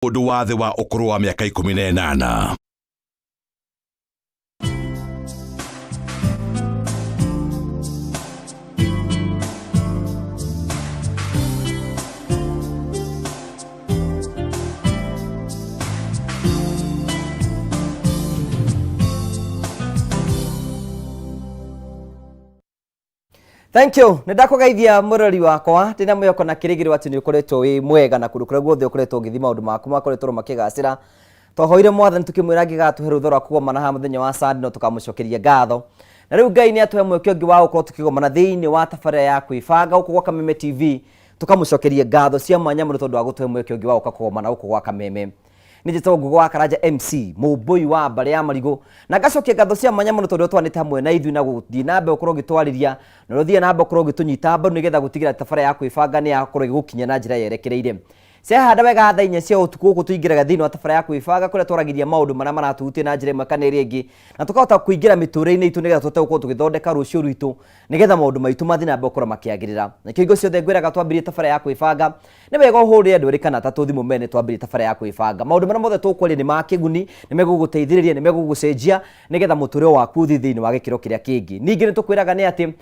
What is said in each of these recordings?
Mũndũ wa thĩ wa ũkũrũ wa mĩaka 18. Thank you. Nĩ ndakũgeithia mũrori wakwa ndĩna mwĩhoko na kĩrĩgĩrĩro atĩ nĩ ũkoretwo wĩ mwega na kũndũ kũrĩa guothe ũkoretwo ũgĩthiĩ maũndũ maku makoretwo makĩgacĩra. Twahoire mwathani tũkĩmwĩra angĩgatũhe rũtha rwa kũgomana haha mũthenya wa Sunday no tũkamũcokeria ngatho. Na rĩu Ngai nĩ atũhe mweke ũngĩ wa gũkorwo tũkĩgomana thĩinĩ wa tabarĩra ya kwĩbanga gũkũ gwa Kameme TV. Tũkamũcokeria ngatho cia mwanya mũno tondũ wa gũtũhe mweke ũngĩ wa gũka kũgomana gũkũ gwa Kameme. Nĩ njĩtagwo Ngugo wa Karanja MC, mũmbũi wa mbarĩ ya marigũ, na ngacokia ngatho cia mwanya mũno tondũ twanĩte hamwe na ithuĩ na gũthiĩ na mbere gũkorwo ũgĩtwarĩria na ũrĩa ũthiaga na mbere gũkorwo ũgĩtũnyita mbaru nĩgetha gũtigĩrĩra tabarĩra ya kwĩbanga nĩ yakorwo ĩgĩgũkinya na njĩra yerekereire. Ciahanda wega thaa 4 cia ũtukũ gũkũ tũingĩraga thĩinĩ wa tabarĩra ya kwĩbanga kũrĩa twaragĩria maũndũ marĩa maratũhutia na njĩra ĩmwe kana ĩrĩa ĩngĩ na tũkahota kũingĩra mĩtũrĩre-inĩ itũ nĩgetha tũhote gũkorwo tũgĩthondeka rũciũ rwitũ nĩgetha maũndũ maitũ mathiĩ na mbere gũkorwo makĩagĩrĩra. Nakĩo hingo ciothe ngwĩraga twambĩrĩrie tabarĩra ya kwĩbanga Nĩ wega ũhũrĩre andũ erĩ kana atatũ thimũ mene twambĩrĩrie tabarĩra ya kwĩbanga. Maũndũ marĩa mothe tũkwaria nĩ ma kĩguni, nĩ megũgũteithĩrĩria, nĩ megũgũcenjia nĩgetha mũtũrĩre waku ũthiĩ thĩinĩ wa gĩkĩro kĩrĩa kĩngĩ. Ningĩ nĩ tũkwĩraga nĩ atĩ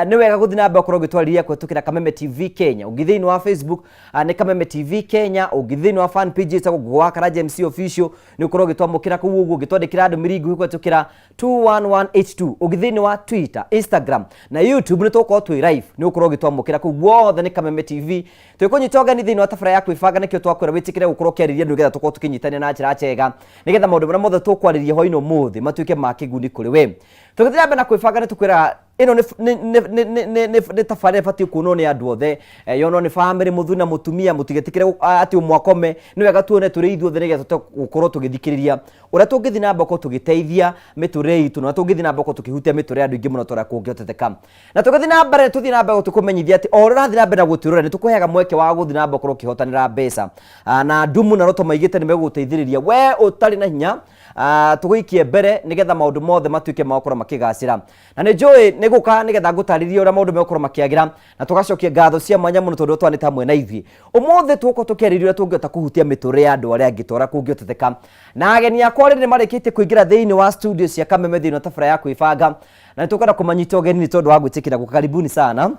nĩ wega gũthiĩ na mbere gũkorwo ũgĩtwarĩria kũhetũkĩra Kameme TV Kenya. Ũngĩthiĩ thĩinĩ wa Facebook nĩ Kameme TV Kenya, ũngĩthiĩ thĩinĩ wa fan page ĩtagwo Ngugo wa Karanja MC Official nĩ ũkorwo ũgĩtwamũkĩra kũu ũguo, ũngĩtwandĩkĩra ndũmĩrĩri nguhĩ kũhetũkĩra 21182 ũngĩthiĩ thĩinĩ wa Twitter, Instagram na YouTube nĩ tũgũkorwo twĩ live nĩ ũkorwo ũgĩtwamũkĩra kũu guothe nĩ Kameme TV. Twĩkũnyita ũgeni thĩinĩ wa tabarĩra ya kwĩbanga nĩkĩo twakwĩra wĩtĩkĩre gũkorwo ũkĩarĩria andũ nĩgetha tũkorwo tũkĩnyitanĩra na njĩra njega nĩgetha maũndũ marĩa mothe tũkwarĩria hwainĩ ũmũthĩ matuĩke ma kĩguni kũrĩ we. Tũgĩthiĩ na mbere na kwĩbanga nĩ tũkwĩraga ĩno nĩ tabarĩra ĩbatiĩ kuonwo nĩ andũ othe, yonwo nĩ bamĩrĩ, mũthuri na mũtumia, mũtigetĩkĩre atĩ ũmwe akome, nĩ wega tuone tũrĩ ithuothe nĩgetha tũhote gũkorwo tũgĩthikĩrĩria ũrĩa tũngĩthiĩ na mbere gũkorwo tũgĩteithia mĩtũrĩre itũ na ũrĩa tũngĩthiĩ na mbere gũkorwo tũkĩhutia mĩtũrĩre ya andũ aingĩ mũno ta ũrĩa kũngĩhoteteka. Na tũgĩthiĩ na mbere tũthiĩ na mbere tũkũmenyithia atĩ o ũrĩa ũrathiĩ na mbere na gũtwĩrorera nĩ tũkũheaga mweke wa gũthiĩ na mbere gũkorwo ũkĩhotanĩra mbeca. Na Ndumu na Roto maigĩte nĩ megũgũteithĩrĩria we ũtarĩ na hinya tũgũikie mbere nĩgetha maũndũ mothe matuĩke ma gũkorwo makĩgacĩra. Na nĩ njũĩ nĩ gũka nĩgetha ngũtarĩrie ũrĩa maũndũ megũkorwo makĩagĩra na tũgacokia ngatho cia mwanya mũno tondũ twanĩte hamwe na ithuĩ. Ũmũthĩ tũgũkorwo tũkĩarĩrĩria ũrĩa tũngĩhota kũhutia mĩtũrĩre ya andũ arĩa angĩ ta ũrĩa kũngĩhoteteka. Na ageni akwa rĩrĩ nĩ marĩkĩtie kũingĩra thĩinĩ wa studio cia Kameme thĩinĩ wa tabarĩra ya kwĩbanga na nĩ tũkwenda kũmanyita ũgeni nĩ tondũ wa gwĩtĩkĩra gũka. Karibuni sana.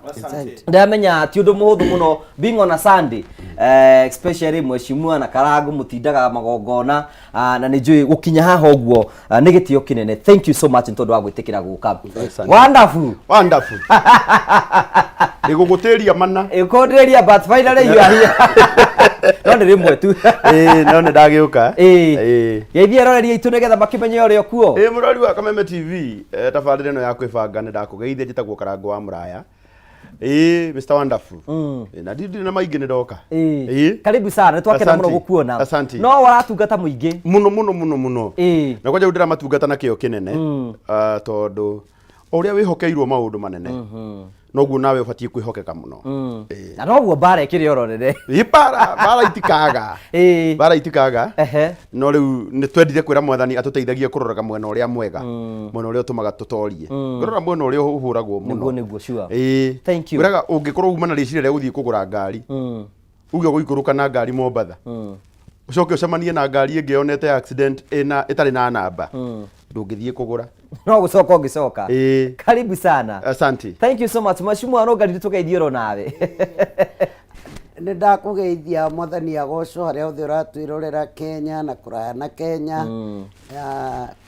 Ndamenya ti ũndũ mũhũthũ mũno being on a Sunday, especially mheshimiwa na Karangu mũtindaga magongona na nĩ njũĩ gũkinya haha ũguo nĩ gĩtĩo kĩnene. Thank you so much nĩ tondũ wa gwĩtĩkĩra gũka. Wonderful. Wonderful. Nĩgũgũtĩria mana. Ĩkũndĩrĩria but finally you are here. No nĩ rĩmwe tu. Ĩĩ no nĩ ndagĩũka. Ĩĩ. Ĩĩ. Geithia eroreri aitũ nĩgetha makĩmenye ũrĩa kuo. Ĩĩ mũrori wa Kameme TV, tabarĩra ĩno ya kwĩbanga nĩ ndakũgeithia njĩtagwo Karangũ wa Mũraya. Ĩĩ Mr Wonderful. Ĩĩ, na ndirĩ na maingĩ nĩ ndoka. Ĩĩ. Ĩĩ. Karibu sana, nĩ twakena mũno Asante. gũkuona. Asante. No waratungata mũingĩ. Mũno mũno mũno mũno. Ĩĩ. Na kwanja ndĩramatungata na kĩo kĩnene. Tondũ o ũrĩa wĩhokeirwo maũndũ manene noguo nawe ũbatiĩ kwĩhokeka mũno. Ĩĩ. Na noguo mbara ĩkĩrĩ oro nene. Ĩĩ, mbara mbara itikaga. Ĩĩ. Mbara itikaga. Ehe. No rĩu nĩ twendire kwĩra mwathani atũteithagie kũroraga mwena ũrĩa mwega, mwena ũrĩa ũtũmaga tũtorie. Ngũrora mwena ũrĩa ũhũragwo mũno. Nĩguo nĩguo sure. Ĩĩ. Thank you. Ngwĩraga ũngĩkorwo uma na rĩciria rĩa gũthiĩ kũgũra ngari, uge ũgũikũrũka na ngari Mombatha, ũcoke ũcemanie na ngari ĩngĩ yonete accident ĩna ĩtarĩ na namba, ndũngĩthiĩ kũgũra. No gũcoka ũngĩcoka. Ĩĩ. Karibu sana. Asante. Thank you so much. Mheshimiwa Rũngari nĩtũgeithie oro nawe. Nĩ ndakũgeithia mwathani agocwo harĩa hothe ũratwĩrorera Kenya na kũraya na Kenya.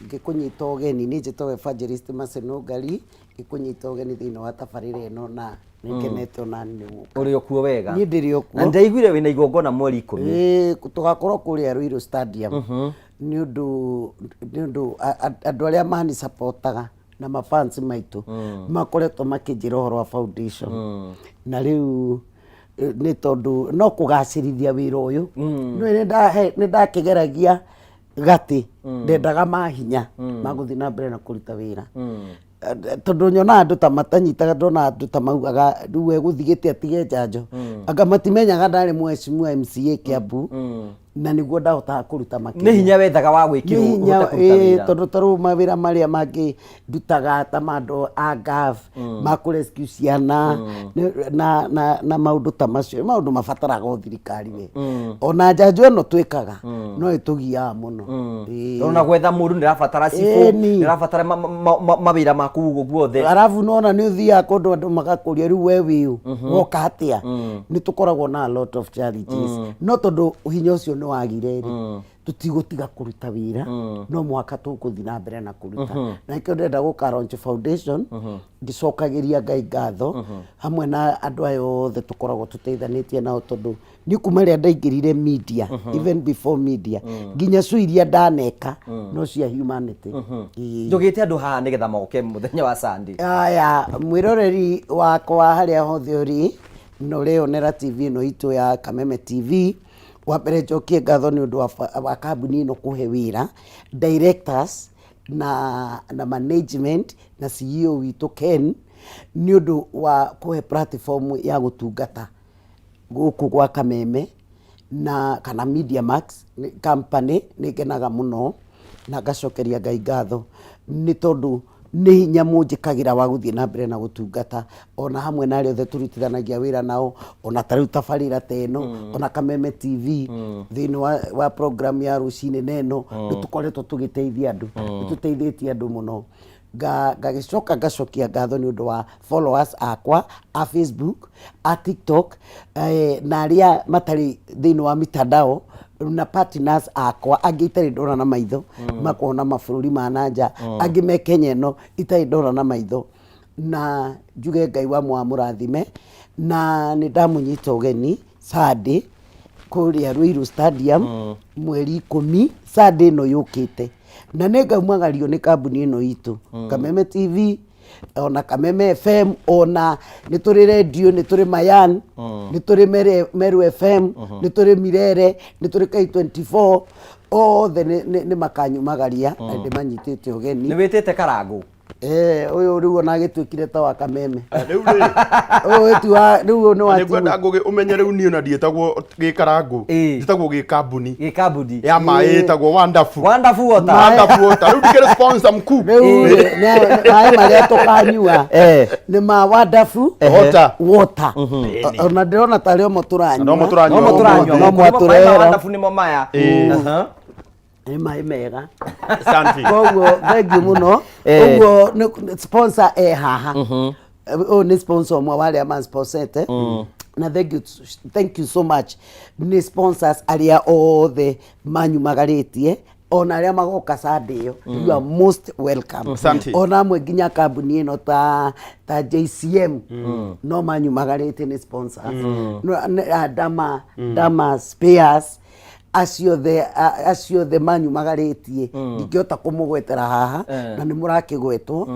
Ngĩkũnyita ũgeni niĩ njĩtagwo Evangelist Mercy Nũngari, ngĩkũnyita ũgeni thĩinĩ wa tabarĩra ĩno na nĩ ngenete ona nĩ gũka. Ũrĩ o kuo wega. Niĩ ndĩrĩ o kuo. Na ndaiguire wĩna igongona mweri 10. Ĩĩ, tũgakorwo kũrĩa Ruiru Stadium nĩ ũndũ nĩ ũndũ andũ arĩa mani supportaga na mafans maitũ makoretwo makĩnjĩra ũhoro wa foundation na rĩu nĩ tondũ no kũgacĩrithia wĩra ũyũ nĩ ndakĩgeragia gatĩ ndendaga mahinya ma gũthiĩ na mbere na kũruta wĩra Tondũ nyonaga andũ ta matanyitaga ndona andũ ta maugaga rĩu egũthiĩ gĩtĩ atige njanjo anga matimenyaga ndarĩ mheshimiwa MCA Kiambu. Na nĩguo ndahotaga kũruta makĩria. Nĩ hinya wethaga wa Nĩ gwĩkĩrwo hinya ũhote kũruta ĩĩ, wĩra. Tondũ ta rĩu mawĩra marĩa mangĩ ndutaga ta ma andũ a gov ma kũ rescue ciana na maũndũ ta macio nĩ maũndũ mabataraga o thirikari we. Ona njanjo ĩno twĩkaga no ĩtũgiaga mũno. Ĩĩ. Tondũ na gwetha mũndũ nĩ rabatara cibũ, Ĩni. nĩ rabatara mawĩra maku ũguo guothe. Arabu nona nĩ ũthiaga kũndũ andũ magakũria rĩu we wĩũ woka atĩa. Nĩ tũkoragwo na a lot of challenges, no tondũ hinya ũcio nĩ wagire rĩ, tũtigũtiga kũruta wĩra, no mũhaka tũgũthiĩ na mbere na kũruta. Na nĩkĩo ndĩrenda gũka launch foundation ngĩcokagĩria Ngai ngatho hamwe na andũ aya othe tũkoragwo tũteithanĩtie nao, tondũ niĩ kuma rĩrĩa ndaingĩrire media, even before media, nginya show iria ndaneka no cia humanity. Ĩĩ. Njũgĩte andũ haha nĩgetha moke mũthenya wa Sunday. Aya, mwĩroreri wakwa harĩa hothe ũrĩ na ũreyonera TV ĩno itũ ya Kameme TV, wa mbere njokie ngatho nĩ ũndũ wa kambuni ĩno kũhe wĩra directors na management na CEO witũ Ken, nĩ ũndũ wa kũhe platform ya gũtungata gũkũ gwa Kameme na kana Media Max company. Nĩ ngenaga mũno na ngacokeria Ngai ngatho nĩ tondũ nĩ hinya mũnjĩkagĩra wa gũthiĩ na mbere na gũtungata, ona hamwe na arĩa othe tũrutithanagia wĩra nao, ona ta rĩu tabarĩra ta ĩno, ona Kameme TV thĩinĩ wa program ya rũcinĩ na ĩno nĩ tũkoretwo tũgĩteithia andũ, nĩ tũteithĩtie andũ mũno. Ngagĩcoka ngacokia ngatho nĩ ũndũ wa followers akwa a Facebook, a TikTok, na arĩa matarĩ thĩinĩ wa mitandao, na partners akwa angĩ itarĩ ndona na maitho, makoragwo na mabũrũri ma nanja, angĩ me Kenya ĩno itarĩ ndona na maitho, na njuge Ngai wa mũrathime. Na nĩ ndamũnyita ũgeni Sunday kũrĩa Ruiru Stadium mweri 10, Sunday ĩno yũkĩte, na nĩ ngaumagario nĩ kambuni ĩno itũ Kameme TV, ona Kameme FM, ona nĩ tũrĩ radio, nĩ tũrĩ Mayan, nĩ tũrĩ Meru FM, nĩ tũrĩ Mirere, nĩ tũrĩ K24, othe nĩ makanyumagaria na ndĩmanyitĩte ũgeni. Nĩ wĩtĩte Karangũ? Eh, ũyũ rĩu ona agĩtuĩkire ta wa Kameme. Rĩu rĩ, Ũyũ ti wa rĩu ũyũ nĩ wa nĩ ngwenda timu. Ngũgĩ ũmenye rĩu niĩ ona ndiĩtagwo gĩkarangũ, njĩtagwo gĩkambuni Gĩkambuni ya maĩ ĩtagwo Wonderful. Wonderful Water. Wonderful Water. Rĩu ndikĩrĩ sponsor mkuu. Rĩu rĩ, maĩ marĩa tũkanyua nĩ ma Wonderful Water. Water. Ona ndĩrona tarĩ o mo tũranyua. No mo tũranyua. No mo tũranyua. No Nĩmo maĩ ma mwatũrehera. Wonderful nĩmo maya. Nĩ maĩ mega. Asante. Koguo thank you mũno. Ũguo sponsor e haha. Ũyũ nĩ sponsor ũmwe wa arĩa mansponsorete, na thank you, thank you so much nĩ sponsors arĩa othe manyumagarĩtie, ona arĩa magoka Sunday ĩyo, you are most welcome. Asante. Ona amwe nginya kambuni ĩno ta JCM no manyumagarĩtie, nĩ sponsors. No, Dama Spares, acio othe manyumagarĩtie ndingĩhota kũmũgwetera haha na nĩ mũrakĩgwetwo.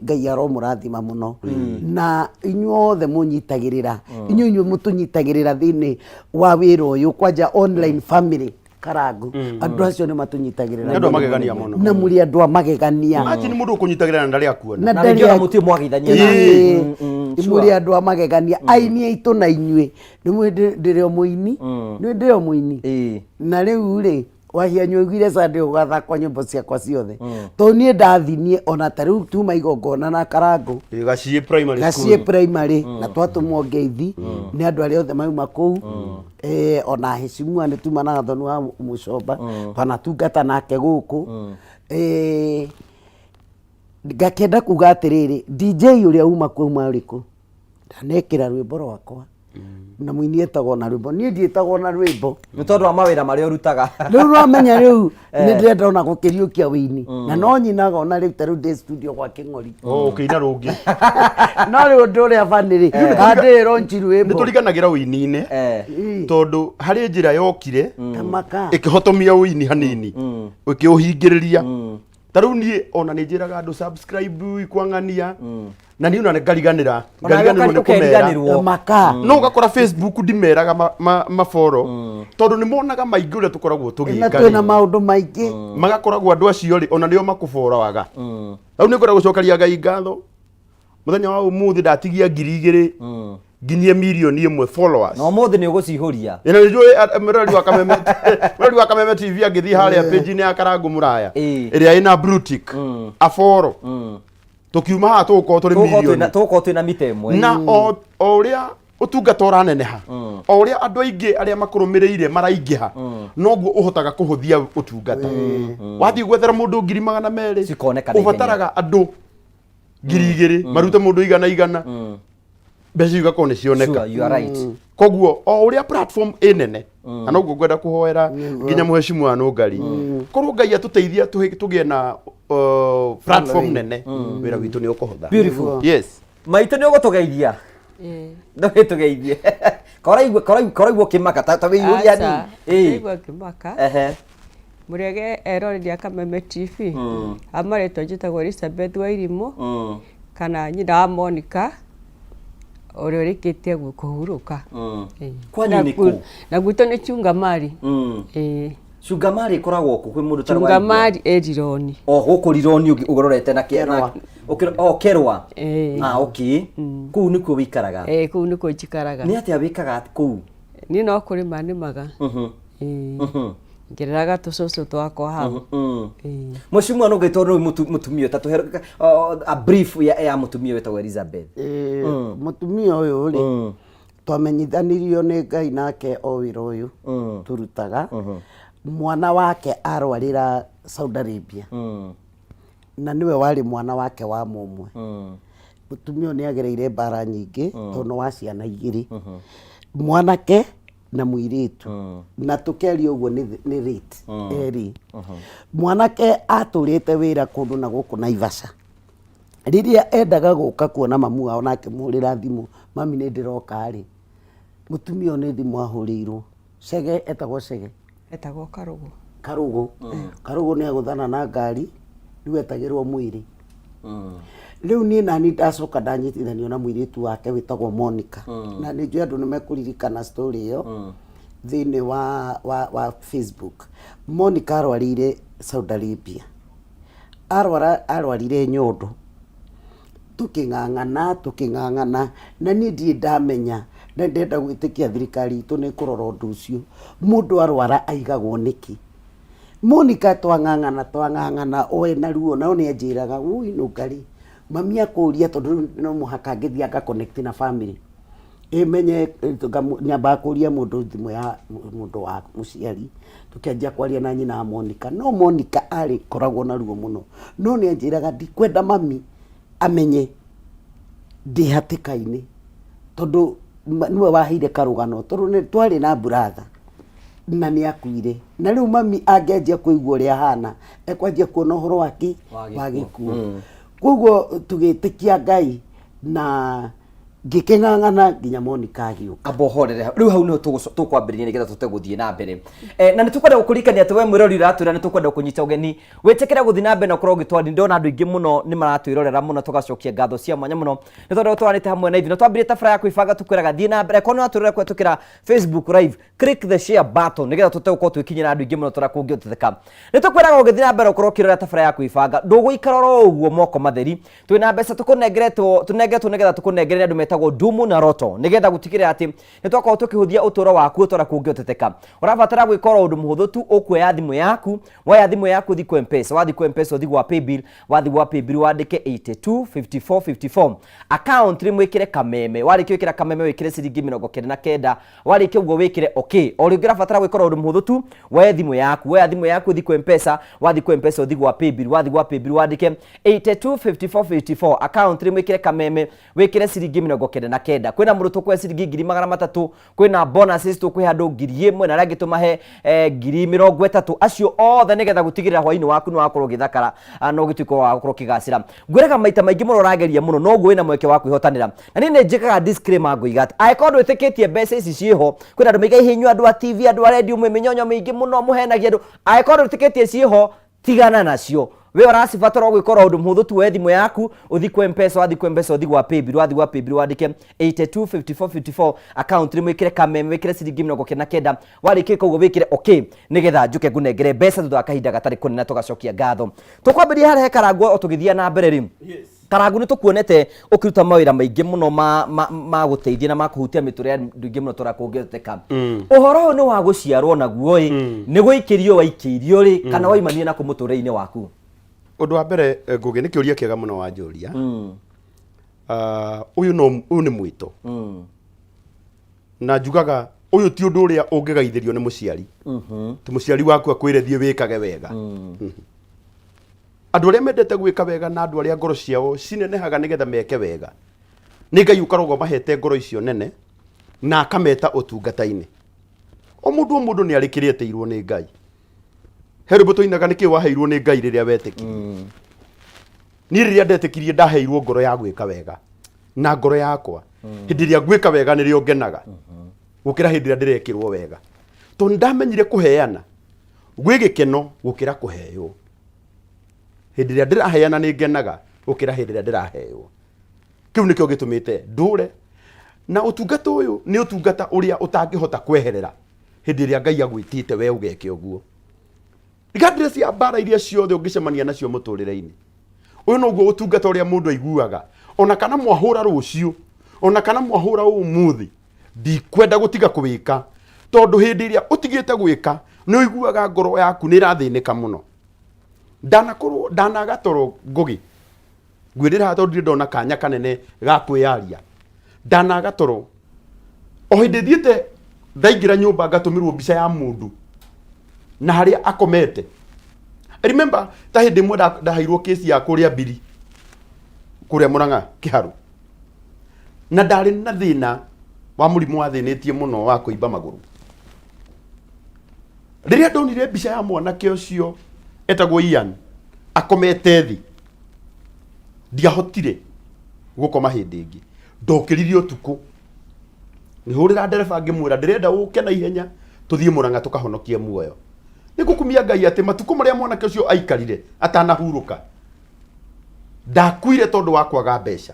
Ngai aromũrathima mũno na inyuothe mũnyitagĩrĩra, inyuĩ mũtũnyitagĩrĩra thĩinĩ wa wĩra ũyũ, kwanja online family Karangu, andũ acio nĩ matũnyitagĩrĩra. Nĩ andũ a magegania mũno. Na mũrĩ andũ a magegania. Imagine mũndũ ũkũnyitagĩrĩra na ndarĩ akuona. Na Na rĩngĩ ona ndarĩ mũtirĩ mwageithania na. Mũrĩ andũ a magegania, aini aitũ, na inyuĩ nĩ mwĩ ndĩrĩ o mũini, nĩ ndĩrĩ o mũini. Na rĩu rĩ, wahianyũ aiguire Sunday ũgathakwa nyĩmbo ciakwa ciothe, tondũ niĩ ndathinie ona ta rĩu tuma igongona na Karangũ. Gaciĩ Primary Gaciĩ School. Primary, na twatũmwo ngeithi nĩ andũ arĩa othe mauma kũu. Ona heshimua nĩ tuma na Gathoni wa Mũcomba, twanatungata nake gũkũ. Ngakĩenda kuga atĩrĩrĩ, DJ ũrĩa uma kuo uma ũrĩkũ, ndanekĩra rwĩmbo rwakwa na mũini etagwo na rwĩmbo, niĩ ndiĩtagwo na rwĩmbo. Nĩ tondũ wa mawĩra marĩa ũrutaga. Rĩu ramenya rĩu nĩ ndĩrenda ona gũkĩriũkia wĩini, na no nyinaga ona rĩu, ta rĩu ndĩ studio gwa Kĩng'ori. Oh, ũkĩina rũngĩ. No rĩu ũndũ ũrĩa bani rĩ, ndĩrĩ ronji Nĩ rwĩmbo. tũriganagĩra ũini-inĩ tondũ harĩ njĩra yokire Tamaka ĩkĩhotomia ũini hanini, ĩkĩũhingĩrĩria. Ta rĩu niĩ ona nĩ njĩraga andũ subscribe ikwang'ania, na niĩ ona nĩ ngariganĩra, Ona ngariganĩrwo nĩ kũmera. ũkeriganĩrwo. Tamaka. No ũgakora Facebook ndimeraga maboro tondũ nĩ monaga maingĩ ũrĩa tũkoragwo Na tũgĩka twĩna rĩ. maũndũ maingĩ. Magakoragwo andũ acio rĩ, ona nĩo makũboroaga. Rĩu nĩ ngwenda gũcokeria Ngai ngatho mũthenya wa ũmũthĩ, ndatigia 2000. Nginyie mirioni 1 followers. Na ũmũthĩ nĩ ũgũcihũria. Ĩno nĩ njũĩ mũrori wa Kameme TV angĩthiĩ harĩa page-inĩ ya Karangũ Mũraya ĩrĩa ĩna blue tick aboro, tũkiuma haha tũgũkorwo tũrĩ mirioni. Tũgũkorwo twĩna mita 1. Na o ũrĩa ũtungata ũraneneha, o ũrĩa andũ aingĩ arĩa makũrũmĩrĩire maraingĩha, noguo ũhotaga kũhũthia ũtungata. Wathiĩ gwethera mũndũ 200,000, Cikoneka na ihenya. ũbataraga andũ 2,000 marute mũndũ igana igana, mbeca igakorwo nĩ cioneka. Sure, you are right. Koguo o ũrĩa platform ĩ nene, na noguo ngwenda kũhoera nginya mũheshimu wa Nũngari, korwo Ngai atũteithia tũgĩe na platform nene, wĩra witũ nĩ ũkũhũtha. Beautiful. Yes. Maitũ, nĩ ũgũtũgeithia? Ĩĩ. Ndũgĩtũgeithie. Koraigua ũkĩmaka ta wĩiyũria. Aca, ni ĩĩ. Ndaigua ngĩmaka. Mũrĩage eroreri a Kameme TV. Amarĩtwa njĩtagwo Elizabeth Wairimũ kana nyina wa Monica ũrĩa ũrĩkĩtie kũhurũka. Ĩĩ. Kwanyu Na nĩ kũ? Na gwitũ nĩ Chungamari. Ĩĩ. Chungamari ĩkoragwo kũ kwĩ mũndũ ũtarĩ waigua? Chungamari ĩ Rironi. O gũkũ Rironi ũrorete na Kerwa. O Kerwa. Ĩĩ. Ah, okay, kũu nĩkuo wĩikaraga? Ĩĩ, kũu nĩkuo njikaraga. Nĩ atĩa wĩkaga kũu? Niĩ no kũrĩma nĩmaga. Ĩĩ. Ngĩreraga tũcũcũ twakwa hau. Ĩĩ. Mheshimiwa Nũngari, tondũ nĩ mũtumia ta tũhe a brief ya mũtumia wĩtagwo Elizabeth. Ĩĩ, mũtumia ũyũ rĩ, twamenyithanirio nĩ Ngai nake o wĩra ũyũ tũrutaga. Mwana wake arwarĩra Saudi Arabia, na nĩwe warĩ mwana wake wa mũmwe. Mũtumia ũyũ nĩ agereire mbara nyingĩ tondũ nĩ wa ciana igĩrĩ, mwanake na mũirĩtu, na tũkĩaria ũguo nĩ rate erĩ. Mwanake atũrĩte wĩra kũndũ na gũkũ Naivasha. Rĩrĩa endaga gũka kuona mamu wao na akĩmũhũrĩra thimũ, "Mami, nĩ ndĩroka" rĩ, mũtumia ũyũ nĩ thimũ ahũrĩirwo. Cege, etagwo Cege. Etagwo Karũgũ. Karũgũ. Karũgũ nĩ agũthana na ngari, rĩu etagĩrwo mwĩrĩ. Rĩu niĩ nani ndacoka ndanyitithanio na mũirĩtu wake wĩtagwo Monica, na nĩ njũĩ andũ nĩ mekũririkana story ĩyo thĩinĩ wa Facebook. Monica arwarĩire Saudi Arabia, arwara arwarire nyondo. Tũkĩng'ang'ana, tũkĩng'ang'ana, na niĩ ndirĩ ndamenya na ndĩrenda gwĩtĩkia thirikari itũ nĩ ĩkũrora ũndũ ũcio. Mũndũ arwara aigagwo nĩkĩ? Monica twang'ang'ana, twang'ang'ana, o ena ruo, nao nĩ anjĩraga, "Ũi Nũngari, mami akũria," tondũ rĩu no mũhaka ngĩthiĩ nga connect na family ĩmenye. Nyambaga kũria mũndũ thimũ ya mũndũ wa mũciari. Tũkĩanjia kwaria na nyina wa Monica, no Monica arĩ koragwo na ruo mũno, no nĩ anjĩraga, "Ndikwenda mami amenye ndĩ hatĩka-inĩ," tondũ nĩwe waheire karũgano, tondũ nĩ twarĩ na brother na nĩ akuire, na rĩu mami angĩanjia kũigua ũrĩa ahana, ekwanjia kuona ũhoro wa kĩ Wa wa gĩkuũ. Koguo tũgĩtĩkia Ngai na ngĩkĩng'ang'ana nginya Monica agĩũka. Amba ũhorere hau. Rĩu hau nĩho tũkwambĩrĩria nĩgetha tũhote gũthiĩ na mbere. Na nĩ tũkwenda gũkũririkania atĩ we mwĩrori ũratwĩra, nĩ tũkwenda gũkũnyita ũgeni wĩtĩkĩre gũthiĩ na mbere na ũkorwo ũgĩtwari. Ndĩrona andũ aingĩ mũno nĩ maratwĩrorera mũno, tũgacokia ngatho cia mwanya mũno nĩ tondũ tũranĩte hamwe na ithuĩ na twambĩrĩrie tabara ya kwĩbanga. Tũkwĩraga thiĩ na mbere, korwo nĩ ũratwĩrorera kũhetũkĩra Facebook live, click the share button nĩgetha tũhote gũkorwo twĩkinyĩra andũ aingĩ mũno tũrĩa kũngĩhoteka. Nĩ tũkwĩraga ũgĩthiĩ na mbere ũkorwo ũkĩrora tabara ya kwĩbanga, ndũgũikara oro ũguo moko matheri. Twĩna mbeca tũkũnengeretwo, tũnengeretwo nĩgetha tũkũnengere nĩ andũ metagwo Dumu na Roto, nĩgetha gũtigĩrĩra atĩ nĩ twakorwo tũkĩhũthia ũtũũro waku ũtũra kũngĩhoteteka. Ũrabatara gwĩka oro ũndũ mũhũthũ tu, ũkuoya thimũ yaku. Woya thimũ yaku, ũthiĩ kwa M-Pesa. Wathiĩ kwa M-Pesa, ũthiĩ gwa paybill. Wathiĩ gwa paybill, wandĩke 82 54 54, account rĩmwe ĩkĩre Kameme. Warĩkia gwĩkĩra Kameme, wĩkĩre ciringi 99. Warĩkia ũguo, wĩkĩre okay. O rĩngĩ ũrabatara gwĩka oro ũndũ mũhũthũ tu, woe thimũ yaku. Woya thimũ yaku, ũthiĩ kwa M-Pesa. Wathiĩ kwa M-Pesa, ũthiĩ gwa paybill. Wathiĩ gwa paybill, wandĩke 82 54 54, account rĩmwe ĩkĩre Kameme, wĩkĩre ciringi 99. Kwĩna mũndũ tũkũhe ciringi 300,000, kwĩna bonuses tũkũhe andũ 1,000, na arĩa angĩ tũmahe 30,000, acio othe nĩgetha gũtigĩrĩra hwainĩ waku nĩ wakorwo ũgĩthakara na ũgĩtuĩka wa gũkorwo ũkĩgacĩra. Ngwĩraga maita maingĩ mũno, ũrageria mũno noguo wĩna mweke wa kwĩhotanĩra. Na niĩ nĩ njĩkaga disclaimer, ngoiga atĩ angĩkorwo ndwĩtĩkĩtie mbeca ici ciĩho, kwĩna andũ maiga ihinyu, andũ a TV, andũ a radio, mwĩ mĩnyonyo mĩingĩ mũno mũhenagia andũ. Angĩkorwo ndwĩtĩkĩtie ciĩho, tigana nacio. We ũracibatara gwĩka oro ũndũ mũhũthũ tu, woe thimũ yaku, ũthiĩ kwa M-Pesa. Wathiĩ kwa M-Pesa, ũthiĩ gwa paybill. Wathiĩ gwa paybill, wandĩke 82 54 54, account rĩmwe ĩkĩre Kameme, wĩkĩre ciringi 99. Warĩkia gwĩka ũguo, wĩkĩre okay, nĩgetha njũke ngũnengere mbeca thutha wa kahinda gatarĩ kũnene. Tũgacokia ngatho. Tũkwambĩrĩria harĩa he Karangwo o tũgĩthiĩ na mbere rĩ. Karangu, nĩ tũkuonete ũkĩruta mawĩra maingĩ mũno ma gũteithia na ma kũhutia mĩtũrĩre ya andũ aingĩ mũno tũrĩa kũngĩhoteka. Ũhoro ũyũ nĩ wa gũciarwo naguo ĩ, nĩ gũikĩrio waikĩirio rĩ, kana waimanire nakũ mũtũrĩre-inĩ waku? Ũndũ wa mbere, Ngũgĩ, nĩ kĩũria kĩega mũno wanjũria. Ah, ũyũ no ũyũ nĩ mwĩto na njugaga ũyũ ti ũndũ ũrĩa ũngĩgaithĩrio nĩ mũciari, ti mũciari waku akwĩre thiĩ wĩkage wega. Andũ arĩa mendete gwĩka wega na andũ arĩa ngoro ciao cinenehaga nĩgetha meke wega, nĩ Ngai ũkoragwo mahete ngoro icio nene na akameta ũtungata-inĩ. O mũndũ o mũndũ nĩ arĩ kĩrĩa etĩirwo nĩ Ngai. He rwĩmbo tũinaga, nĩkĩ waheirwo nĩ Ngai rĩrĩa wetĩkirie. Niĩ rĩrĩa ndetĩkirie, ndaheirwo ngoro ya gwĩka wega, na ngoro yakwa hĩndĩ ĩrĩa ngwĩka wega nĩrĩo ngenaga gũkĩra hĩndĩ ĩrĩa ndĩrekĩrwo wega, tondũ nĩndamenyire kũheana gwĩ gĩkeno gũkĩra kũheywo. Hĩndĩ ĩrĩa ndĩraheana nĩ ngenaga gũkĩra hĩndĩ ĩrĩa ndĩraheywo. Kĩu nĩkĩo gĩtũmĩte ndũre na ũtungata ũyũ. Nĩ ũtungata ũrĩa ũtangĩhota kweherera hĩndĩ ĩrĩa Ngai agwĩtĩte we ũgeke ũguo, regardless ya mbara iria ciothe ũngĩcemania nacio mũtũrĩre-inĩ ũyũ. Noguo ũtungata ũrĩa mũndũ aiguaga, ona kana mwahũra rũciũ, ona kana mwahũra ũmũthĩ, ndikwenda gũtiga kũwĩka, tondũ hĩndĩ ĩrĩa ũtigĩte gwĩka nĩ ũiguaga ngoro yaku nĩ ĩrathĩnĩka mũno. Ndanakorwo ndanaga toro, Ngũgĩ, ngwĩrĩra haha, tondũ ndirĩ ndona kanya kanene ga kwĩyaria. Ndanaga toro o hĩndĩ thiĩte ndaingĩra nyũmba ngatũmĩrwo mbica ya mũndũ na harĩa akomete. I remember ta hĩndĩ ĩmwe ndaheirwo kesi ya kũrĩa Mbiri, kũrĩa Mũrang'a Kĩharũ, na ndarĩ na thĩna wa mũrimũ wathĩnĩtie mũno wa kũimba magũrũ. Rĩrĩa ndonire mbica ya mwanake ũcio etagwo Ian akomete thĩ, ndiahotire gũkoma hĩndĩ ĩngĩ. Ndokĩrire ũtukũ, ngĩhũrĩra ndereba, ngĩmwĩra ndĩrenda ũke na ihenya tũthiĩ Mũrang'a tũkahonokie muoyo. Nĩ ngũkumia Ngai atĩ matukũ marĩa mwanake ũcio aikarire atanahurũka, ndakuire tondũ wa kwaga mbeca.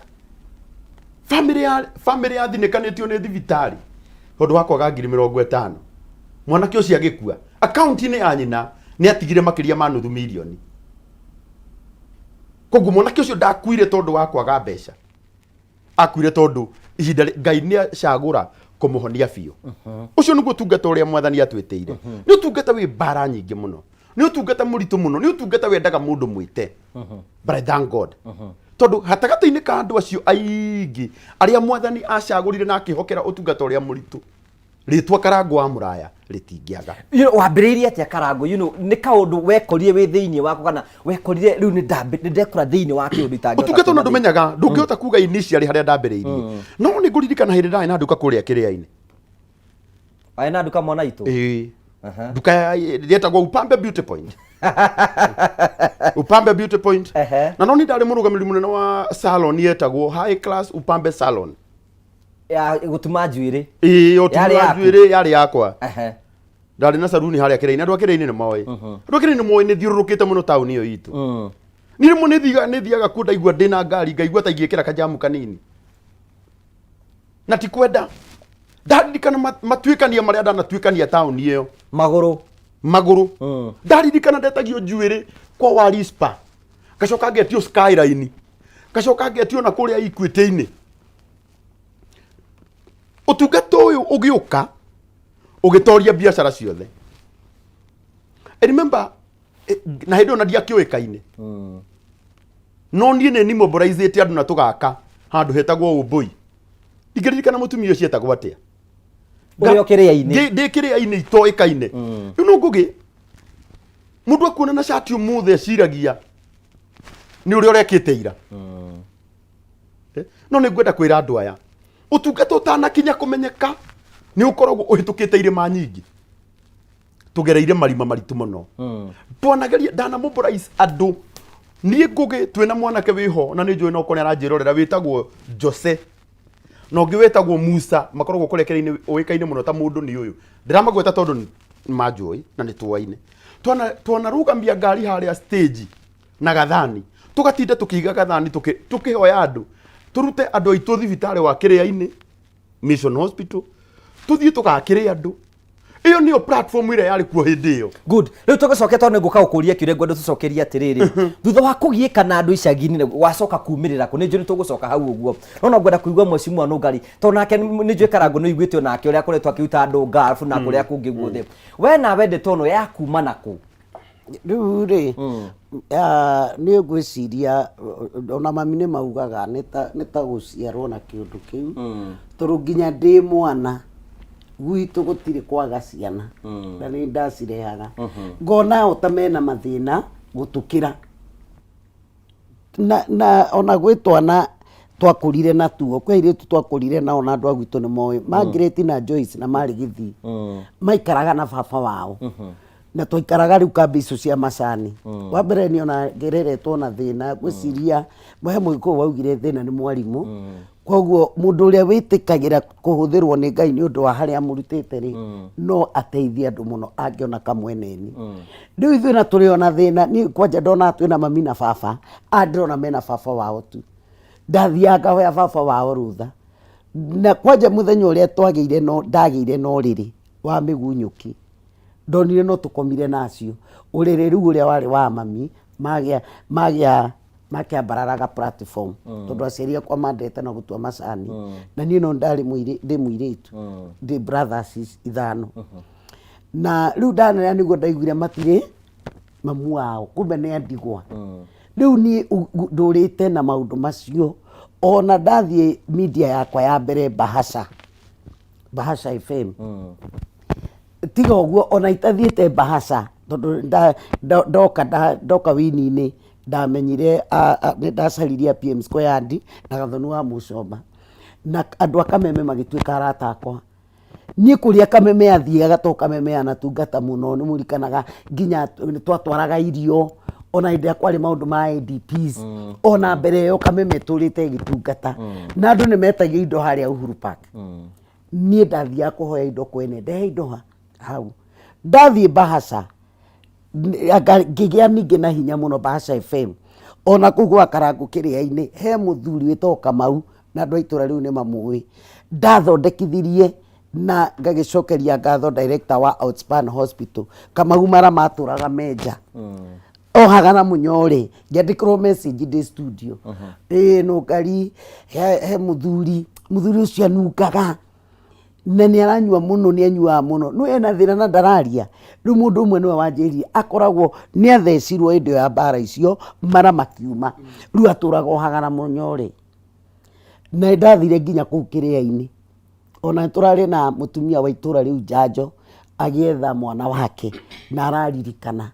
Famĩlĩ yathinĩkanĩtio nĩ thibitarĩ tondũ wa kwaga 50,000. Mwanake ũcio agĩkua, akaunti-inĩ ya nyina nĩ atigire makĩria ma nuthu mirioni. Koguo mwanake ũcio ndakuire tondũ wa kwaga mbeca, akuire tondũ ihinda Ngai nĩ acagũra kũmũhonia biũ. Ũcio nĩguo ũtungata ũrĩa Mwathani atwĩtĩire. Nĩ ũtungata wĩ mbara nyingĩ mũno, nĩ ũtungata mũritũ mũno, nĩ ũtungata wendaga mũndũ mwĩte, but I thank God tondũ gatagatĩ-inĩ ka andũ acio aingĩ arĩa Mwathani acagũrire na akĩhokera ũtungata ũrĩa mũritũ, rĩtwa Karangũ wa Mũraya rĩtingĩaga. Wambĩrĩirie atĩa, Karangũ? Nĩ kaũndũ wekorire wĩ thĩinĩ waku, kana wekorire rĩu nĩ ndekora thĩinĩ wa kĩũndũ itangĩhota Ũtungata kuuma ũno thĩinĩ? Ndũmenyaga, ndũngĩhota kuga initially harĩa ndambĩrĩirie, no nĩ ngũririkana hĩndĩ ndarĩ na nduka kũrĩa Kĩrĩa-inĩ. Warĩ na nduka, mwana itũ? Ĩĩ. Nduka yetagwo Upambe Beauty Point, Upambe Beauty Point. Na no nĩ ndarĩ mũrũgamĩrĩri mũnene wa salon yetagwo High Class Upambe Salon. Ya gũtuma njuĩrĩ? Ĩĩ, Yarĩ ũtumi wa yaku? njuĩrĩ yarĩ yakwa. Ndarĩ na saruni harĩa Kĩrĩa-inĩ. Andũ a Kĩrĩa-inĩ nĩ moĩ, andũ a Kĩrĩa-inĩ nĩ moĩ nĩ thiũrũrũkĩte mũno taũni ĩyo itũ. Niĩ rĩmwe nĩ thiaga kuo, ndaigua ndĩna ngari, ngaigua ta ingĩkĩra kajamu kanini, na ti kwenda. Ndaririkana matuĩkania marĩa ndanatuĩkania taũni ĩyo. Magũrũ? Magũrũ. Ndaririkana ndetagio njuĩrĩ kwa Warispa, ngacoka ngetio Skyline, ngacoka ngetio na kũrĩa Equity-inĩ. Ũtungata ũyũ ũgĩũka ũgĩtoria biacara ciothe. I remember, na hĩndĩ ĩyo na ndiakĩũĩkaine, no niĩ nĩ nimobilizĩte andũ na tũgaka handũ hetagwo Ũmbũi. Ndingĩririkana mũtumia ũcio etagwo atĩa. Ũrĩ o Kĩrĩa-inĩ? Ndĩ Kĩrĩa-inĩ itoĩkaine. Rĩu no Ngũgĩ, mũndũ akuona na cati ũmũthĩ eciragia nĩ ũrĩa ũrekĩte ira. No nĩ ngwenda kwĩra andũ aya, ũtungata ũtanakinya kũmenyeka nĩ ũkoragwo ũhĩtũkĩte irĩma nyingĩ, tũgereire marima maritũ mũno. Twanageria, ndanamobilize andũ. Niĩ Ngũgĩ twĩna mwanake wĩho na nĩ njũĩ no korwo nĩ aranjĩrorera, wĩtagwo Jose na ũngĩ wĩtagwo Musa, makoragwo kũrĩa Kĩrĩa-inĩ, ũĩkaine mũno ta mũndũ nĩ ũyũ. Ndĩramagweta tondũ nĩ manjũĩ na nĩ tuoaine. Twanarũgamia ngari harĩa stage na gathani, tũgatinda tũkĩiga gathani, tũkĩhoya andũ tũrute andũ aitũ thibitarĩ wa Kĩrĩa-inĩ, Mission Hospital, tũthiĩ tũgakĩrĩ andũ. Ĩyo nĩyo platform ĩrĩa yarĩ kuo hĩndĩ ĩyo. Good. Rĩu tũgĩcoke, tondũ nĩngũka gũkũria kĩũria, ngwenda tũcokerie atĩrĩrĩ, thutha wa kũgiĩka na andũ icagi-inĩ, wacoka kumĩrĩra kũ? Nĩ njũĩ nĩ tũgũcoka hau ũguo, no no ngwenda kũigua Mheshimiwa Nũngari, tondũ nake nĩ njũĩ Karangũ nĩ ũiguĩte onake ũrĩa akoretwo akĩruta andũ ngabu na kũrĩa kũngĩ guothe. We nawe ndeto ĩno ya kuma na kũ? Rĩu rĩ, niĩ ngwĩciria ona mami nĩ maugaga nĩ ta gũciarwo na kĩũndũ kĩu, tondũ nginya ndĩ mwana gwitũ gũtirĩ kwaga ciana, na nĩ ndacirehaga ngona o ta mena mathĩna gũtũkĩra na ona gwĩ twana twakũrire natuo, kwĩ airĩtu twakũrire nao na andũ a gwitũ nĩ moĩ, Margaret na Joyce, na marĩ Gĩthii, maikaraga na baba wao, na twaikaraga rĩu kambĩ icio cia macani. Wa mbere niĩ ona ngereretwo na thĩna, ngwĩciria he Mũgĩkũyũ waugire thĩna nĩ mwarimũ. Koguo mũndũ ũrĩa wĩtĩkagĩra kũhũthĩrwo nĩ Ngai nĩ ũndũ wa harĩa amũrutĩte rĩ, no ateithie andũ mũno angĩona kamweneni. Rĩu ithuĩ na tũrĩ ona thĩna, niĩ kwanja ndonaga twĩna mami na baba, aya ndĩrona mena baba wao tu. Ndathiaga ngahoya baba wao rũtha. Na kwanja mũthenya ũrĩa twagĩire no ndagĩire na ũrĩrĩ wa mĩgunyũki, ndonire no tũkomire na acio. Ũrĩrĩ rĩu ũrĩa warĩ wa mami magĩa magĩa makĩambararaga platform, tondũ aciari akwa mandete na gũtua macani, na niĩ no ndarĩ ndĩ mũirĩtu, ndĩ brothers ithano. Na rĩu ndanera nĩguo ndaiguire matirĩ mamu wao, kumbe nĩ andigwa. Rĩu niĩ ndũrĩte na maũndũ macio. Ona ndathiĩ media yakwa ya mbere, Bahasha, Bahasha FM, tiga ũguo ona itathiĩte Bahasha, tondũ ndoka wini-inĩ ndamenyire nĩ ndacaririe PM Squared na Gathoni wa Mũcomba, na andũ a Kameme magĩtuĩka arata akwa. Niĩ kũrĩa Kameme athiaga, to Kameme anatungata mũno, nĩ mũrikanaga nginya nĩ twatwaraga irio ona hĩndĩ ĩrĩa kwarĩ maũndũ ma IDPs. Ona mbere ĩyo Kameme tũrĩte ĩgĩtungata, na andũ nĩ metagio indo harĩa Uhuru Park. Niĩ ndathiaga kũhoya indo kwene, ndehe indo ha hau. Ndathiĩ Bahasha, ngĩgĩa ningĩ na hinya mũno Bahasha FM. Ona kũu gwa Karangũ kĩrĩa-inĩ he mũthuri wĩtagwo Kamau, na andũ a itũra rĩu nĩ mamũĩ, ndathondekithirie na ngagĩcokeria ngatho director wa Outspan Hospital. Kamau mara matũraga menja ohaga na mũnyore, ngĩandĩkĩrwo message ndĩ studio, ĩĩ Nũngari, he mũthuri ũcio anungaga na nĩ aranyua mũno, nĩ anyuaga mũno, no ena thĩna na ndararia. Rĩu mũndũ ũmwe nĩwe wanjĩrire akoragwo nĩ athecirwo hĩndĩ ĩyo ya mbara icio, mara makiuma, rĩu atũraga ohaga na mũnyore. Na nĩ ndathire nginya kũu kĩrĩa-inĩ, ona nĩ tũrarĩ na mũtumia wa itũra rĩu njanjo agĩetha mwana wake na araririkana.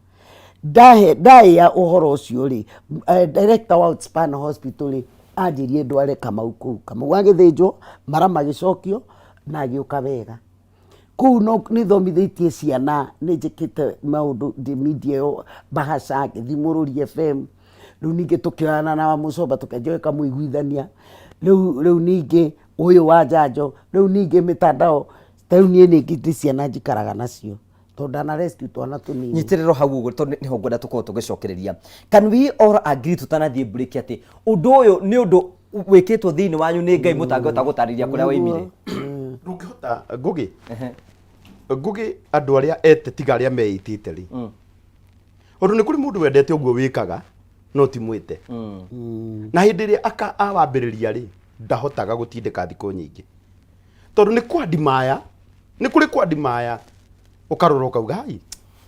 Ndahe ndaĩa ũhoro ũcio rĩ, director wa Outspan Hospital rĩ, anjĩrire ndware Kamau kũu. Kamau agĩthĩnjwo, mara magĩcokio na agĩũka wega. Kũu no nĩ thomithĩtie ciana, nĩ njĩkĩte maũndũ ndĩ media ĩyo Bahasha, ngĩthiĩ Mũrũri FM, rĩu ningĩ tũkĩoyana na Wamũcomba tũkĩanjia gwĩka mũiguithania, rĩu ningĩ ũyũ wa njanjo, rĩu ningĩ mĩtandao, ta rĩu niĩ nĩ ndĩ ciana njikaraga nacio, tondũ ndana rescue twana tũnini. Nyitĩrĩro hau ũguo, tondũ nĩho ngwenda tũkorwo tũgĩcokereria. Can we all agree, tũtanathiĩ break, atĩ ũndũ ũyũ nĩ ũndũ wĩkĩtwo thĩinĩ wanyu nĩ Ngai, mũtangĩhota gũtarĩria kũrĩa waimire? Ndũngĩhota, Ngũgĩ. Ngũgĩ, andũ arĩa ete tiga arĩa meĩtĩte rĩ, tondũ nĩ kũrĩ mũndũ wendete ũguo wĩkaga no ti mwĩte, na hĩndĩ ĩrĩa aka awambĩrĩria rĩ, ndahotaga gũtindĩka thikũ nyingĩ, tondũ nĩ kwandimaya, nĩ kũrĩ kwandimaya ũkarora ũkauga, hai,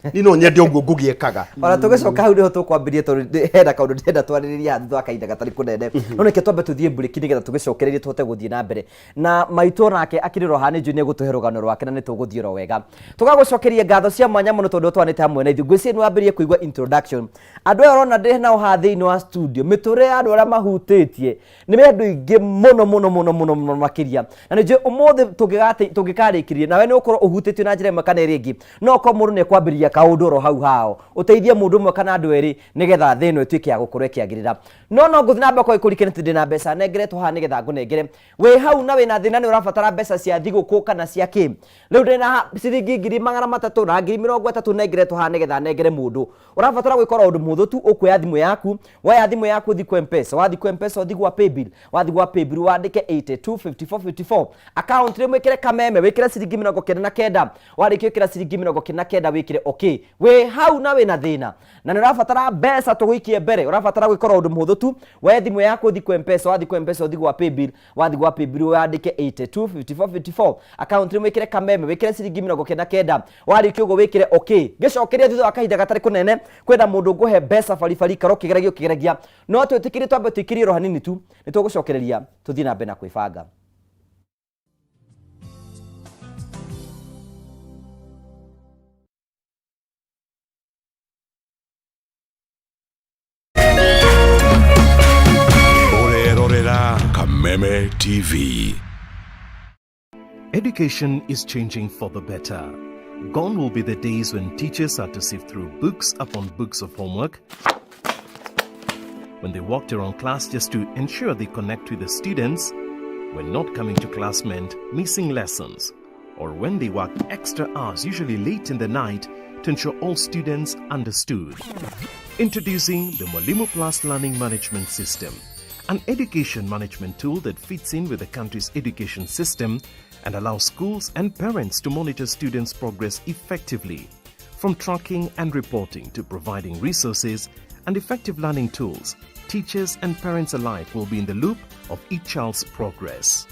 niĩ no nyende ũguo Ngũgĩ ekaga. Ona tũgĩcoka hau nĩho tũkwambĩrĩria, tondũ hena kaũndũ ndĩrenda twarĩrĩria haha thutha wa kahinda gatarĩ kũnene, no reke twambe tũthiĩ mburĩki nĩgetha tũgĩcokererie tũhote gũthiĩ na mbere na maitũ. Onake akĩrĩ ro haha, nĩ njũĩ nĩ egũtũhe rũgano rwake na nĩ tũgũthiĩ oro wega. Tũgagũcokeria ngatho cia mwanya mũno tondũ twanĩte hamwe na ithuĩ. Ngwĩciria nĩ wambĩrĩrie kũigua introduction. Andũ aya ũrona ndĩ nao haha thĩinĩ wa studio, mĩtũrĩre ya andũ arĩa mahutĩtie nĩ andũ aingĩ mũno mũno mũno mũno mũno makĩria, na nĩ njũĩ ũmũthĩ tũngĩkarĩkĩria nawe nĩ ũkorwo ũhutĩtio na njĩra ĩmwe kana ĩrĩa ĩngĩ. No okorwo mũndũ nĩ ekwambĩrĩria kaũndũ oro hau hao ũteithie mũndũ ũmwe kana andũ erĩ nĩgetha thĩ ĩno ĩtuĩke ya gũkorwo ĩkĩagĩrĩra. No no ngũthiĩ na mbere kwa gĩkũrikene atĩ ndĩna mbeca nengeretwo haha nĩgetha ngũnengere. Wĩ hau na wĩna thĩna nĩ ũrabatara mbeca cia thigũkũ kana cia kĩ. Rĩu ndĩna ciringi 300,000 na 30,000 nengeretwo haha nĩgetha nengere mũndũ. Ũrabatara gwĩka oro ũndũ mũhũthũ tu, ũkuoya thimũ yaku, woya thimũ yaku ũthiĩ kwa Mpesa, wathiĩ kwa Mpesa ũthiĩ gwa Paybill, wathiĩ gwa Paybill wandĩke 825454 account rĩmwe wĩkĩre kameme, wĩkĩre ciringi 99, warĩkia gwĩkĩra ciringi 99 wĩkĩre okay. Wĩ hau na wĩna thĩna na nĩ ũrabatara mbeca tũgũikie mbere, ũrabatara gwĩka oro ũndũ mũhũthũ tu, woe thimũ yaku ũthiĩ kwa Mpesa, wathiĩ kwa Mpesa ũthiĩ gwa Paybill, wathiĩ gwa Paybill wandĩke 825454 account rĩmwe wĩkĩre kameme, wĩkĩre ciringi 99, warĩkia ũguo wĩkĩre okay. Ngĩcokeria thutha wa kahinda gatarĩ kũnene kwĩna mũndũ ngũhe mbeca baribari, ikara ũkĩgeragia ũkĩgeragia, no twĩtĩkĩrie twambe tũikĩrie oro hanini tu, nĩ tũgũcokereria tũthiĩ na mbere na kwĩbanga. Ũrerorera Kameme TV. Education is changing for the better. Gone will be the days when teachers had to sift through books upon books of homework, when they walked around class just to ensure they connect with the students, when not coming to class meant missing lessons, or when they worked extra hours, usually late in the night, to ensure all students understood. Introducing the Mwalimu Plus Learning Management System, an education management tool that fits in with the country's education system and allows schools and parents to monitor students' progress effectively. From tracking and reporting to providing resources and effective learning tools, teachers and parents alike will be in the loop of each child's progress.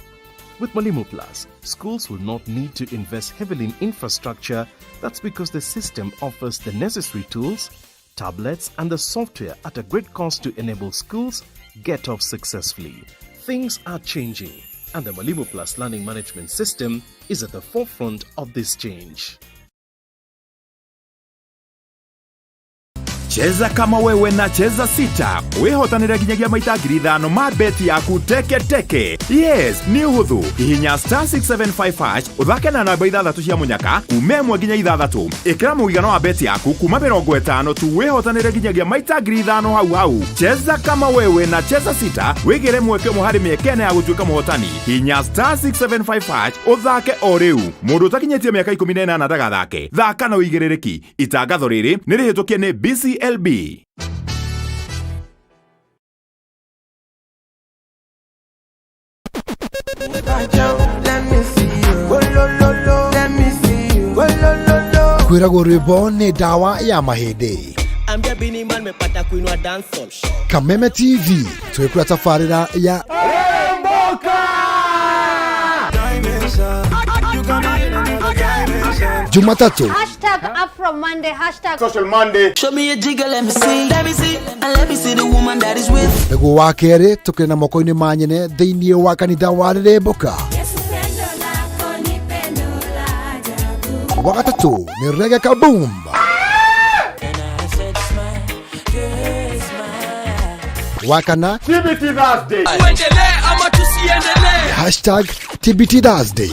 With Mwalimu Plus, schools will not need to invest heavily in infrastructure. That's because the system offers the necessary tools, tablets, and the software at a great cost to enable schools get off successfully. Things are changing, and the Mwalimu Plus Learning Management System is at the forefront of this change. Cheza kama wewe na Cheza Sita wihotanire nginyagia maita 5,000 ma beti yaku teke teke. Yes, nĩ ũhũthũ. Hihinya star 675 hash ũthake na namba ithathatũ cia mũnyaka kuma ĩmwe nginya ithathatũ. Ĩkĩra mũigana wa beti yaku kuma 50 tu wihotanire nginyagia maita 5,000 hau hau. Cheza kama wewe na Cheza Sita wĩgĩre mweke ũmwe harĩ mĩeke ĩna ya gũtuĩka mũhotani. Hihinya star 675 hash ũthake o rĩu. Mũndũ ũtakinyĩtie mĩaka 18 ndagathake. Thaka na ũigĩrĩrĩki. Itangatho rĩrĩ nĩ rĩhĩtũkie nĩ BCLB. Kwĩragwo rwĩmbo nĩ ndawa ya mahĩndĩ. Ambia Bini Man mepata kuinua dancehall. Kameme TV twĩkũra tabarĩra ya Jumatatu Hashtag Afro Monday, hashtag Social Monday. Show me a jigger, let me see. Let me see, and let me see the woman that is with. Nĩguo wa kerĩ tũkĩrĩ na moko-inĩ ma nyene thĩinĩ wa kanitha wa Rĩrĩmbũka. Wa gatatũ nĩ Reggae Kaboom. Wa kana TBT Thursday. Hashtag TBT Thursday.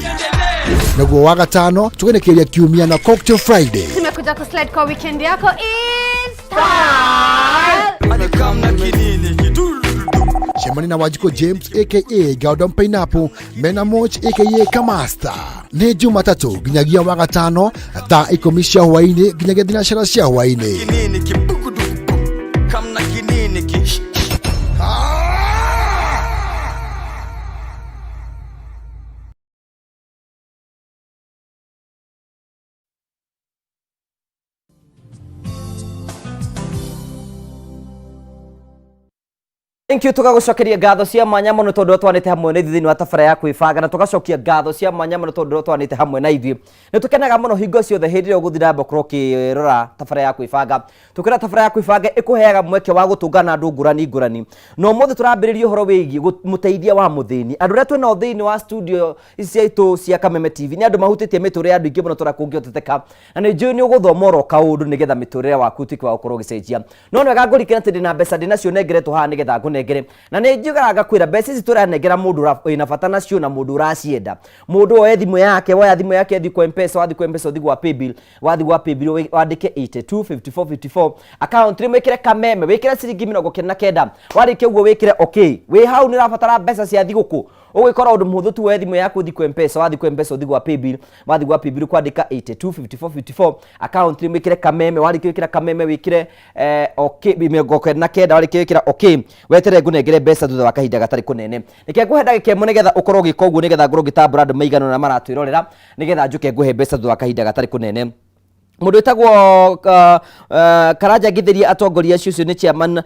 Nĩguo wa gatano tũgenekeria kiumia na Cocktail Friday. Tumekuja kuslide kwa weekend yako is style. Cemani na Wanjikũ James aka Gordon Pineapple mena Moch aka Kamasta. Nĩ Jumatatũ nginyagia wa gatano thaa 10 cia hwaĩ-inĩ nginyagia thinacara cia hwaĩ-inĩ. Thank you tugagucokeria ngatho cia mwanya muno tondu twanite hamwe na ithuĩ thĩinĩ wa tabara ya kwĩbanga na tugacokia ngatho cia mwanya muno tondu twanite hamwe na ithuĩ. Nĩ tũkenaga mũno hingo ciothe hĩndĩ ĩrĩa ũgũthiĩ na mbere gũkorwo ũkĩrora tabara ya kwĩbanga. Tũkĩrora tabara ya kwĩbanga ĩkũheaga mweke wa gũtũngana na andũ ngũrani ngũrani. Na ũmũthĩ tũrambĩrĩria ũhoro wĩgiĩ mũteithia wa mũthĩni. Andũ arĩa twĩnao thĩinĩ wa studio ici ciaitũ cia Kameme TV nĩ andũ mahutĩtie mĩtũrĩre ya andũ aingĩ mũno tũrĩa kũngĩhoteteka. Na nĩ njũĩ nĩ ũgũthoma oro kaũndũ nĩgetha mĩtũrĩre waku ũtuĩke wa gũkorwo ũgĩcenjia. No nĩ wega ngũririkane atĩ ndĩna mbeca ndĩnacio nengeretwo haha nĩgetha ngũnengere. Ngũnengere na nĩ njugaga ngakwĩra mbeca ici tũranengera mũndũ wĩna bata nacio na mũndũ ũracienda. Mũndũ oe thimũ yake, woya thimũ yake thiĩ kwa Mpesa, wathiĩ kwa Mpesa ũthiĩ gwa paybill, wathiĩ gwa paybill wandĩke 82 54 54 account nĩ wĩkĩre Kameme, wĩkĩre ciringi 99. Warĩkia ũguo wĩkĩre okay. Wĩ hau nĩ ũrabatara mbeca cia thigũkũ, ũgĩkora ũndũ mũhũthũ tu, woe thimũ yaku ũthiĩ kwa Mpesa, wathiĩ kwa Mpesa ũthiĩ gwa paybill, wathiĩ gwa paybill kwandĩka 82 54 54 account nĩ wĩkĩre Kameme. Warĩkia wĩkĩra Kameme, wĩkĩre okay 99. Warĩkia wĩkĩra okay, weterere ngũnengere mbeca thutha wa kahinda gatarĩ kũnene. Reke ngũhe ndagĩka ĩmwe nĩgetha ũkorwo ũgĩka ũguo, nĩgetha ngorwo ngĩtambũra andũ maigana ũna maratwĩrorera, nĩgetha njũke ngũhe mbeca thutha wa kahinda gatarĩ kũnene. Mũndũ wĩtagwo Karanja ngĩthĩria atongoria acio, ũcio nĩ chairman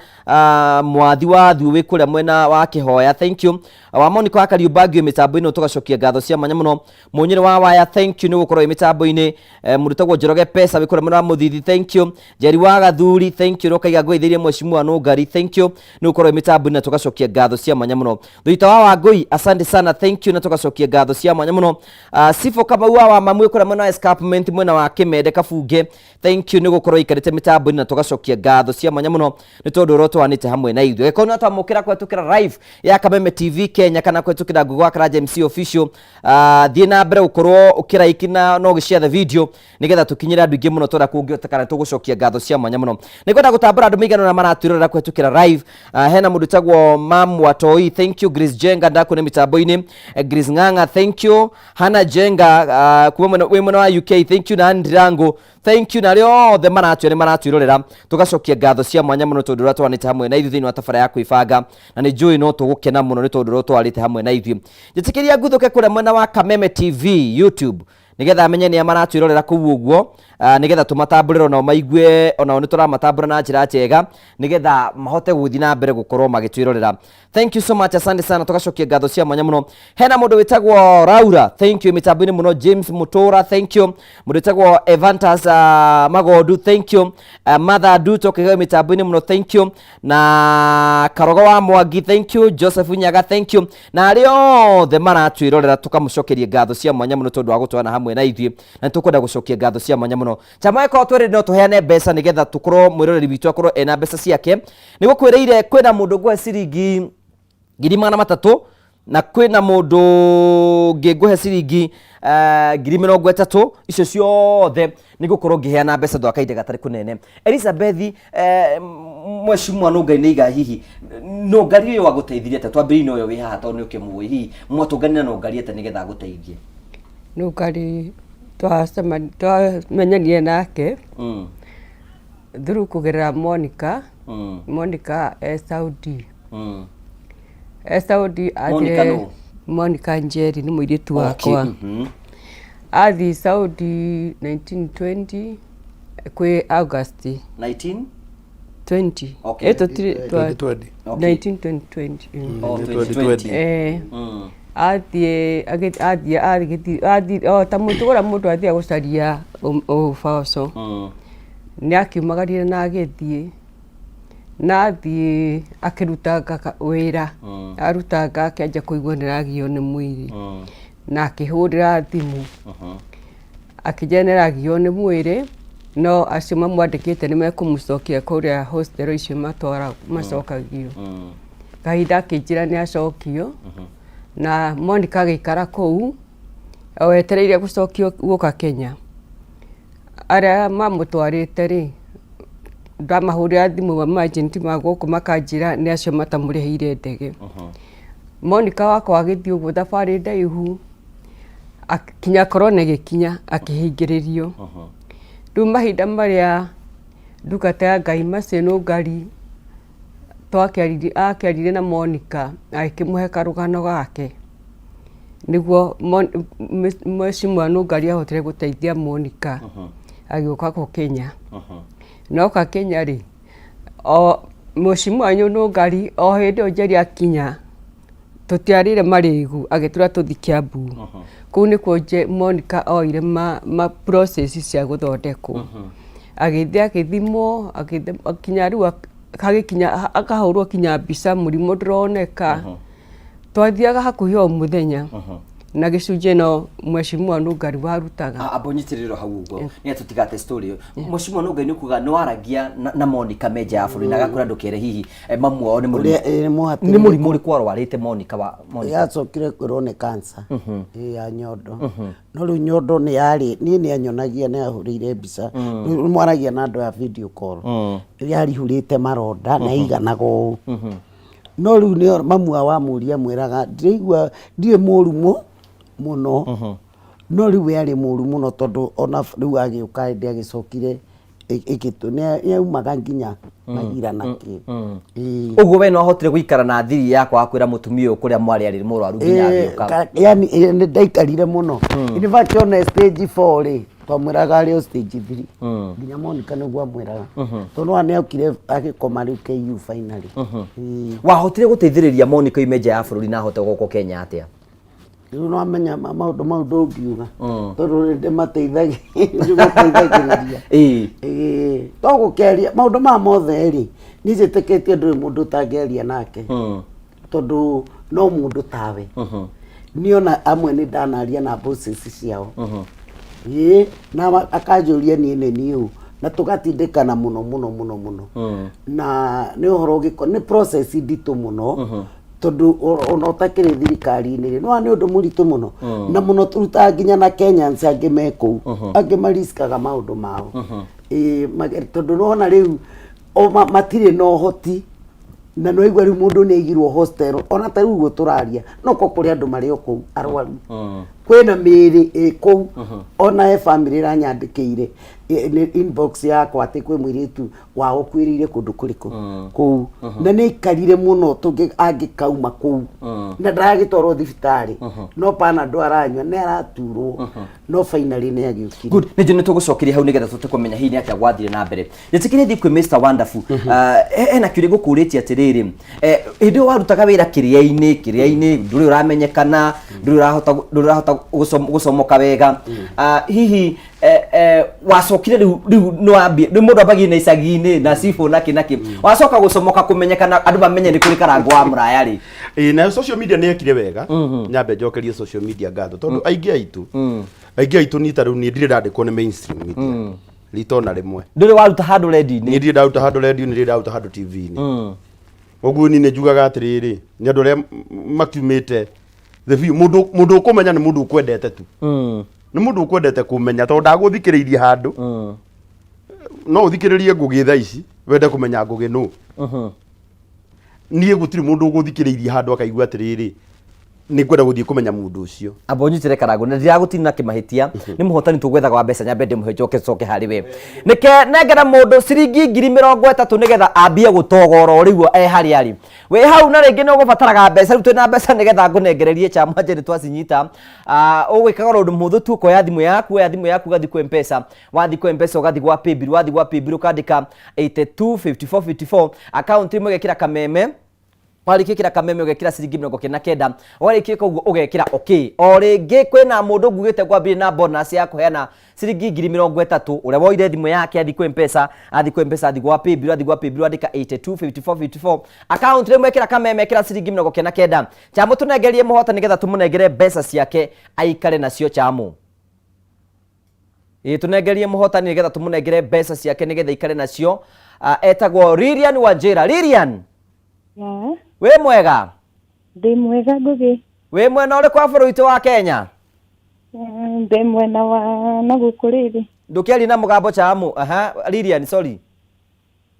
Mwathi wa Thuĩ wĩ kũrĩa mwena wa Kĩhoya, thank you. Wa Monica wa Kariũmbangi wĩ mĩtambo-inĩ, tũgacokia ngatho cia mwanya mũno. Mũnyĩrĩ wa Waya, thank you nĩ gũkorwo wĩ mĩtambo-inĩ. Mũndũ wĩtagwo Njoroge Pesa wĩ kũrĩa mwena wa Mũthithi, thank you. Njeri wa Gathuri, thank you. Rũkaiga ngũgeithĩrie mheshimiwa Nũngari, thank you nĩ gũkorwo wĩ mĩtambo-inĩ na tũgacokia ngatho cia mwanya mũno. Thuita wa Wangũi, asante sana, thank you na tũgacokia ngatho cia mwanya mũno. Sifo Kamau wa Mamui kũrĩa mwena wa Escarpment, mwena wa Kĩmende Kabunge, thank you nĩ gũkorwo ikarĩte mĩtambo-inĩ na tũgacokia ngatho cia mwanya mũno nĩ tondũ ũrĩa ũtwanĩte hamwe na ithuĩ. Gĩkorwo nĩ twamũkĩra kũhetũkĩra live ya Kameme TV Kenya kana kũhetũkĩra Google wa Karanja MC Official, thiĩ na mbere gũkorwo ũkĩraiki na no ũgĩshare the video nĩgetha tũkinyĩre andũ aingĩ mũno tũrĩa kũngĩhoteka, na tũgũcokia ngatho cia mwanya mũno. Nĩ ngwenda gũtambũra andũ maigana ũna maratwĩrorera kũhetũkĩra live. Hena mũndũ ũtagwo Mam Watoi, thank you. Grace Jenga, ndakuona mĩtambo-inĩ. Grace Ng'ang'a, thank you. Hana Jenga kuma wĩ mwena wa UK, thank you. Na Andirango, thank you. Na arĩa othe maratwĩra nĩ maratwĩrorera, tũgacokia ngatho cia mwanya mũno tondũ ũrĩa twanĩte hamwe na ithuĩ thĩinĩ wa tabara ya kwĩbanga, na nĩ njũĩ no tũgũkena mũno nĩ tondũ ũrĩa twarĩte hamwe na ithuĩ. Njĩtĩkĩria nguthũke kũrĩa mwena wa Kameme TV YouTube nĩgetha menye nĩa maratwĩrorera kũu ũguo, nĩgetha tũmatambũrĩre onao maigue onao nĩ tũramatambũra na njĩra njega nĩgetha mahote gũthiĩ na mbere gũkorwo magĩtwĩrorera. Thank you so much, asante sana, tũgacokia ngatho cia mwanya mũno. Hena mũndũ wĩtagwo Laura, thank you mĩtambo-inĩ mũno. James Mutura, thank you. Mũndũ wĩtagwo Evantas Magondu, thank you. Mother Duto kĩgeo mĩtambo-inĩ mũno, thank you. Na Karogo wa Mwangi, thank you. Joseph Nyaga, thank you. Na arĩa othe maratwĩrorera, tũkamũcokeria ngatho cia mwanya mũno tondũ wa gũtwana hamwe na ithuĩ, na nĩ tũkwenda gũcokia ngatho cia mwanya mũno. Chama ĩkorwo twĩrĩ no tũheane mbeca nĩgetha tũkorwo mwĩroreri witũ akorwo ena mbeca ciake. Nĩ gũkwĩrĩire kwĩna mũndũ ngũhe ciringi 300,000 na kwĩna mũndũ ũngĩ ngũhe ciringi 30,000. Icio ciothe nĩ ngũkorwo ngĩheana mbeca thutha wa kahinda gatarĩ kũnene. Elizabeth, mheshimiwa Nũngari nĩ iga hihi Nũngari ũyũ agũteithirie atĩa? Twambĩrĩrie na ũyũ wĩ haha tondũ nĩ ũkĩmũĩ. Hihi mwatũnganire na Nũngari atĩa nĩgetha agũteithie? Nũngari twamenyanire nake through kũgerera Monica. Monica e Saudi. E Saudi. Monica nũ? Monica Njeri nĩ mũirĩtu wakwa. Athiĩ Saudi 1920 kwĩ August. 19 20. Eh, 2020. 1920. Oh, 2020. Eh. Athiĩ athiĩ athiĩ o ta mũtugo ũrĩa mũndũ athiaga gũcaria ũboco. Nĩ akiumagarire na agĩthiĩ, na athiĩ akĩrutanga wĩra. Arutanga akĩanjia kũigua nĩ aragio nĩ mwĩrĩ. Na akĩhũrĩra thimũ akĩnjĩra nĩ aragio nĩ mwĩrĩ, no acio mamwandĩkĩte nĩ mekũmũcokia kũrĩa hostel icio matwara macokagio. Kahinda akĩnjĩra nĩ acokio, na Monica agĩikara kũu o etereire gũcokio gũka Kenya. Arĩa mamũtwarĩte rĩ, ndamahũrĩra thimũ ma agent ma gũkũ makanjĩra nĩ acio matamũrĩhĩire ndege. Monica wakwa agĩthiĩ ũguo thabarĩ ndaihu, kinya korona ĩgĩkinya akĩhingĩrĩrio. Rĩu mahinda marĩa ndungata ya Ngai Mercy Nũngari akĩaririe na Monica agĩkĩmũhe karũgano gake, nĩguo Mheshimiwa Nũngari ahotire gũteithia Monica agĩũka gũkũ Kenya. Na oka Kenya rĩ, o Mheshimiwa Nũngari o hĩndĩ ĩyo Njeri akinya, tũtiarĩire marĩgu, agĩtwĩra tũthiĩ Kiambu. Kũu nĩkuo Monica oire ma process cia gũthondekwo. Agĩthiĩ agĩthimwo, kinya rĩu hagĩkinya akahũrwo kinya mbica mũrimũ ndũroneka. Twathiaga hakuhĩ o mũthenya. Na gĩcunjĩ no mheshimiwa Nũngari warutaga. Ah, amba ũnyitĩrĩre hau ũguo nĩ tũtigate story ĩyo. Mheshimiwa Nũngari nĩ kuga nĩ waragia na Monica me nja ya bũrũri na agakwĩra ndũkere hihi mamu wao nĩ mũrimũ Ũrĩa, nĩ mũhatĩrĩrĩku. nĩ mũrimũ ũrĩkũ arwarĩte Monica wa Monica? Yacokire kwĩrwo nĩ cancer ya nyondo. No rĩu nyondo nĩ yarĩ, niĩ nĩ anyonagia, nĩ ahũrĩire mbica. Rĩu mwaragia na andũ a video call. Yarihũrĩte maronda na ĩiganaga ũũ. No rĩu nĩ mamu wao amũria amwĩraga ndiraigua ndirĩ mũru mũno. No rĩu we arĩ mũru mũno tondũ ona rĩu agĩũka hĩndĩ agĩcokire nĩ yaumaga nginya magira na kĩ. Ĩĩ. Ũguo we no ahotire gũikara na thiri ya kwaga kwĩra mũtumia ũyũ kũrĩa mwarĩ arĩ mũrwaru nginya agĩũka. Yani nĩ ndaikarire mũno. In fact ona stage 4 rĩ, twamwĩraga arĩ o stage 3. Nginya Monica nĩguo amwĩraga. Tondũ nĩ okire agĩkoma rĩu KU finally. Ĩĩ. Wahotire gũteithĩrĩria Monica oime nja ya bũrũri na ahote gũka Kenya atĩa? Rĩu no amenya maũndũ mau ndũngiuga tondũ nĩ ndĩmateithagĩrĩria. Ĩĩ, to gũkĩaria maũndũ maya mothe rĩ, niĩ njĩtĩkĩtie ndũrĩ mũndũ ũtangĩaria nake tondũ no mũndũ tawe. Niĩ ona amwe nĩ ndanaria na bosses ciao. Ĩĩ, na akanjũria niĩ nĩ niĩ ũ, na tũgatindĩkana mũno mũno mũno mũno. Na nĩ ũhoro ũgĩko nĩ process nditũ mũno tondũ ona ũtakĩrĩ thirikari-inĩ rĩ, nĩwona nĩ ũndũ mũritũ mũno. Na mũno tũrutaga nginya na Kenyans angĩ me kũu, angĩ mariskaga maũndũ mao. Ĩĩ, tondũ nĩwona rĩu o matirĩ na ũhoti, na nĩwaigua rĩu mũndũ nĩ aigirwo hostel, ona ta rĩu ũguo tũraria, no korwo kũrĩ andũ marĩ o kũu arwaru. Kwĩna mĩĩrĩ ĩ kũu, ona he bamĩrĩ ĩranyandĩkĩire nĩ inbox yakwa atĩ kwĩ mũirĩtu wao ũkuĩrĩire kũndũ kũrĩkũ kũu, na nĩ aikarire mũno angĩkauma kũu, na ndaragĩtwarwo thibitarĩ, no Panadol aranyua, nĩ araturwo, no finally nĩ agĩũkire. Good, nĩ njũĩ nĩ tũgũcokeria hau nĩgetha tũhote kũmenya hihi nĩ atĩa gwathire na mbere. Njĩtĩkĩrie thiĩ kwĩ Mr Wonderful. Hena kĩũria ngũkũrĩtie atĩrĩrĩ, hĩndĩ ĩyo warutaga wĩra kĩrĩa-inĩ, kĩrĩa-inĩ ndũrĩ ũramenyekana, ndũrĩ ũrahota ndũrĩ ũrahota gũcomoka wega. Hihi wacokire rĩu rĩu nĩ wambie rĩu mũndũ ambagia na icagi-inĩ na cibũ na kĩ na kĩ, wacoka gũcomoka kũmenyekana andũ mamenye nĩ kũrĩ Karangũ wa Mũraya rĩ? Ĩĩ, nayo social media nĩ yekire wega. Nyambe njokerie social media ngatho tondũ aingĩ aitũ, aingĩ aitũ niĩ ta rĩu niĩ ndirĩ ndandĩkwo nĩ mainstream media rita ona rĩmwe. Ndũrĩ waruta handũ redio-inĩ? Niĩ ndirĩ ndaruta handũ redio-inĩ, ndirĩ ndaruta handũ TV-inĩ. Ũguo niĩ nĩ njugaga atĩrĩrĩ, nĩ andũ arĩa makiumĩte the view, mũndũ mũndũ ũkũmenya nĩ mũndũ ũkwendete tu. Nĩ mũndũ ũkwendete kũmenya tondũ ndagũthikĩrĩirie handũ. No ũthikĩrĩrie Ngũgĩ thaa ici wende kũmenya Ngũgĩ nũ. Niĩ gũtirĩ mũndũ ũgũthikĩrĩirie handũ akaigua atĩrĩrĩ, nĩ ngwenda gũthiĩ kũmenya mũndũ ũcio. Amba ũnyitĩre Karangũ, na ndiragũtinda kĩmahĩtia, nĩ mũhotani tũgwethaga wa mbeca, nyambe ndĩmũhe njoke coke harĩ we. Nĩke nengera mũndũ ciringi 30,000 nĩgetha ambie gũtogora o rĩu e harĩa arĩ. Wĩ hau na rĩngĩ nĩ ũgũbataraga mbeca, rĩu twĩna mbeca nĩgetha ngũnengererie chama njĩrĩ twacinyita. Ũgwĩkaga ũndũ mũhũthũ tu, ũkoya thimũ yaku, woya thimũ yaku ũgathiĩ kwĩ M-Pesa, wathiĩ kwĩ M-Pesa ũgathiĩ gwa paybill, wathiĩ gwa paybill ũkandĩka 825454, account ĩmwe ũgekĩra kameme, warĩkia gwĩkĩra kameme ũgekĩra ciringi 99, warĩkia gwĩka ũguo ũgekĩra okay. O rĩngĩ kwĩna mũndũ ngugĩte ngwambĩrĩrie na bonus ya kũheana ciringi 30,000, ũrĩa woire thimũ yake athiĩ kwĩ M-Pesa, athiĩ kwĩ M-Pesa athiĩ gwa paybill, athiĩ gwa paybill andĩka 825454, account rĩmwe ĩkĩra kameme ĩkĩra ciringi 99. Chamũ tũnengerie mũhotani nĩgetha tũmũnengere mbeca ciake aikare nacio. Chamũ. Ĩĩ tũnengerie mũhotani nĩgetha tũmũnengere mbeca ciake nĩgetha aikare nacio. Etagwo Lilian Wanjĩra. Lilian! Yeah. Wĩ mwega? Ndĩ mwega Ngũgĩ. Wĩ mwena ũrĩkũ wa bũrũri witũ wa Kenya? Ndĩ mwena wa na gũkũ rĩrĩ. Ndũkĩarie na mũgambo Chamũ. Aha, Lilian, sorry.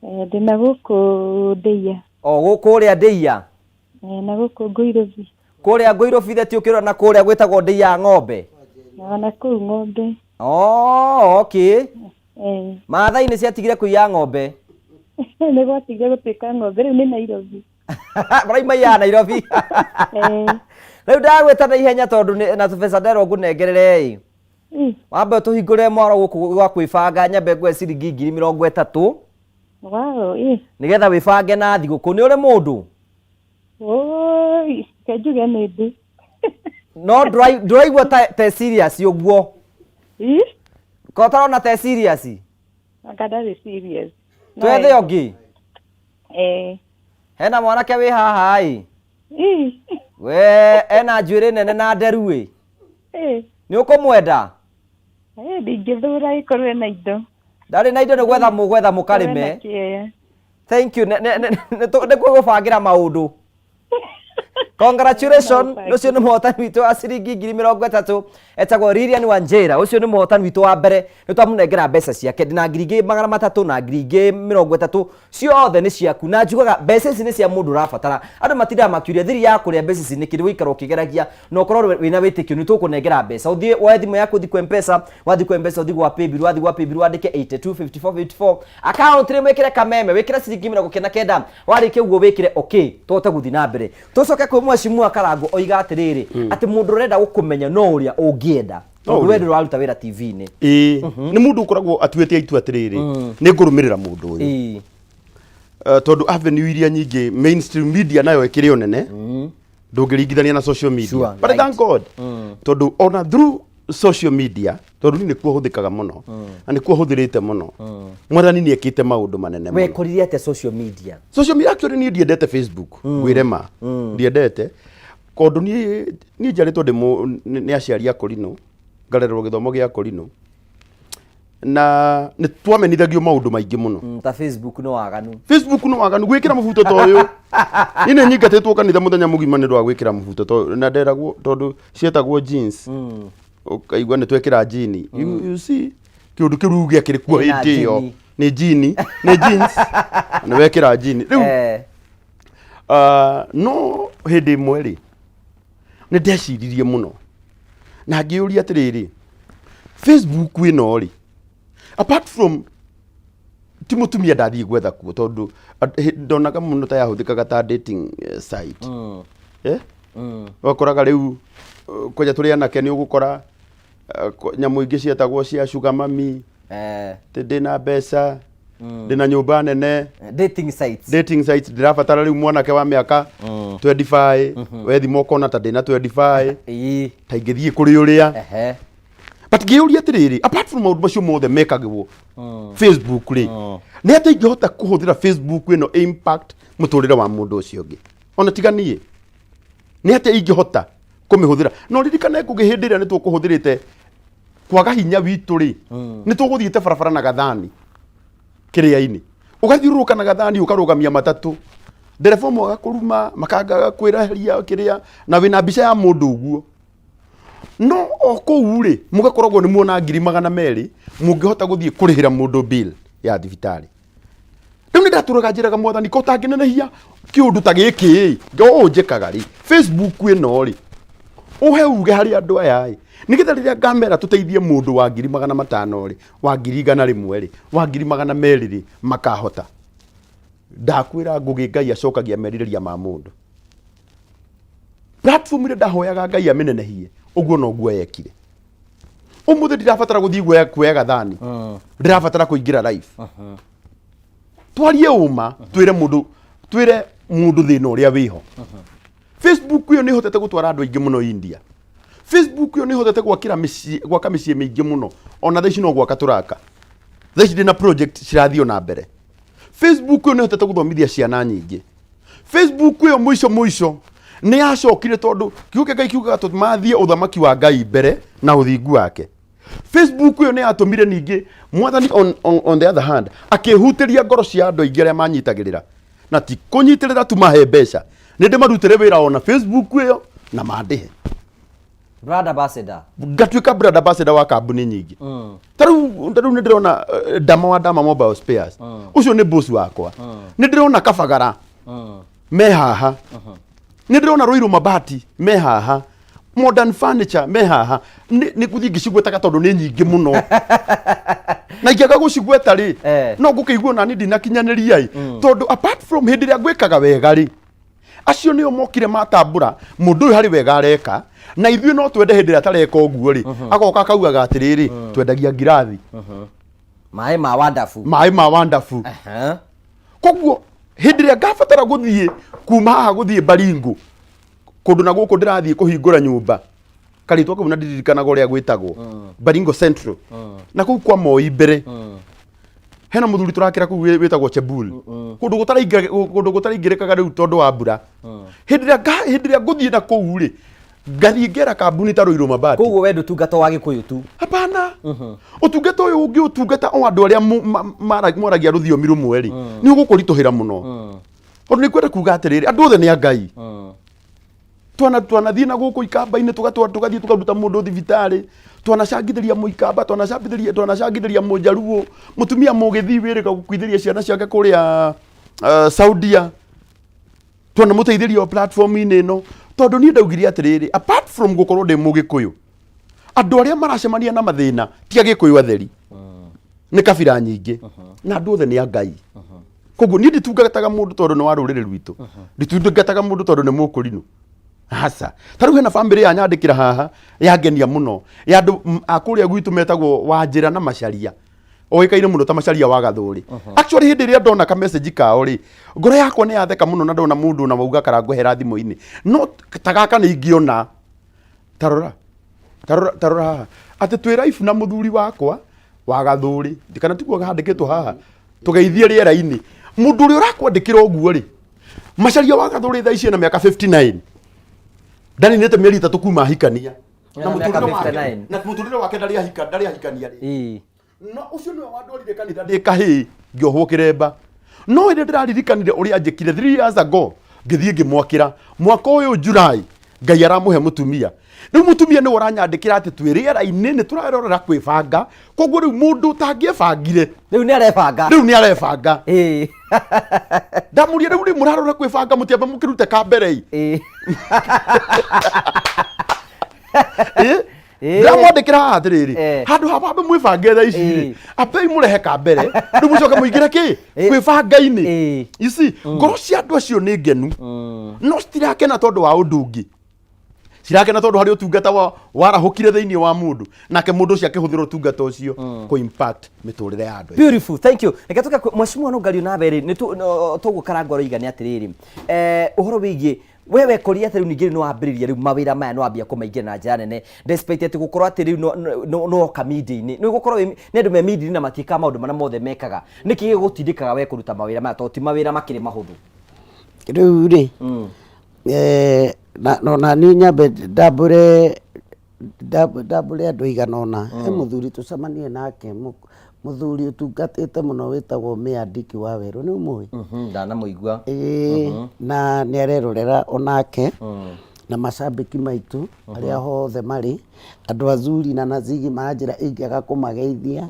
Ndĩ na gũkũ Ndĩia. O gũkũ ũrĩa Ndĩia? Na gũkũ Ngũirũbi. Kũrĩa Ngũirũbi theti ũkĩrora na kũrĩa gwĩtagwo Ndĩia ya ng'ombe? Ona kũu ng'ombe. Oh, okay. Maathai nĩ ciatigire kũiya ng'ombe? Nĩ gwatigire gũtuĩka ng'ombe, rĩu nĩ Nairobi. Maraima ya Nairobi. Rĩu ndagwĩta na ihenya tondũ na tũbeca nderwo ngũnengerere ĩ. Wambe ũtũhingũrĩre mwaro gũkũ gwa kwĩbanga nyambe ngũhe ciringi 30,000. Wow, ĩ. Nĩgetha wĩbange na thigũkũ. Nĩ ũrĩ mũndũ? Oi, reke njuge nĩ ndĩ. No ndũraigua te serious ũguo? Ĩ? Ko ũtarona te serious? Anga ndarĩ serious. No Twethe ũngĩ? Hena mwanake wĩ haha ĩ? Ĩ. We ena njuĩrĩ nene na nderu ĩ? Ĩĩ. Nĩ ũkũmwenda? Ĩĩ, ndingĩthura ĩkorwo ena indo. Ndarĩ na indo nĩ gwetha mũgwetha Ĩkorwo ena mũkarĩme. kĩea. Thank you. Nĩ gũbangĩra maũndũ. Congratulations, ũcio nĩ mũhotani witũ wa ciringi 30,000 etagwo Lilian Wanjera. Ũcio nĩ mũhotani witũ wa mbere, nĩ twamũnengera mbeca ciake. Ndĩna 300,000 na 30,000 ciothe nĩ ciaku, na njugaga mbeca ici nĩ cia mũndũ ũrabatara. Andũ matindaga makiuria thiri ya kũrĩa mbeca ici nĩkĩ, nĩ gũikara ũkĩgeragia na ũkorwo wĩna wĩtĩkio nĩ tũkũnengera mbeca. Ũthiĩ woe thimũ yaku ũthiĩ kwa M-Pesa, wathiĩ kwa M-Pesa ũthiĩ gwa Paybill, wathiĩ gwa Paybill wandĩke 825454 account rĩmwe wĩkĩre kameme, wĩkĩre ciringi 99, warĩkia ũguo wĩkĩre okay, tũhote gũthiĩ na mbere. Tũcoke kwĩ mheshimiwa Karangũ oiga atĩrĩrĩ, atĩ mũndũ ũrenda gũkũmenya no ũrĩa ũngĩenda, No tondũ we ũrĩa. ndũraruta wĩra TV-inĩ. Ĩĩ, nĩ mũndũ ũkoragwo atuĩte itua atĩrĩrĩ, nĩ ngũrũmĩrĩra mũndũ ũyũ. Tondũ avenue iria nyingĩ mainstream media nayo ĩkĩrĩ o nene, ndũngĩringithania na social media. But thank God, tondũ ona through social media, tondũ niĩ nĩkuo hũthĩkaga mũno na nĩkuo hũthĩrĩte mũno, mwathani nĩ ekĩte maũndũ manene mũno. Wekorire atĩa social media? Social media, actually niĩ ndiendete Facebook, ngwĩre ma ndiendete, tondũ niĩ njiarĩtwo ndĩ nĩ aciari a Korinũ, ngarererwo gĩthomo gĩa Korinũ, na nĩ twamenithagio maũndũ maingĩ mũno. Ta Facebook nĩ waganu. Facebook nĩ waganu, gwĩkĩra mũbuto ta ũyũ. Niĩ nĩ nyingatĩtwo kanitha mũthenya mũgima nĩ ũndũ wa gwĩkĩra mũbuto ta ũyũ, na nderagwo tondũ cietagwo jeans, ũkaigua nĩ twekĩra jini. You see, kĩũndũ kĩu rĩu gĩakĩrĩ kuo Ĩna hĩndĩ ĩyo jini. Nĩ jini, nĩ jeans, nĩ wekĩra jini rĩu. No hĩndĩ ĩmwe rĩ, nĩ ndeciririe mũno na ngĩũria atĩrĩrĩ, Facebook ĩno rĩ, apart from ti mũtumia ndathiĩ gwetha kuo, tondũ ndonaga mũno ta yahũthĩkaga ta dating site. Eh? Ũgakoraga rĩu kwanja tũrĩ anake nĩ ũgũkora nyamũ ingĩ cietagwo cia sugar mummy, atĩ ndĩna mbeca, ndĩna nyũmba nene. Dating sites. Dating sites, ndĩrabatara rĩu mwanake wa mĩaka 25, wethima ũkona ta ndĩna 25, ta ingĩthiĩ kũrĩ ũrĩa. But ngĩyũria atĩrĩrĩ, apart from maũndũ macio mothe mekagĩrwo Facebook rĩ, nĩ atĩ ingĩhota kũhũthĩra Facebook ĩno impact mũtũrĩre wa mũndũ ũcio ũngĩ ona tiga niĩ, nĩ atĩa ingĩhota kũmĩhũthĩra? No ririkane ngũgĩ hĩndĩ ĩrĩa nĩ tũkũhũthĩrĩte kwaga hinya witũ rĩ, nĩ tũgũthiĩte barabara na gathani kĩrĩa-inĩ, ũgathiũrũrũka na gathani, ũkarũgamia matatũ, ndereba ũmwe agakũruma, makanga agakwĩraheria kĩrĩa, na wĩna mbica ya mũndũ ũguo. No o kũu rĩ, mũgakoragwo nĩ muona 200,000 mũngĩhota gũthiĩ kũrĩhĩra mũndũ bill ya thibitarĩ. Rĩu nĩ ndatũraga njĩraga mwathani, ko ũtangĩnenehia kĩũndũ ta gĩkĩ ĩ, ũũ njĩkaga rĩ, Facebook ĩno rĩ, ũhe uge harĩ andũ aya ĩ, nĩgetha rĩrĩa ngamera tũteithie mũndũ wa 500,000 rĩ, wa 100,000 rĩ, wa 200,000 rĩ, makahota. Ndakwĩra Ngũgĩ, Ngai acokagia merirĩria ma mũndũ. Platform ĩrĩa ndahoyaga Ngai amĩnenehie, ũguo noguo yekire. Ũmũthĩ ndirabatara gũthiĩ kuoya gathani, ndĩrabatara kũingĩra live, twarie ũma, twĩre mũndũ thĩna ũrĩa wĩho. Facebook ĩyo nĩ ĩhotete gũtwara andũ aingĩ mũno India. Facebook ĩyo nĩ ĩhotete gwakĩra mĩciĩ, gwaka mĩciĩ mĩingĩ mũno. Ona thaa ici no gwaka tũraka, thaa ici ndĩna project cirathiĩ ona mbere. Facebook ĩyo nĩ ĩhotete gũthomithia ciana nyingĩ. Facebook ĩyo mũico mũico nĩ yacokire, tondũ kiugo kĩa Ngai kiugaga tũmathiĩ ũthamaki wa Ngai mbere na ũthingu wake. Facebook ĩyo nĩ yatũmire ningĩ mwathani on the other hand akĩhutĩria ngoro cia andũ aingĩ arĩa manyitagĩrĩra, na ti kũnyitĩrĩra tu mahe mbeca, nĩ ndĩmarutĩre wĩra ona Facebook ĩyo na mandĩhe. Brand ambassador. Ngatuĩka brand ambassador wa kambuni nyingĩ. Ta rĩu nĩ ndĩrona Dama wa Dama Mobile Spares, ũcio nĩ boss wakwa. Nĩ ndĩrona Kabagara me haha, nĩ ndĩrona Ruiru Mabati me haha, Modern Furniture me haha. Nĩ ngũthiĩ ngĩcigwetaga tondũ nĩ nyingĩ mũno, na ingĩaga gũcigweta rĩ, no ngũkĩigua nani ndinakinyanĩria ĩ, tondũ apart from hĩndĩ ĩrĩa ngwĩkaga wega rĩ, acio nĩo mokire matambũra mũndũ ũyũ harĩ wega areka, na ithuĩ no twende hĩndĩ ĩrĩa atareka ũguo rĩ, agoka akaugaga atĩrĩrĩ, twendagia ngirathi, maĩ ma wandabu, maĩ ma wandabu. Koguo hĩndĩ ĩrĩa ngabatara gũthiĩ kuma haha gũthiĩ Baringo, kũndũ na gũkũ ndĩrathiĩ kũhingũra nyũmba, karĩtwa kau na ndiririkanaga ũrĩa gwĩtagwo, Baringo Central, na kũu kwa Moi mbere hena mũthuri tũrakĩra kũu wĩtagwo Chebul, kũndũ gũtaraingĩrĩkaga rĩu tondũ wa mbura. Hĩndĩ ĩrĩa ngũthiĩ na kũu rĩ, Ngathiĩ ngera kambuni ta Ruiru Mabati. Koguo we ndũtungata wa Gĩkũyũ tu? Hapana. Ũtungata ũyũ ũngĩũtungata o andũ arĩa mwaragia rũthiomi rũmwe rĩ, nĩ ũgũkũritũhĩra mũno. Tondũ nĩ kwenda kuga atĩrĩrĩ, andũ othe nĩ a Ngai. Twanathiĩ na gũkũ ikamba-inĩ, tũgathiĩ tũkaruta mũndũ thibitarĩ, twanacangithĩria mũikamba, twanacangithĩria mũjaruo, mũtumia mũgĩthii wĩrĩga gũkuithĩria ciana ciake kũrĩa Saudia, twanamũteithĩria o platform-inĩ ĩno. Tondũ niĩ ndaugire atĩrĩrĩ, apart from gũkorwo ndĩ mũgĩkũyũ, andũ arĩa maracemania na mathĩna ti agĩkũyũ atheri, nĩ kabira nyingĩ, na andũ othe nĩ a Ngai. Koguo niĩ nditungataga mũndũ tondũ nĩ wa rũrĩrĩ rwitũ, nditungataga mũndũ tondũ nĩ mũkũrinũ, aca. Ta rĩu hena bamĩrĩ yanyandĩkĩra haha yangenia mũno, ya andũ a kũrĩa gwitũ metagwo Wanjĩra na Macaria, oĩkaine mũno ta Macaria wa Gathũrĩ. Actually hĩndĩ ĩrĩa ndona ka message kao rĩ, ngoro yakwa nĩ yatheka mũno, na ndona mũndũ ona wauga karangwehera thimũ-inĩ, no ta gaka nĩ ingĩona. Tarora, tarora, tarora haha atĩ twĩ live na mũthuri wakwa wa Gathũrĩ, kana tiguo handĩkĩtwo haha, tũgeithie rĩera-inĩ. Mũndũ ũrĩa ũrakwandĩkĩra ũguo rĩ, Macaria wa Gathũrĩ thaa ici ena mĩaka 59, ndaninĩte mĩeri 3 kuma ahikania. Na mĩaka 59. Na mũtũrĩre wake ndarĩ ahika, ndarĩ ahikania rĩ. No ũcio nĩwe wandwarire kanitha ndĩ kahĩĩ, ngĩohwo kĩremba. No hĩndĩ ndĩraririkanire ũrĩa anjĩkire 3 years ago, ngĩthiĩ ngĩmwakĩra. Mwaka ũyũ July, Ngai aramũhe mũtumia. Rĩu mũtumia nĩwe ũranyandĩkĩra atĩ twĩ rĩera-inĩ nĩ tũrarorera kwĩbanga. Koguo rĩu mũndũ ũtangĩebangire rĩu nĩ arebanga. Rĩu nĩ arebanga. Ndamũria rĩu rĩ mũrarora kwĩbanga, mũtiambe mũkĩrute ka mbere ĩ. Ndĩramwandĩkĩra haha atĩrĩrĩ, handũ ha bambe mwĩbange thaa ici rĩ, ambei mũrehe ka mbere, rĩu mũcoke mũingĩre kĩ kwĩbanga-inĩ. You see, ngoro cia andũ acio nĩ ngenu, no citirakena tondũ wa ũndũ ũngĩ, cirakena tondũ harĩ ũtungata warahũkire thĩinĩ wa mũndũ, nake mũndũ ũcio akĩhũthĩra ũtungata ũcio kũ impact mĩtũrĩre ya andũ. Beautiful, thank you. Reke tũke mheshimiwa Nũngario nawe rĩ, nĩ tũgũkarangwo aroiga nĩ atĩrĩrĩ, ũhoro wĩgiĩ we wekorire atĩ rĩu ningĩ rĩu nĩwambĩrĩria rĩu mawĩra maya nĩwambia kũmaingĩra na njĩra nene, despite atĩ gũkorwo atĩ rĩu no media-inĩ, nĩ gũkorwo nĩ andũ me media-inĩ na matiĩkaga maũndũ marĩa mothe mekaga. Nĩkĩ gĩgũtindĩkaga we kũruta mawĩra maya, tondũ ti mawĩra makĩrĩ mahũthũ? Rĩu rĩ, na ona niĩ nyambe ndambũre ndambũre andũ aigana ũna. He mũthuri tũcemanirie nake, mũthuri ũtungatĩte mũno wĩtagwo Mayor Dick Wawerũ, nĩ ũmũĩ? Ndanamũigua. Ĩĩ, na nĩ arerorera onake na macambĩki maitũ arĩa hothe marĩ, andũ azuri na nazigi maranjĩra ingĩaga kũmageithia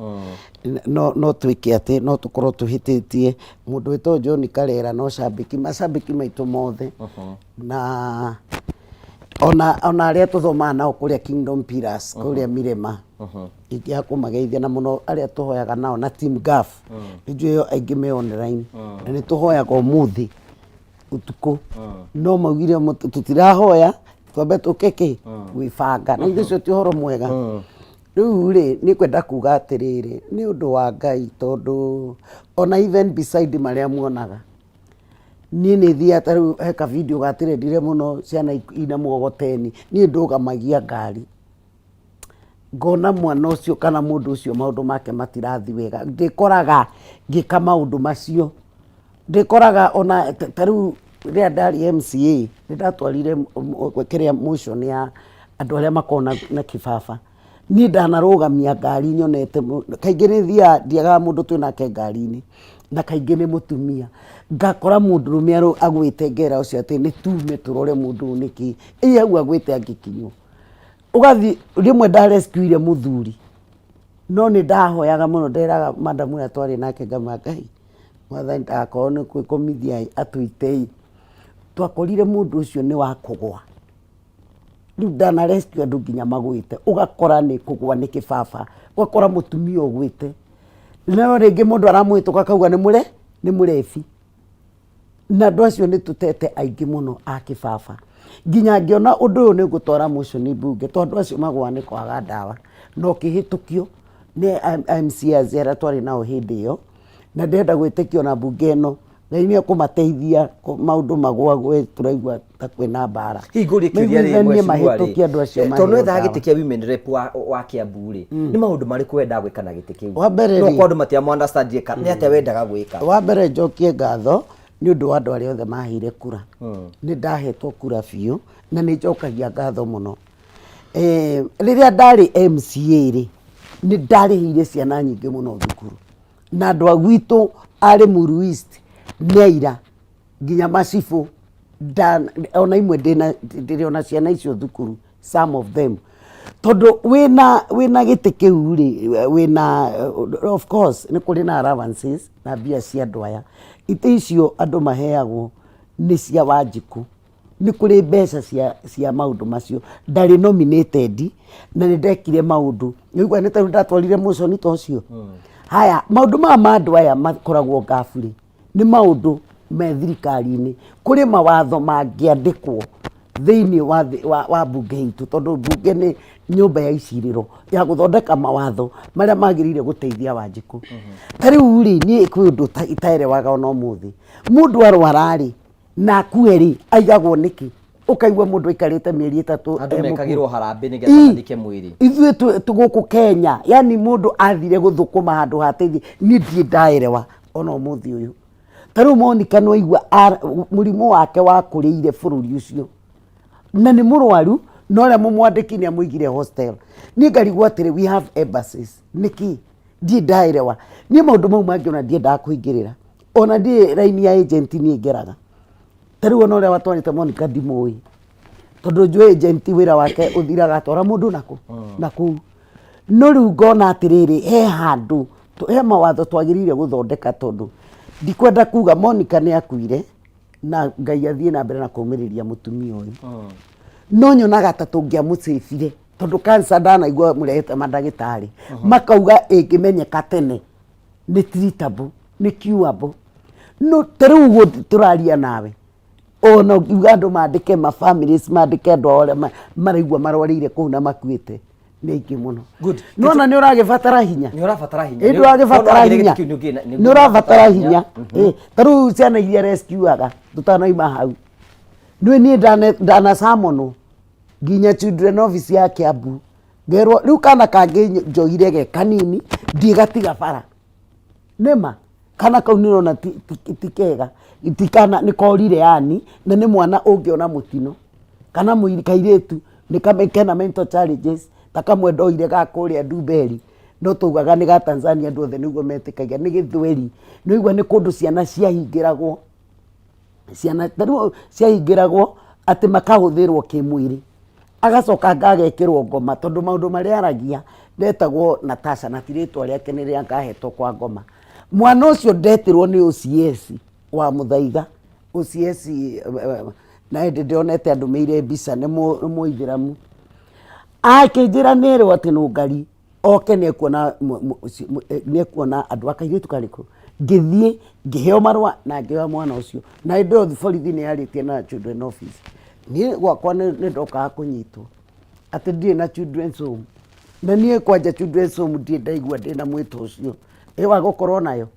no twĩke atĩ no tũkorwo tũhĩtĩtie. Mũndũ wĩtagwo John Karera no cambĩki, macambĩki maitũ mothe na ona arĩa tũthomaga nao kũrĩa Kingdom Pillars kũrĩa Mirema, ingĩaga kũmageithia, na mũno arĩa tũhoyaga nao na Team Gaf, nĩ njũĩ ĩyo aingĩ me online na nĩ tũhoyaga ũmũthĩ ũtukũ, no maugire tũtirahoya, twambe tũke kĩ gwĩbanga, na ithuĩ ũcio ti ũhoro mwega. Rĩu rĩ, nĩ kwenda kuga atĩrĩrĩ, nĩ ũndũ wa Ngai, tondũ ona even beside marĩa muonaga, niĩ nĩ thiaga, ta rĩu he ka video gatrendire mũno, ciana ina mũgogoteni, niĩ ndũgamagia ngari ngona mwana ũcio kana mũndũ ũcio maũndũ make matirathiĩ wega, ndĩkoraga ngĩka maũndũ macio, ndĩkoraga ona ta rĩu rĩrĩa ndarĩ MCA nĩ ndatwarire kĩrĩa motion ya andũ arĩa makoragwo na kĩbaba. Niĩ ndanarũgamia ngari nyonete, kaingĩ nĩ thiaga, ndiagaga mũndũ twĩ nake ngari-inĩ, na kaingĩ nĩ mũtumia, ngakora mũndũrũme agwĩte, ngera ũcio atĩ nĩ tume tũrore mũndũ ũyũ nĩkĩ, ĩ hau agwĩte angĩkinywo. Ũgathiĩ, rĩmwe nda rescue ire mũthuri, no nĩ ndahoyaga mũno, nderaga madam ũrĩa twarĩ nake ngamwĩra Ngai, mwathani ndagakorwo nĩ kwĩkũmithia ĩ, atũite ĩ. Twakorire mũndũ ũcio nĩ wa kũgwa. Rĩu ndana rescue andũ nginya magwĩte, ũgakora nĩ kũgwa nĩ kĩbaba, ũgakora mũtumia ũgwĩte. No rĩngĩ mũndũ aramũhĩtũka akauga nĩ mũre, nĩ mũrebi. Na andũ acio nĩ tũtete aingĩ mũno a kĩbaba. Nginya ngĩona ũndũ ũyũ nĩ ngũtwara motion mbunge, tondũ andũ acio magũaga nĩ kwaga ndawa. Na ũkĩhĩtũkio nĩ MCAs arĩa twarĩ nao hĩndĩ ĩyo, na ndĩrenda gwĩtĩkia ona mbunge ĩno Ngai nĩ ekũmateithia maũndũ magwagwe tũraigua ta kwĩna mbara. Hihi ngũrie kĩũria rĩ, Maiguithanie mheshimiwa rĩ, mahĩtũkie andũ acio tondũ maheo wethaga ndawa. gĩtĩ kĩa women rep wa Kiambu rĩ, nĩ maũndũ marĩkũ wendaga gwĩka na gĩtĩ kĩu? Wa mbere No rĩ- kwa andũ matiamũ understand nĩ atĩa wendaga gwĩka? Wa mbere njokie ngatho Nĩ ũndũ wa andũ arĩa othe maheire kura. Nĩ ndahetwo kura biũ na nĩ njokagia ngatho mũno. Eh, rĩrĩa ndarĩ MCA rĩ, nĩ ndarĩhĩire ciana nyingĩ mũno thukuru na andũ a gwitũ a Limuru East nĩ aira nginya macibũ ona imwe ndĩna ndĩrĩ ona ciana icio thukuru, some of them, tondũ wĩna gĩtĩ kĩu rĩ, wĩna, of course nĩ kũrĩ na allowances na mbia cia andũ aya. Itĩ icio andũ maheagwo nĩ cia Wanjikũ, nĩ kũrĩ mbeca cia maũndũ macio. Ndarĩ nominated na nĩ ndekire maũndũ, nĩũigua nĩ ta ndatwarire motion ta ũcio. Haya, maũndũ maya ma andũ aya makoragwo ngabu rĩ, nĩ maũndũ me thirikari-inĩ. Kũrĩ mawatho mangĩandĩkwo thĩinĩ wa mbunge itũ, tondũ mbunge nĩ nyũmba ya icirĩro ya gũthondeka mawatho marĩa magĩrĩire gũteithia Wanjikũ. Ta rĩu rĩ, niĩ kwĩ ũndũ itaerewaga ona ũmũthĩ. Mũndũ arwara rĩ, na akue rĩ, aigagwo nĩkĩ? Ũkaigua mũndũ aikarĩte mĩeri 3 Andũ e mũkuũ. Mekagĩrwo harambĩ nĩgetha mathike mwĩrĩ. Ithuĩ gũkũ Kenya, yani mũndũ athire gũthũkũma handũ hateithie, niĩ ndirĩ ndaerewa ona ũmũthĩ ũyũ. Ta rĩu Monica nĩwaigua mũrimũ wake wakũrĩire bũrũri ũcio na nĩ mũrwaru, na ũrĩa mũmwandĩki nĩ amũigire hostel. Niĩ ngarigwo atĩrĩ, we have embassies, nĩkĩ? Ndirĩ ndaerewa niĩ maũndũ mau mangĩ, ona ndiendaga kũingĩrĩra, ona ndirĩ raini ya agent niĩ ngeraga. Ta rĩu ona ũrĩa watwarĩte Monica ndimũĩ, tondũ njũĩ agent wĩra wake ũthiraga atwara mũndũ nakũ nakũu. No rĩu ngona atĩrĩrĩ, he handũ he mawatho twagĩrĩire gũthondeka, tondũ ndikwenda kuga Monica nĩ akuire na Ngai athiĩ na mbere na kũmĩrĩria mũtumia ũyũ, no nyonaga ta tũngĩamũcĩbire, tondũ cancer ndanaigua mũrehete mandagĩtarĩ makauga ĩngĩmenyeka tene nĩ treatable, nĩ curable. No ta rĩu ũguo tũraria nawe, ona ũngiuga andũ mandĩke ma families, mandĩke andũ ao arĩa maraigua marwarĩire kũu na makuĩte nĩ aingĩ mũno. Good. Nĩwona nĩ ũragĩbatara hinya. Nĩ ũrabatara hinya. Ĩ, ndũragĩbatara hinya, Kĩu nĩ nĩ ũrabatara hinya. Ĩ, ta rĩu ciana iria rescuaga, tũtanaima hau, nĩ niĩ ndanacamonwo nginya children office ya Kiambu, ngerwo rĩu kana kangĩ njoire ge kanini ndigatiga bara nĩma kana kau nĩrona ti kega, ti kana nĩ korire yani, na nĩ mwana ũngĩona mũtino kana kairĩtu nĩ kena mental challenges. Ta kamwe ndoire ga kũrĩa Ndumberi, no taugaga nĩ ga Tanzania, andũ othe nĩguo metĩkagia nĩ gĩthweri. Nĩũigua nĩ kũndũ ciana ciahingĩragwo, ciana ta rĩu ciahingĩragwo atĩ makahũthĩrwo kĩmwĩrĩ, agacoka ngagekĩrwo ngoma, tondũ maũndũ marĩa aragia ndetagwo Natasha na ti rĩtwa rĩake, nĩ rĩa ngahetwo kwa ngoma. Mwana ũcio ndetirwo nĩ OCS wa Mũthaiga, OCS na hĩndĩ ndĩonete andũmĩire mbica, nĩ mũithĩramu, akĩnjĩra nĩerwo atĩ nũngari oke nĩekuona nĩekuona andũ a kairĩtu karĩkũ. Ngĩthiĩ ngĩheo marũa na ngĩoya mwana ũcio, na hĩndĩ ĩyo borithi nĩ yarĩtie na children office. Niĩ gwakwa nĩ ndokaga kũnyitwo atĩ ndirĩ na children's home, na niĩ kwanja children's home ndirĩ ndaigua ndĩna mwĩto ũcio ĩ wa gũkorwo nayo.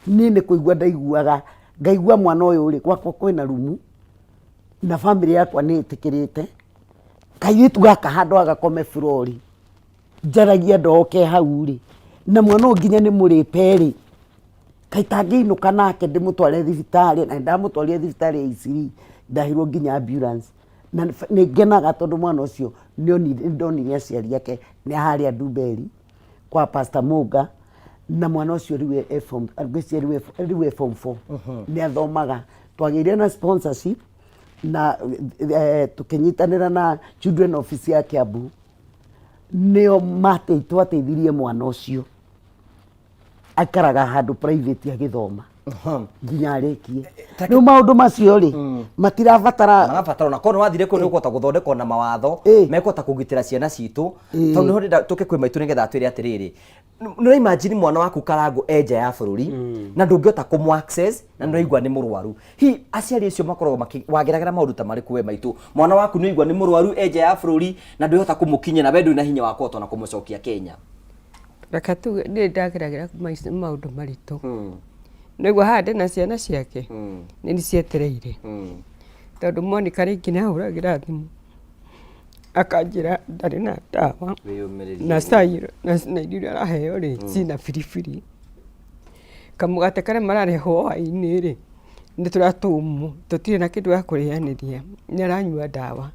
Niĩ nĩ kũigua ndaiguaga, ngaigua mwana ũyũ rĩ, gwakwa kwĩna rumu na bamĩrĩ yakwa nĩ ĩtĩkĩrĩte kairĩtu gaka handũ agakome burori, njaragia ndoke hau rĩ, na mwana ũyũ nginya nĩ mũrĩpe rĩ, kaĩ tangĩinũka nake ndĩmũtware thibitarĩ? Na nĩndamũtwarire thibitarĩ ya Eastleigh, ndahirwo nginya ambulance, na nĩ ngenaga tondũ mwana ũcio nĩ ndonire aciari ake nĩ harĩa Ndumberi kwa Pastor Munga, na mwana ũcio rĩu e form, ngwĩciria rĩu e form 4, nĩ athomaga. Twagĩire na sponsorship na tũkĩnyitanĩra na children office ya Kiambu, nĩo twateithirie mwana ũcio, aikaraga handũ private agĩthoma nginya arĩkie. Rĩu maũndũ macio rĩ, matirabatara Marabatara ona korwo wathire kũu nĩ ũkũhota gũthondekwo na mawatho mekũhota kũgitĩra ciana citũ, tondũ nĩho ndĩrenda tũke kwĩ maitũ nĩgetha atwĩre atĩrĩrĩ, nĩ ũra imagine mwana waku Karangũ e nja ya bũrũri na ndũngĩhota kũmũ access na nĩ ũraigua nĩ mũrwaru. Hihi aciari acio makoragwo wageragĩra maũndũ ta marĩkũ we maitũ? Mwana waku nĩ ũigua nĩ mũrwaru, e nja ya bũrũri na ndwĩhota kũmũkinyia, na we ndũrĩ na hinya wa kũhota ona kũmũcokia Kenya. Reke tuge niĩ ndageragĩra maũndũ maritũ. Nĩguo haha ndĩna ciana ciake nĩ cietereire, tondũ Monica rĩngĩ nĩ ahũragĩra thimũ akanjĩra ndarĩ na ndawa Wĩyũmĩrĩrie. Na cai na irio iria araheo rĩ, ciĩna biribiri. Kamũgate karĩa mararehwo hwaĩ-inĩ rĩ, Nĩ tũrĩa tũmũ, tũtirĩ na kĩndũ gĩa kũrĩanĩria, nĩ aranyua ndawa.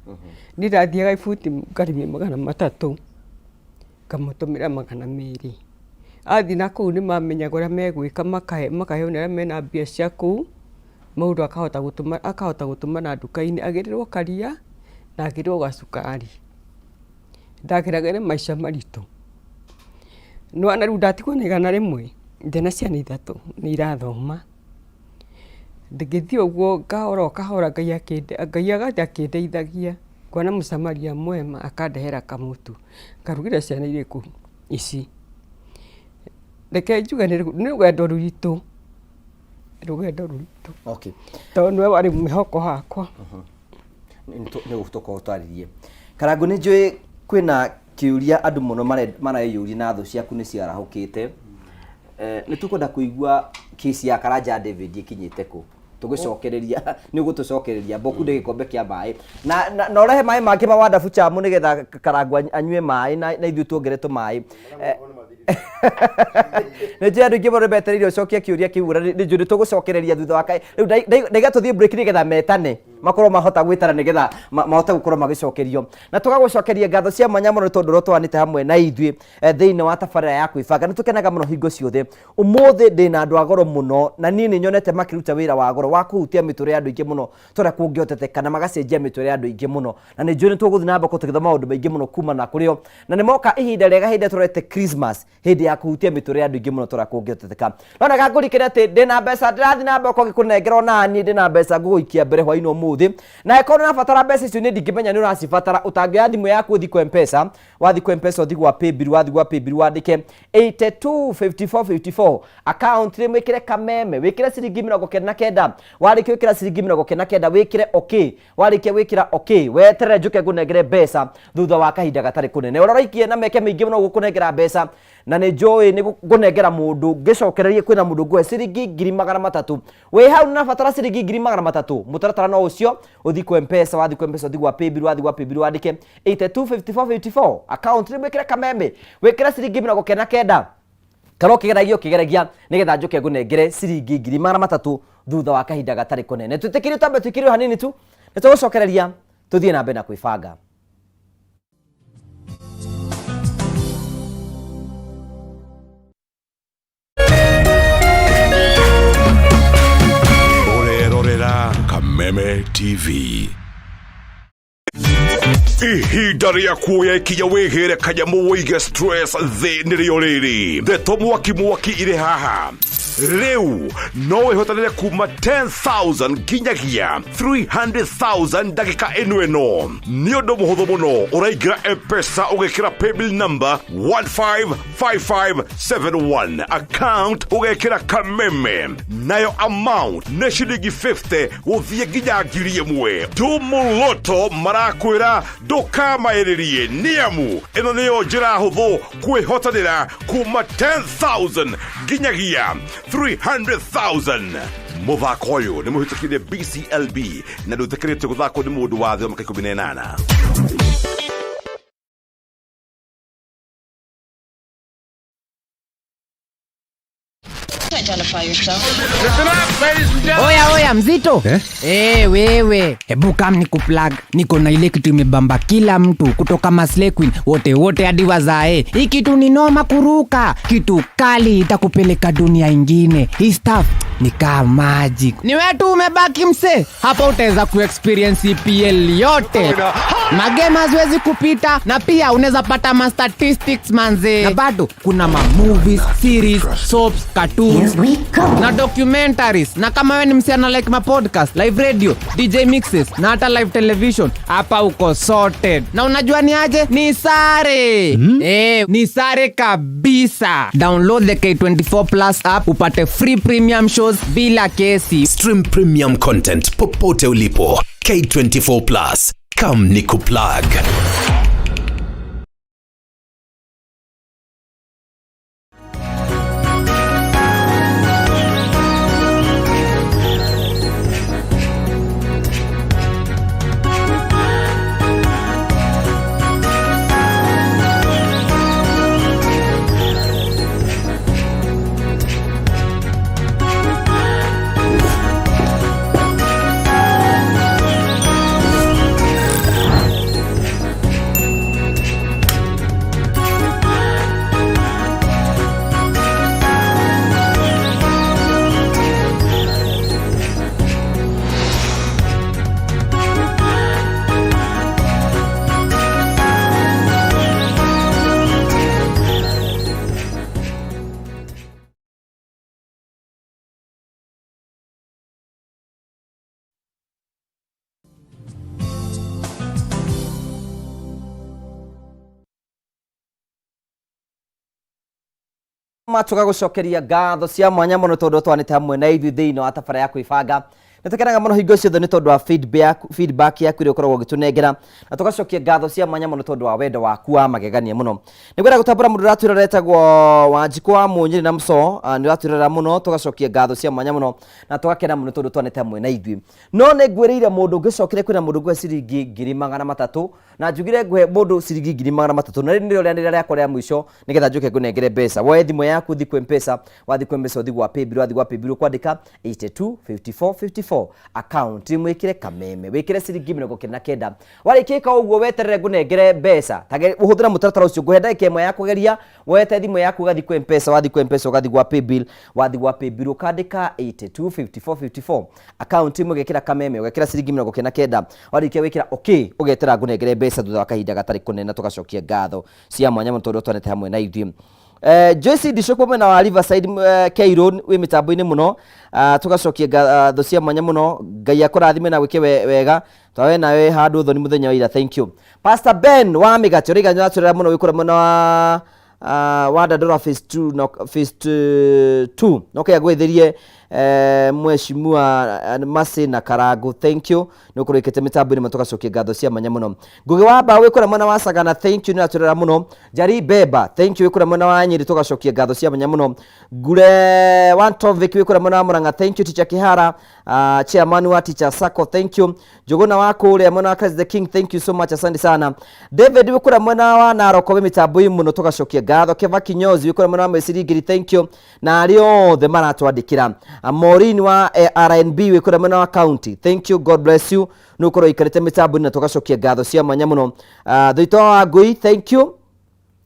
Niĩ ndathiaga ibuti ngarĩmia 300, ngamũtũmĩra 200. Athiĩ na kũu nĩ mamenyaga ũrĩa megwĩka makahe makaheo nĩ arĩa mena mbia cia kũu, mũndũ akahota gũtũma akahota gũtũmana nduka-inĩ agĩrĩrwo karia na agĩrĩrwo gacukari. Ndageragĩra maica maritũ. Nĩ wona rĩu ndatigwo na 100, ndĩna ciana ithatũ nĩ irathoma. Ngĩthiĩ ũguo kahora o kahora Ngai agathiĩ akĩndeithagia, ngona mũcamaria mwema akandehera kamũtu, ngarugĩra ciana irĩkũ ici. Reke njuge nĩ rũgendo rũritũ, rũgendo rũritũ tondũ nĩwe warĩ mwĩhoko wakwa. Nĩ tũkorwo twarĩrie. Karangũ nĩ njũĩ kwĩna kĩũria andũ mũno mareyũria na thũ ciaku nĩ ciarahũkĩte. Nĩ tũkwenda kũigua kesi ya Karanja David ĩkinyĩte kũ? Tũgĩcokereria nĩ ũgũtũcokereria mbokunde gĩkombe kĩa maĩ na na na ũrehe maĩ mangĩ ma Wandabu Chamu nĩgetha Karangũ anyue maĩ na na ithuĩ tuongerere tũmaĩ. Nĩ njũĩ andũ aingĩ mũno metereire ũcokie kĩũria kĩu na nĩ njũĩ nĩ tũgũcokereria thutha wa rĩu ndaiga tũthiĩ break nĩgetha metane makorwo mahota gwĩtana nĩgetha mahote gũkorwo magĩcokerio na tũgagũcokeria ngatho cia mwanya mũno nĩ tondũ ũrĩa ũtwaranĩte hamwe na ithuĩ thĩinĩ wa tabarĩra ya kwĩbanga. Nĩ tũkenaga mũno hingo ciothe. Ũmũthĩ ndĩna andũ a goro mũno na niĩ nĩ nyonete makĩruta wĩra wa goro wa kũhutia mĩtũrĩre ya andũ aingĩ mũno ta ũrĩa kũngĩhoteteka na magacenjia mĩtũrĩre ya andũ aingĩ mũno. Na nĩ njũĩ nĩ tũgũthiĩ na mbere tũgĩthoma maũndũ maingĩ mũno kumana kũrĩ o. Na nĩ moka ihinda rĩega hĩndĩ ĩrĩa tũrorete Christmas, hĩndĩ ya kũhutia mĩtũrĩre ya andũ aingĩ mũno ta ũrĩa kũngĩhoteteka. No reke ngũririkanie atĩ ndĩna mbeca ndĩrathiĩ na mbere gũkĩkũnengera ona niĩ ndĩna mbeca ngũgũikia mbere hwainĩ ũmũthĩ. Na angĩkorwo nĩ ũrabatara mbeca icio niĩ ndingĩmenya nĩ ũracibatara, ũtangĩoya thimũ yaku ũthiĩ kwa M-Pesa, wathiĩ kwa M-Pesa ũthiĩ gwa paybill, wathiĩ gwa paybill wandĩke 825454 account rĩ wĩkĩre kameme, wĩkĩre ciringi 99, warĩkia gwĩkĩra ciringi 99 wĩkĩre okay, warĩkia gwĩkĩra okay weterere njũke ngũnengere mbeca thutha wa kahinda gatarĩ kũnene. Ũrĩa ũraikie na meke mĩingĩ mũno gũkũnengera mbeca na nĩ njũĩ nĩ ngũnengera mũndũ ngĩcokererie kwĩna mũndũ ngũhe ciringi 300,000. Wĩ hau nĩrabatara ciringi 300,000, mũtaratara no ũcio, ũthiĩ kwa M-Pesa, wathiĩ kwa M-Pesa ũthiĩ gwa paybill, wathiĩ gwa paybill wandĩke 825454 account rĩu wĩkĩre kameme, wĩkĩre ciringi 99 kana ũkĩgeragia ũkĩgeragia nĩgetha njũke ngũnengere ciringi 300,000 thutha wa kahinda gatarĩ kũnene. Twĩtĩkĩrio twambe tũikĩrio hanini tu, nĩ tũgũcokereria tũthiĩ na mbere na kwĩbanga. Ũrerorera Kameme TV. Ihinda rĩa kuoya ikinya wĩgĩre kanyamũ wĩige stress thĩ nĩrĩo rĩrĩ. Ndeto mwaki mwaki irĩ haha. Rĩu no wĩhotanĩre kuma 10,000 nginyagia 300,000 ndagĩka ĩno ĩno. Nĩ ũndũ mũhũthũ mũno, ũraingĩra M-Pesa ũgekĩra paybill number 155571 account ũgekĩra kameme nayo amount nĩ ciringi 50 gũthiĩ nginya 1,000. Tumuloto marakwĩra ndũkamaĩrĩrie nĩamu ĩno nĩyo njĩra hũthũ kwĩhotanĩra kuma 10,000 nginyagia 300,000. Mũthako ũyũ nĩ mũhĩtũkire BCLB na ndũĩtĩkĩrĩtio gũthakwo nĩ mũndũ wa thĩ wa mĩaka 18. Oya oya mzito eh? Eh, wewe hebu kam ni kuplug, niko na ile kitu imebamba kila mtu kutoka Maslay Queen wote wote hadi wazae. Hii kitu ni noma kuruka, kitu kali itakupeleka dunia ingine. Hii stuff ni kama magic. Ni wewe tu umebaki mse, hapa utaweza kuexperience EPL yote. Magame haziwezi kupita na pia unaweza pata ma statistics manze. Na bado kuna ma movies, series, soaps, cartoons na documentaries. Na kama wewe ni msichana like ma podcast, live radio, DJ mixes na hata live television, hapa uko sorted. Na unajua ni aje? Ni sare. Ni sare kabisa. Download the K24 Plus app upate free premium shows bila kesi. Stream premium content popote ulipo. K24 Plus. Come ni kuplug. Tũgagũcokeria ngatho cia mwanya mũno tondũ twanĩte hamwe na ithuĩ thĩinĩ wa tabara ya kwĩbanga. Nĩ tũkenaga mũno hingo ciothe nĩ tondũ wa feedback yaku ĩrĩa ũkoragwo ũgĩtũnengera, na tũgacokia ngatho cia mwanya mũno tondũ wa wendo waku wa magegania mũno. Nĩ ngwenda gũtambũra mũndũ ũratwĩrora etagwo Wanjikũ wa Mũnyĩrĩ na Mũco, nĩ ũratwĩrora mũno, tũgacokia ngatho cia mwanya mũno na tũgakena mũno tondũ twanĩte hamwe na ithuĩ. No nĩ ngwĩrĩire mũndũ ngĩcokire kwĩna mũndũ ngũhe ciringi 300,000, na njugire ngũhe mũndũ ciringi 300,000, na rĩrĩ nĩrĩo rĩanĩrĩra rĩakwa rĩa mũico nĩgetha njũke ngũnengere mbeca. Woe thimũ yaku ũthiĩ kwĩ Mpesa, wathiĩ kwĩ Mpesa ũthiĩ gwa Paybill, wathiĩ gwa Paybill ũkwandĩka 82 54 54 account mwĩkĩre kameme, wĩkĩre ciringi 99. Warĩkia ĩka ũguo weterere ngũnengere mbeca. Ũhũthĩra mũtaratara ũcio, ngũhe ndagĩka ĩmwe ya kũgeria. Woete thimũ yaku ũgathiĩ kwĩ Mpesa, wathiĩ kwĩ Mpesa ũgathiĩ gwa Paybill, wathiĩ gwa Paybill ũkandĩka 82 54 54 account ĩmwe, ũgekĩra kameme, ũgekĩra ciringi 99. Warĩkia gwĩkĩra okay, ũgetera ngũnengere mbeca thutha wa kahinda gatarĩ kũnene, na tũgacokia ngatho cia mwanya mũno tondũ twanete hamwe na ithuĩ. Joyce Ndicũkũ mwena wa Riverside, Cairo wĩ mĩtambo-inĩ mũno. Tũgacokia ngatho cia mwanya mũno. Ngai akũrathime na gwĩke wega twawe nawe handũ thoni mũthenya wa ira. Thank you. Pastor Ben wa mĩgate ũrĩa ũratwĩrera mũno wĩ kũrĩa mwena wa Dandora phase 2, no, phase 2 no kĩa gwĩthĩrie mheshimiwa Masi na Karangu, thank you nĩ ũkorwo wĩkĩte mĩtambo-inĩ mũno, tũgacokia ngatho cia mwanya mũno. Ngugi wa Mbaũ wĩ kũrĩa mwena wa Sagana, thank you nĩ ũratwĩrera mũno. Njari Beba, thank you wĩ kũrĩa mwena wa Nyĩrĩ, tũgacokia ngatho cia mwanya mũno. Ngure wa Tovic wĩ kũrĩa mwena wa Murang'a, thank you. Teacher Kihara, chairman wa Teacher Sacco, thank you. Njũgũna wa kũrĩa mwena wa Christ the King, thank you so much, asante sana. David wĩ kũrĩa mwena wa Narok wĩ mĩtambo-inĩ mũno, tũgacokia ngatho. Keva Kinyozi wĩ kũrĩa mwena wa Mwĩciringiri, thank you na arĩa othe maratwandĩkĩra. Maureen wa RNB wĩ kũrĩa mwena wa county, thank you, God bless you nĩ ũkorwo ũikarĩte mĩtambo-inĩ na tũgacokia ngatho cia mwanya mũno. Thuito wa Ngui, thank you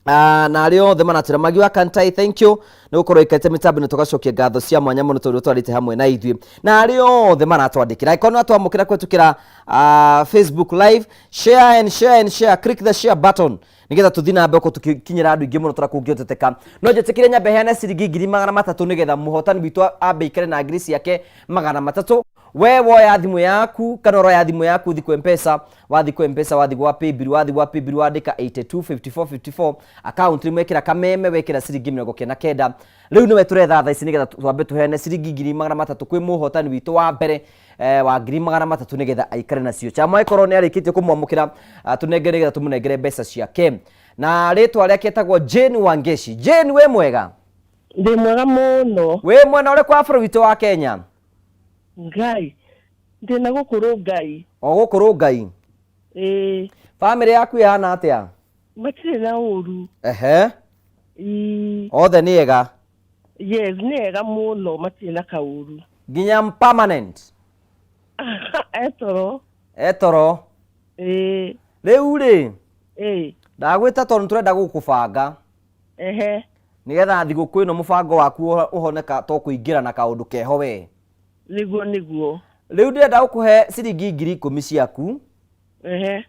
na arĩa othe maratwĩra. Magi wa Kantai, thank you nĩ gũkorwo ikarĩte mĩtambo na tũgacokia ngatho cia mwanya mũno tondũ twarĩte hamwe na ithuĩ na arĩa othe maratwandĩkĩra. Angĩkorwo nĩ watwamũkĩra kũhetũkĩra Facebook live, share and share and share, click the share button nĩgetha tũthiĩ na mbere gũkorwo tũgĩkinyĩra andũ aingĩ mũno tũrĩa kũngĩhoteteka. No njĩtĩkĩre nyambe heane ciringi 300,000 nĩgetha mũhotani witũ ambe aikare na ngiri ciake 300. We woya thimũ yaku kana ũroya thimũ yaku ũthiĩ kwĩ Mpesa, wathiĩ kwĩ Mpesa, wathiĩ gwa Paybill, wathiĩ gwa Paybill wandĩka 82 54 54 account rĩmwe, ĩkĩra kameme, wekĩra ciringi 99. Rĩu nĩwe tũretha thaa ici nĩgetha twambe tũheane ciringi 300,000 kwĩ mũhotani witũ wa mbere wa 300,000 nĩgetha aikare nacio. Chama ĩkorwo nĩ arĩkĩtie kũmwamũkĩra, tũnengere nĩgetha tũmũnengere mbeca ciake, na rĩtwa rĩake etagwo Jane Wangeshi. Jane, wĩ mwega? Ndĩ mwega mũno. Wĩ mwena ũrĩkũ wa bũrũri witũ wa Kenya? Ngai, ndĩ na gũkũ Rũngai. O gũkũ Rũngai? Ĩĩ. Bamĩrĩ yaku ĩhana atĩa? Matirĩ na ũru. Ehe. Ĩĩ. Othe nĩ ega? Yes, nĩ ega mũno, matirĩ na kaũru. Nginya permanent? Etoro. Etoro. Ĩĩ. Rĩu rĩ, Ĩĩ. ndagwĩta tondũ tũrenda gũkũbanga. Ehe. Nĩgetha thigũkũ ĩno mũbango waku ũhoneka to kũingĩra na kaũndũ keho we. Nĩguo, nĩguo. Rĩu ndĩrenda gũkũhe ciringi 10,000 ciaku. Ehe.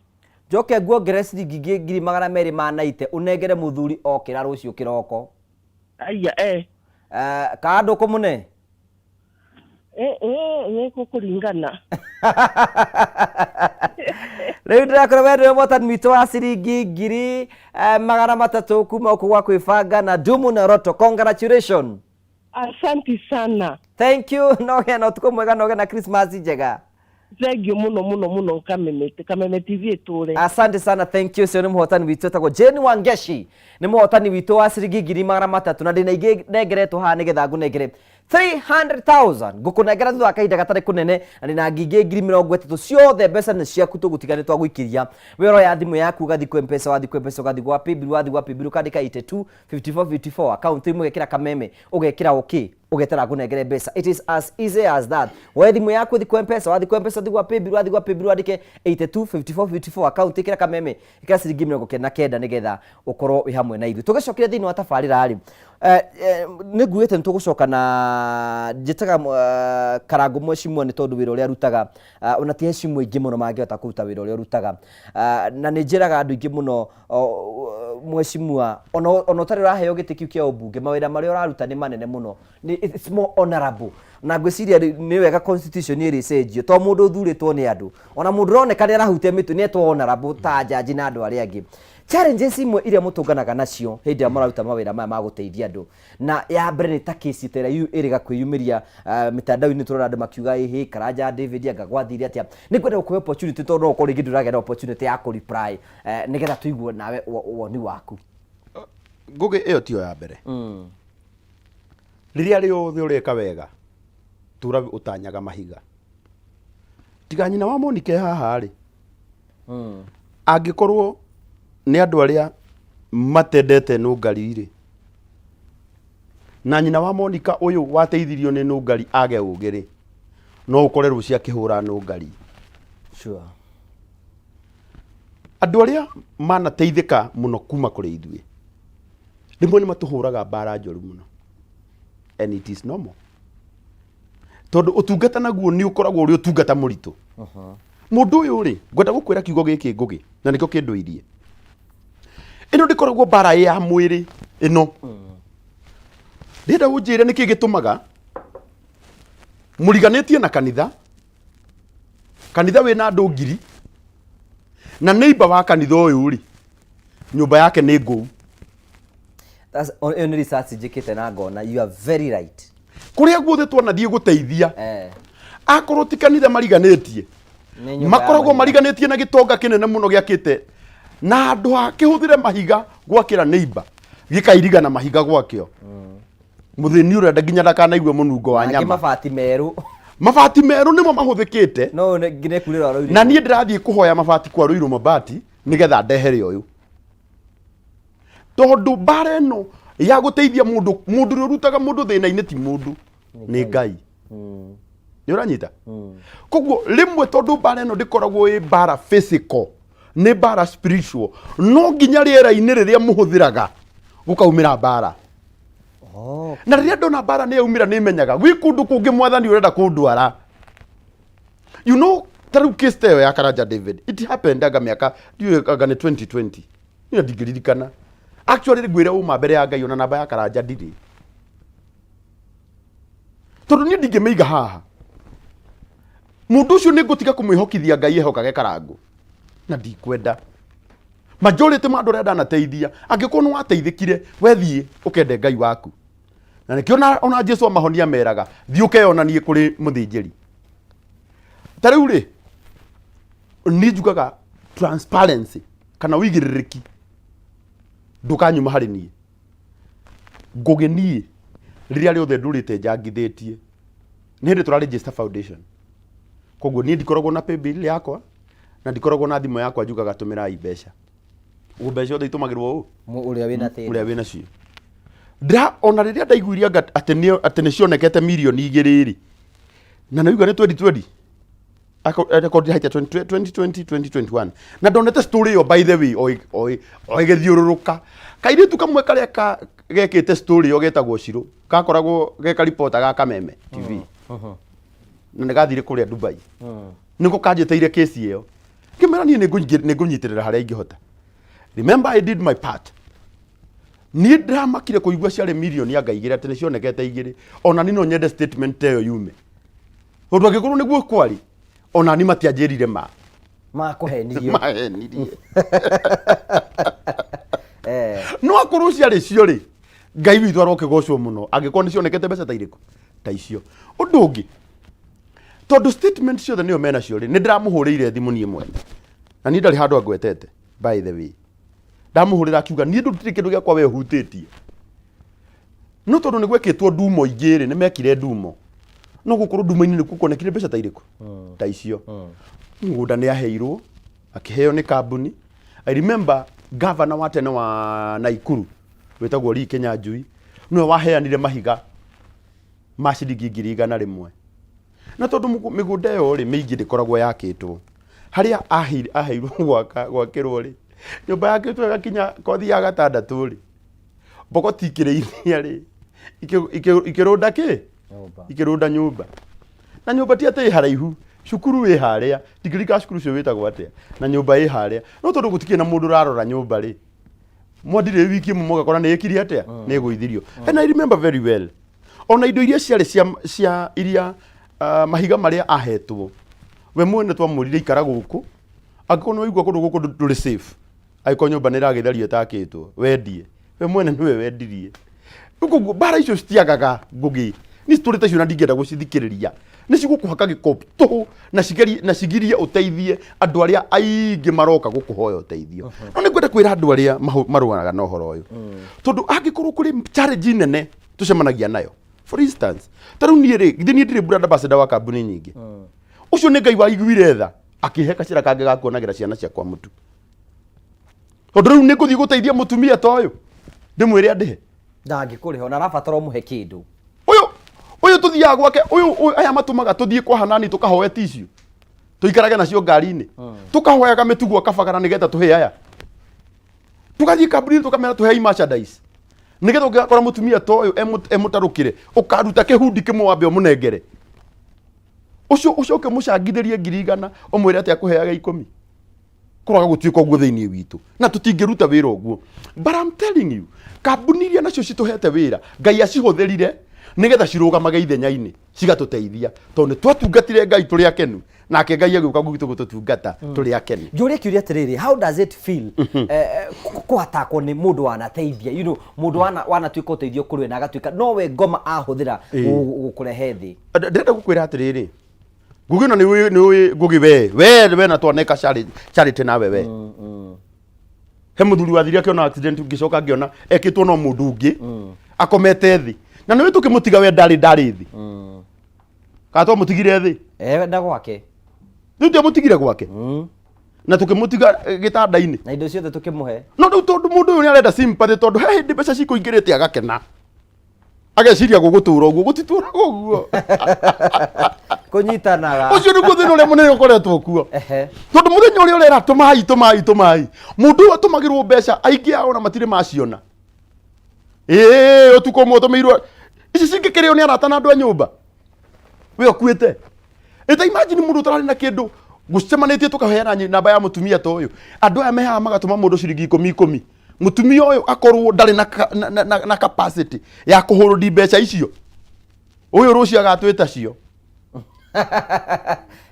Njoke nguongerere ciringi ingĩ 290,000 ũnengere mũthuri okĩra rũciũ kĩroko. Aya, eh. Kana ndũkũmũne? Nĩ gũkũringana. Rĩu ndĩrakora we nĩwe mũhotani witũ wa ciringi 300,000 kuma gũkũ gwa kwĩbanga na Dumu na Roto. Congratulations. Asante sana. Thank you. No ũgĩe na ũtukũ mwega na ũgĩe na Christmas njega. Thank you mũno mũno mũno, Kameme. Kameme TV ĩtũre. Asante sana, thank you. Ũcio nĩ mũhotani witũ etagwo Jane Wangeshi, nĩ mũhotani witũ wa ciringi 300,000, na ndĩna ingĩ nengeretwo haha nĩgetha ngũnengere 300,000, ngũkũnengera thutha wa kahinda gatarĩ kũnene, na ndĩna ngingĩ 30,000. Ciothe mbeca nĩ ciaku, tũgũtiga nĩ twagũikĩria. We ũroya thimũ yaku ũgathiĩ kwĩ Mpesa, wathiĩ kwĩ Mpesa ũgathiĩ gwa Paybill, wathiĩ gwa Paybill ũkandĩka 82 54 54 account ĩmwe, ũgekĩra kameme, ũgekĩra okay, ũgetera ngũnengere mbeca. It is as easy as that. Woe thimũ yaku ũthiĩ kwa Mpesa, wathiĩ kwa Mpesa ũthiĩ gwa Paybill, wathiĩ gwa Paybill wandĩke 82 54 54 account, ĩkĩra kameme, ĩkĩra ciringi 99 nĩgetha ũkorwo wĩ hamwe na ithuĩ. Tũgĩcokire thĩinĩ wa tabarĩra rĩ, nĩ nguĩte nĩ tũgũcoka na njĩtaga Karangũ mheshimiwa nĩ tondũ wĩra ũrĩa arutaga, ona ti heshimiwa aingĩ mũno mangĩhota kũruta wĩra ũrĩa ũrutaga. Na nĩ njĩraga andũ aingĩ mũno, mheshimiwa, ona ũtarĩ ũraheo gĩtĩ kĩu kĩa ũmbunge, mawĩra marĩa ũraruta nĩ manene mũno. It's more honorable. Na ngwĩciria nĩ wega constitution ĩrĩ ĩcenjio, to mũndũ ũthurĩtwo nĩ andũ, ona mũndũ ũroneka nĩ arahutia mĩtwe nĩ etwo honorable ta jaji na andũ arĩa angĩ. Challenges imwe iria mũtũnganaga nacio hĩndĩ ĩrĩa mũraruta mawĩra maya ma gũteithia andũ, na ya mbere nĩ ta kesi ta ĩrĩa ĩrĩga kwĩyumĩria mĩtandao-inĩ, tũrona andũ makiuga ĩhĩ Karanja David anga gwathire atĩa. Nĩ ngwenda gũkũhe opportunity tondũ no ũkorwo rĩngĩ ndũragĩa na opportunity ya kũ reply nĩgetha tũigue nawe woni waku. Ngũgĩ ĩyo tiyo ya mbere. Rĩrĩa rĩothe ũreka wega tũra ũtanyaga mahiga. Tiga nyina wa Monica e haha rĩ, angĩkorwo nĩ andũ arĩa matendete nũngari rĩ, na nyina wa Monica ũyũ wateithirio nĩ nũngari age ũgĩ rĩ, no ũkore rũciũ akĩhũra nũngari. Andũ arĩa manateithĩka mũno kuma kũrĩ ithuĩ rĩmwe nĩ matũhũraga mbara njũru mũno, and it is normal, tondũ ũtungata naguo nĩ ũkoragwo ũrĩ ũtungata mũritũ. Mũndũ ũyũ rĩ, ngwenda gũkwĩra kiugo gĩkĩ Ngũgĩ, na nĩkĩo kĩndũirie. Ĩno ndĩkoragwo mbara ĩ ya mwĩrĩ ĩno. Ndĩrenda ũnjĩre nĩkĩ gĩtũmaga mũriganĩtie na kanitha, kanitha wĩna andũ ngiri, na neighbor wa kanitha ũyũ rĩ, nyũmba yake nĩ ngũu. Ĩyo nĩ research njĩkĩte na ngona you are very right. Kũrĩa guothe twanathiĩ gũteithia, akorwo ti kanitha mariganĩtie, Nĩ nyũmba ya makoragwo mahiga. Mariganĩtie na gĩtonga kĩnene mũno gĩakĩte na handũ ha kĩhũthĩre mahiga gwakĩra neighbor, gĩkairiga na mahiga gwakĩo. Mũthĩni ũrenda nginya ndakanaigue mũnungo wa Mangĩ nyama. Mabati merũ. Mabati merũ nĩmo mahũthĩkĩte. No nginya kurĩra ũraurĩrwo. Na niĩ ndĩrathiĩ kũhoya mabati kwa Rũirũ Mabati nĩgetha ndehere ũyũ, tondũ mbara ĩno ya gũteithia mũndũ, mũndũ ũrĩa ũrutaga mũndũ thĩna-inĩ ti mũndũ, nĩ Ngai. Nĩ ũranyita? Koguo rĩmwe tondũ mbara ĩno ndĩkoragwo ĩ mbara physical, nĩ mbara spiritual, no nginya rĩera-inĩ rĩrĩa mũhũthĩraga gũkaumĩra mbara. Na rĩrĩa ndona mbara nĩ yaumĩra, nĩ menyaga gwĩ kũndũ kũngĩ Mwathani ũrenda kũndwara. You know, ta rĩu case ta ĩyo ya Karanja David, it happened anga mĩaka ndiũĩ anga nĩ 2020, niĩ ndingĩririkana actually. Ngwĩre ũma mbere ya Ngai, ona namba ya Karanja ndirĩ, tondũ niĩ ndingĩmĩiga haha. Mũndũ ũcio nĩ ngũtiga kũmwĩhokithia Ngai ehokage Karangũ, na ndikwenda majority ma andũ arĩa ndanateithia. Angĩkorwo nĩ wateithĩkire, wethiĩ ũkende Ngai waku. Na nĩkĩo ona Jesu amahonia meraga, thiĩ ũkeyonanie kũrĩ mũthĩnjĩri. Ta rĩu rĩ, niĩ njugaga transparency kana ũigĩrĩrĩki ndũkanyuma harĩ niĩ Ngũgĩ. Niĩ rĩrĩa rĩothe ndũrĩte njangithĩtie nĩ hĩndĩ tũra register foundation, koguo niĩ ndikoragwo na paybill yakwa na ndikoragwo na thimũ yakwa njugaga tũmĩrai mbeca. Ũguo mbeca ciothe itũmagĩrwo ũ Ũrĩa wĩna thĩna. Ũrĩa wĩna cio. Ndĩra ona rĩrĩa ndaiguire anga atĩ nĩ cionekete mirioni 2 rĩ, na nĩ nĩ 2020 record haita 2020 2021, na ndonete story ĩyo by the way o ĩgĩthiũrũrũka. Kairĩtu kamwe karĩa gekĩte story ĩyo getagwo Shiro, gakoragwo ge karipota ga Kameme TV, na nĩ gathire kũrĩa Dubai, nĩko kanjĩtĩire kesi ĩyo. Ngĩmera niĩ nĩ ngũnyitĩrĩra harĩa ingĩhota. Remember, I did my part. Niĩ ndĩramakire kũigua ciarĩ mirioni anga 2, atĩ nĩ cionekete igĩrĩ. Ona niĩ no nyende statement ta ĩyo yume, tondũ angĩkorwo nĩguo kwarĩ, ona ni matianjĩrire ma. Makũhenirie. Mahenirie. No akorwo ciarĩ cio rĩ, Ngai witũ arokĩgocwo mũno angĩkorwo nĩ cionekete mbeca ta irĩkũ ta icio. Ũndũ ũngĩ, tondũ statement ciothe nĩo menacio rĩ, nĩ ndĩramũhũrĩire thimũ niĩ mwene, na niĩ ndarĩ handũ angwetete by the way. Ndamũhũrĩra akiuga niĩ ndũtirĩ kĩndũ gĩakwa we ũhutĩtie, no tondũ nĩ gwekĩtwo ndumo ingĩ rĩ, nĩ mekire ndumo, no gũkorwo ndumo-inĩ nĩkuo kuonekire mbeca ta irĩkũ ta icio. Mũgũnda nĩ aheirwo, akĩheo nĩ kambuni. I remember governor wa tene wa Naikuru wĩtagwo Lee Kinyanjui nĩwe waheanire mahiga ma ciringi 100,000. Na tondũ mĩgũnda ĩyo rĩ mĩingĩ ndĩkoragwo yakĩtwo, harĩa aheirwo gwaka gwakĩrwo rĩ, nyũmba yakĩtwo ĩgakinya kothi ya gatandatũ rĩ, mbogoti ikĩrĩithia rĩ, ikĩrũnda kĩ ikĩrũnda nyũmba. Na nyũmba ti atĩ ĩ haraihu, cukuru ĩ harĩa, ndingĩririkana cukuru ũcio wĩtagwo atĩa, na nyũmba ĩ harĩa, no tondũ gũtikĩrĩ na mũndũ ũrarora nyũmba rĩ, mwandirĩ wiki ĩmwe mũgakora nĩ ĩkire atĩa, nĩ ĩgũithirio. And I remember very well, ona indo iria ciarĩ cia iria mahiga marĩa ahetwo we mwene, twamwĩrire ikara gũkũ, angĩkorwo nĩ waigua kũndũ gũkũ ndũrĩ safe. Angĩkorwo nyũmba nĩ ĩragĩthario ĩtakĩtwo, wendie. We mwene nĩwe wendirie. Rĩu koguo mbara icio citiagaga Ngũgĩ. Niĩ citũrĩte cio na ndingĩenda gũcithikĩrĩria. Nĩ cigũkũhaka gĩko tũhũ na cigerie na cigirie ũteithie andũ arĩa aingĩ maroka gũkũhoya ũteithio. No nĩ ngwenda kwĩra andũ arĩa marũaga na ũhoro ũyũ. Tondũ angĩkorwo kũrĩ challenge nene tũcemanagia nayo. For instance, ta rĩu niĩ rĩ, githĩ niĩ ndirĩ brand ambassador wa kambuni nyingĩ. Ũcio nĩ Ngai waiguire tha akĩhe gacĩra kangĩ ga kuonagĩra ciana ciakwa mũtu. Tondũ rĩu nĩ ngũthiĩ gũteithia mũtumia ta ũyũ ndĩmwĩre andĩhe. Ndangĩkũrĩha ona arabatara ũmũhe kĩndũ. Ũyũ ũyũ tũthiaga gwake ũyũ ũyũ aya matũmaga tũthiĩ kwa Hanani tũkahoe tissue tũikarage nacio ngari-inĩ tũkahoyaga mĩtugo kabagara nĩgetha tũhe aya tũgathiĩ kambuni-inĩ tũkamera tũhei merchandise nĩgetha ũngĩgakora mũtumia ta ũyũ emũtarũkĩre ũkaruta kĩhundi kĩmwe wambe ũmũnengere ũcio ũcoke ũmũcangithĩrie 100,000 ũmwĩre atĩ akũheage 10 kũroga gũtuĩka ũguo thĩinĩ witũ na tũtingĩruta wĩra ũguo. But I'm telling you, kambuni iria nacio citũhete wĩra Ngai acihũthĩrire nĩgetha cirũgamage ithenya-inĩ cigatũteithia tondũ nĩ twatungatire Ngai tũrĩ akenu nake Ngai agĩũka gwitũ gũtũtungata tũrĩ akenu. Njũrie kĩũria atĩrĩrĩ, how does it feel kũatakwo nĩ mũndũ wanateithia, you know, mũndũ wanatuĩka ũteithio kũrĩ we na agatuĩka nowe ngoma ahũthĩra gũkũrehe thĩ? Ndĩrenda gũkwĩra atĩrĩrĩ, Ngugi ona nĩ ũĩ Ngugi we we we na twaneka charity charity nawe we he mũthuri wathire akĩona accident ngĩcoka ngĩona ekĩtwo no mũndũ ũngĩ akomete thĩ na nĩwe tũkĩmũtiga we ndarĩ ndarĩ thĩ kana twamũtigire thĩ Eh, na gwake. Rĩu twamũtigire gwake na tũkĩmũtiga gĩtanda-inĩ na indo ciothe tũkĩmũhe. No rĩu tondũ mũndũ ũyũ nĩ arenda sympathy tondũ he hĩndĩ mbeca cikũingĩrĩte agakena ageciria gũgũtũra ũguo gũtitũraga ũguo. Kũnyitanaga. Ũcio nĩguo thĩna ũrĩa mũnene ũkoretwo kuo. Tondũ mũthenya ũrĩa ũrera tũmai tũmai tũmai mũndũ ũyũ atũmagĩrwo mbeca aingĩ ao na matirĩ maciona. Ĩĩ ũtukũ ũmwe ũtũmĩirwo ici cingĩkĩrĩo nĩ arata na andũ a nyũmba we ũkuĩte. Ĩta imagine mũndũ ũtararĩ na kĩndũ gũcemanĩtie tũkaheana namba ya mũtumia ta ũyũ andũ aya mehaha magatũma mũndũ ciringi ikũmi ikũmi mũtumia ũyũ akorwo ndarĩ na capacity ya kũhũrũndi mbeca icio ũyũ rũciũ agatwĩta cio.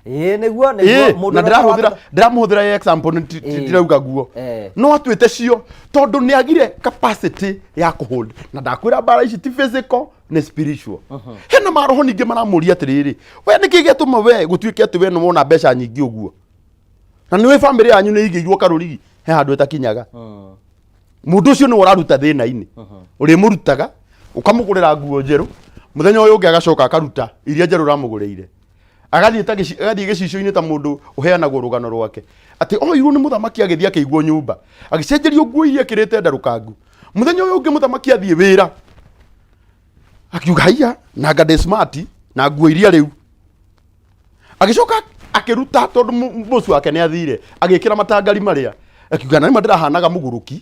Ĩĩ, nĩguo nĩguo mũndũ na ndĩrahũthĩra ndĩramũhũthĩra ya example nĩ ndirauga guo. No atuĩte cio tondũ nĩ agire capacity ya kũhold na ndakwĩra mbara ici ti physical nĩ spiritual. Hena maroho ningĩ maramũria atĩrĩrĩ we nĩkĩ gĩatũma we gũtuĩke atĩ we nĩ wona mbeca nyingĩ ũguo na nĩwe bamĩrĩ yanyu nĩ igĩirwo karũrigi he handũ ĩtakinyaga. Mũndũ ũcio nĩwe ũraruta thĩna-inĩ ũrĩmũrutaga ũkamũgũrĩra nguo njerũ mũthenya ũyũ ũngĩ agacoka akaruta iria njerũ ũramũgũrĩire agathiĩ ta agathiĩ gĩcicio-inĩ ta mũndũ ũheanagwo rũgano rwake atĩ oirwo nĩ mũthamaki agĩthiĩ akĩigwo nyũmba agĩcenjerio nguo iria ekĩrĩte ndarũkangu mũthenya ũyũ ũngĩ mũthamaki athiĩ wĩra akiuga haiya na anga ndĩ smart na nguo iria rĩu agĩcoka akĩruta tondũ mũci wake nĩ athire agĩkĩra matangari marĩa akiuga na nĩma ndĩrahanaga mũgũrũki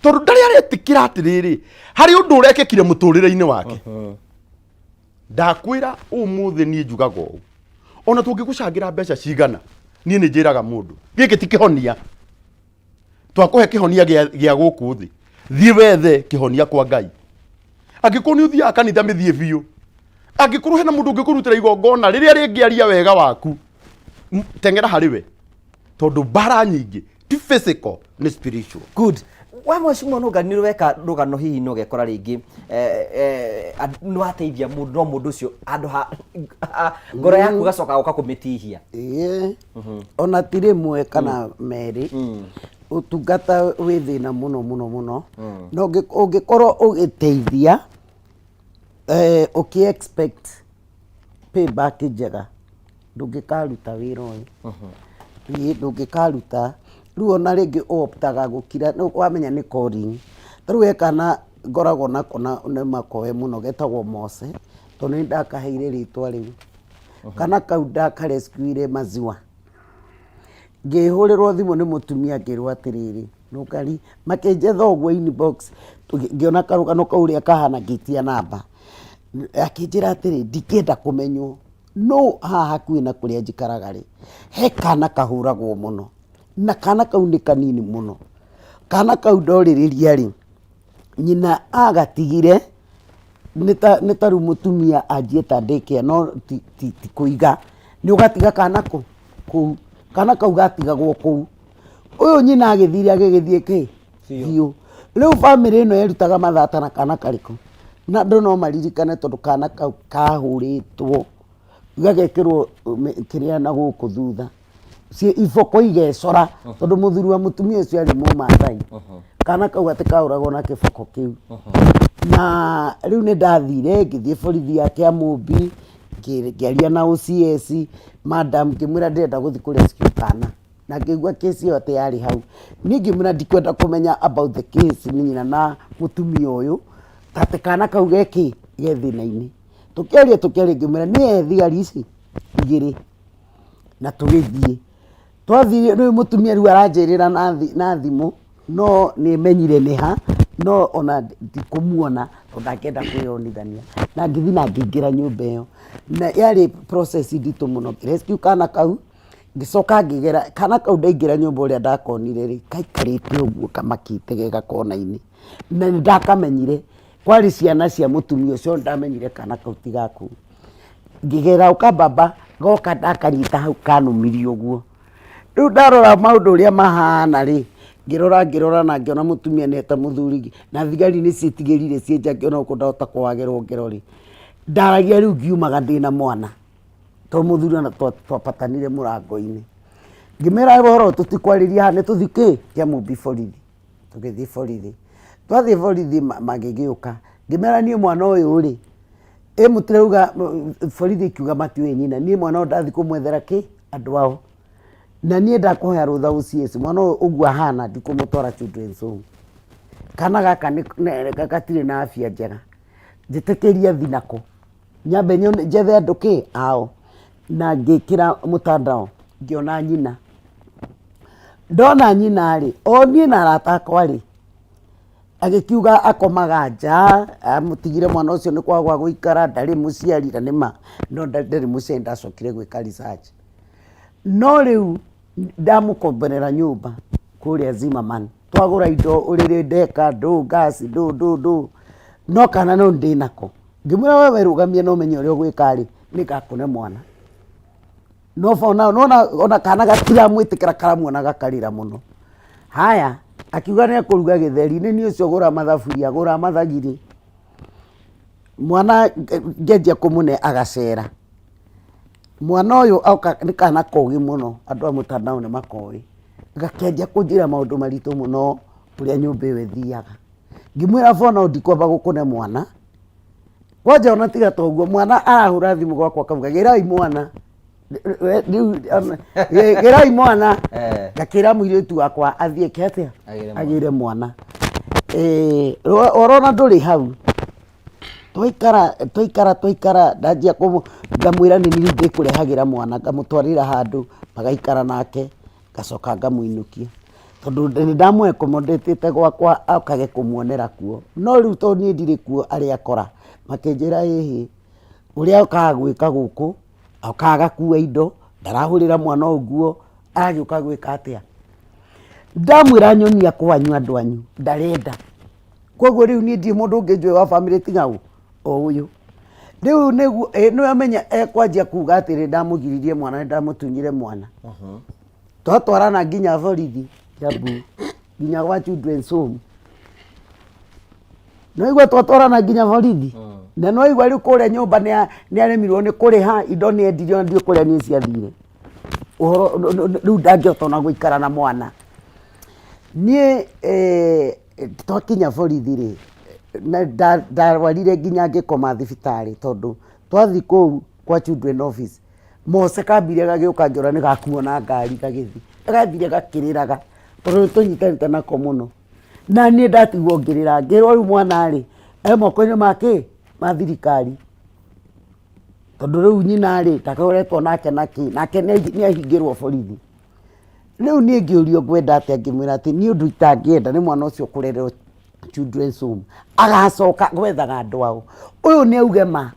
tondũ ndarĩ aretĩkĩra atĩrĩrĩ harĩ ũndũ ũrekĩkire mũtũrĩre-inĩ wake. Ndakwĩra ũmũthĩ niĩ njugaga ũũ ona tũngĩgũcangĩra mbeca cigana niĩ nĩ njĩraga mũndũ gĩkĩ ti kĩhonia twakũhe kĩhonia gĩa gũkũ thĩ thiĩ wethe kĩhonia kwa Ngai. Angĩkorwo nĩ ũthiaga kanitha mĩthiĩ biũ angĩkorwo hena mũndũ ũngĩkũrutĩra igongona rĩrĩa rĩngĩaria wega waku teng'era harĩ we tondũ mbara nyingĩ ti physical nĩ spiritual. Good. Wa mheshimiwa Nũngari nĩ weka rũgano hihi no ũgekora rĩngĩ nĩ wateithia mũndũ no mũndũ ũcio handũ ha ngoro yaku ĩgacoka gũka kũmĩtihia. Ĩĩ, ona ti rĩmwe kana merĩ. Ũtungata wĩ thĩna mũno mũno mũno. Na ũngĩkorwo ũgĩteithia ũkĩ expect payback njega ndũngĩkaruta wĩra ũyũ. Ĩĩ ndũngĩkaruta. Rĩu ona rĩngĩ ũoptaga gũkira wamenya nĩ calling. Ta rĩu he kana ngoragwo nako na nĩ makoe mũno getagwo Mose tondũ nĩ ndakaheire rĩtwa rĩu. Kana kau ndakarescuire maziwa. Ngĩhũrĩrwo thimũ nĩ mũtumia ngĩrwo atĩrĩrĩ, Nũngari, makĩnjetha ũguo inbox, ngĩona karũgano kau ũrĩa kahana ngĩtia namba. Akĩnjĩra atĩrĩ, ndingĩenda kũmenywo, no haha hakuhĩ na kũrĩa njikaraga rĩ, he kana kahũragwo mũno, na kana kau nĩ kanini mũno. Kana kau ndorĩrĩria rĩ, nyina agatigire, nĩ ta rĩu mũtumia anjie ta daycare no ti kũiga, nĩ ũgatiga kana kũ? Kũu. Kana kau gatigagwo kũu. Ũyũ nyina agĩthire agĩgĩthiĩ kĩ biũ. Rĩu bamĩrĩ ĩno yerutaga mathata na kana karĩkũ? Na andũ no maririkane tondũ kana kau kahũrĩtwo gagekĩrwo kĩrĩa na gũkũ thutha iboko igecora tondũ mũthuri wa mũtumia ũcio arĩ mũmathai. Kana kau atĩ kahũragwo na kĩboko kĩu. Na rĩu nĩ ndathire ngĩthiĩ borithi ya Kĩamũmbi ngĩaria na OCS madam ngĩmwĩra ndĩrenda gũthiĩ kũ rescue kana. Na ngĩigua case ĩyo atĩ yarĩ hau. Niĩ ngĩmwĩra ndikwenda kũmenya about the case nĩ nyina na mũtumia ũyũ, atĩ kana kau ge kĩ, ge thĩna-inĩ. Tũkĩaria tũkĩaria ngĩmwĩra nĩ he thigari ici igĩrĩ na tũgĩthiĩ. Twathiĩ rĩu mũtumia rĩu aranjĩrĩra na thimũ no nĩ menyire nĩ ha, no ona ndikũmuona tondũ ndangĩenda kwĩyonithania. Na ngĩthiĩ na ngĩingĩra nyũmba ĩyo. Na yarĩ process nditũ mũno, ngĩ rescue kana kau. Ngĩcoka ngĩgera, kana kau ndaingĩra nyũmba ũrĩa ndakonire rĩ, kaikarĩte ũguo kamakĩte ge gakona-inĩ, na nĩ ndakamenyire, kwarĩ ciana cia mũtumia ũcio nĩ ndamenyire kana kau ti gaku. Ngĩgera ũka baba, goka ndakanyita hau kanũmirie ũguo. Rĩu ndarora maũndũ ũrĩa mahana rĩ, ngĩrora ngĩrora na ngĩona mũtumia nĩ eta mũthuri, na thigari nĩ ciĩtigĩrire ciĩ nja ngĩona gũkũ ndahota kũhagerwo ngero rĩ, ndaragia rĩu ngiumaga ndĩna mwana. Tondũ mũthuri ona twapatanire mũrango-inĩ. Ngĩmera ũhoro ũyũ tũtikwarĩria haha nĩ tũthiĩ kĩ? Kĩamũmbi borithi. Tũgĩthiĩ borithi. Twathiĩ borithi magĩgĩũka. Ngĩmera niĩ mwana ũyũ rĩ, ĩ mũtirauga borithi ĩkiuga matiũĩ nyina, niĩ mwana ũyũ ndathiĩ kũmwethera kĩ? Andũ ao. Na niĩ ndakũhoya rũtha OCS, mwana ũyũ ũguo ahana ndikũmũtwara children's home. Kana gaka gatirĩ na afya njega. Njĩtĩkĩria thiĩ nako. Nyambe nyone njethe andũ kĩ ao na ngĩkĩra mũtandao ngĩona nyina. Ndona nyina rĩ, o niĩ na arata akwa rĩ, agĩkiuga akomaga nja, amũtigire mwana ũcio nĩ kwaga gwa gũikara, ndarĩ mũciari na nĩ ma no ndarĩ mũciari ndacokire gwĩka research. No rĩu ndamũkomborera nyũmba kũrĩa Zimmerman, twagũra indo ũrĩrĩ ndeka, ndũ, ngaci, ndũ ndũ ndũ, no kana no ndĩnako. Ngĩmwĩra we werũgamie na ũmenye ũrĩa ũgwĩka rĩ, nĩ ngakũne mwana. No for now, nona ona kana gatiramwĩtĩkĩra karamuona gakarĩra mũno. Haya, akiuga nĩ ekũruga gĩtheri, nĩ niĩ ũcio gũra mathaburia, gũra mathagiri. Mwana ngĩanjia kũmũne agacera. Mwana ũyũ oka nĩ kana kogĩ mũno, andũ a mũtandao nĩ makoĩ. Gakĩanjia kũnjĩra maũndũ maritũ mũno ũrĩa nyũmba ĩyo ĩthiaga. Ngĩmwĩra for now ndikwamba gũkũne mwana, kwanja ona tiga ta ũguo mwana arahũra thimũ gwakwa akauga gĩrai mwana rĩu gĩrai mwana ngakĩra mũirĩtu wakwa athiĩ eke atĩa agĩre mwana. Ũrona ndũrĩ hau twaikara twaikara twaikara ndanjia ngamwĩra nĩ niĩ rĩu ndĩkũrehagĩra mwana ngamũtwarĩra handũ magaikara nake. Ngacoka ngamũinũkia tondũ nĩ ndamũ accommodate gwakwa okage kũmuonera kuo. No rĩu tondũ niĩ ndirĩ kuo arĩa akora makĩnjĩra ĩhĩ, ũrĩa okaga gwĩka gũkũ, okaga agakua indo, ndarahũrĩra mwana ũyũ nguo, aragĩũka gwĩka atĩa? Ndamwĩra nyonia kwanyu andũ anyu, ndarenda. Koguo rĩu niĩ ndirĩ mũndũ ũngĩ njũĩ wa bamĩrĩ tiga ũ? O ũyũ. Rĩu nĩguo nĩwamenya ekwanjia kuga atĩ nĩndamũgiririe mwana nĩndamũtunyire mwana. Twatwarana nginya borithi Kiambu, nginya gwa children's home. Nĩwaigua twatwarana nginya borithi? Na nĩwaigua rĩu kũrĩa nyũmba nĩaremirwo nĩ kũrĩha, indo nĩendirie ona ndiũĩ kũrĩa niĩ ciathire. Ũhoro rĩu ndangĩhota ona gũikara na mwana. Niĩ Twakinya borithi rĩ, ndarwarire nginya ngĩkoma thibitarĩ tondũ twathiĩ kũu kwa children office, Mose kambire gagĩũka ngĩona nĩ gakuo na ngari gagĩthiĩ, gathire gakĩrĩraga tondũ nĩ tũnyitanĩte nako mũno. Na niĩ ndatigwo ngĩrĩra ngĩrwo rĩu mwana rĩ, e moko-inĩ ma kĩ? Ma thirikari. Tondũ rĩu nyina rĩ, ndakoretwo nake na kĩ, nake nĩ ahingĩrwo borithi. Rĩu niĩ ngĩũrio ngwenda atĩa ngĩmwĩra atĩ niĩ ũndũ itangĩenda nĩ mwana ũcio kũrererwo children's home agacoka gwethaga andũ ao. Ũyũ nĩ auge ma.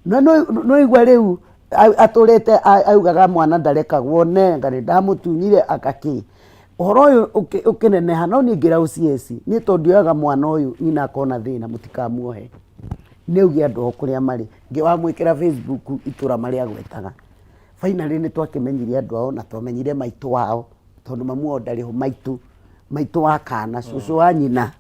Na nĩwaigua rĩu atũrĩte augaga mwana ndarekagwo ne anga nĩndamũtunyire anga kĩ. Ũhoro ũyũ ũkĩneneha no niĩ ngĩra OCS niĩ tondũ ndioyaga mwana ũyũ nyina akona thĩna mũtikamuohe. Nĩ auge andũ ao kũrĩa marĩ. Wamwĩkĩra Facebook itũra marĩa agwetaga. Finally nĩ twakĩmenyire andũ ao na twamenyire maitũ wao. Tondũ mamu wao ndarĩ ho, maitũ, maitũ wa kana, cũcũ wa nyina,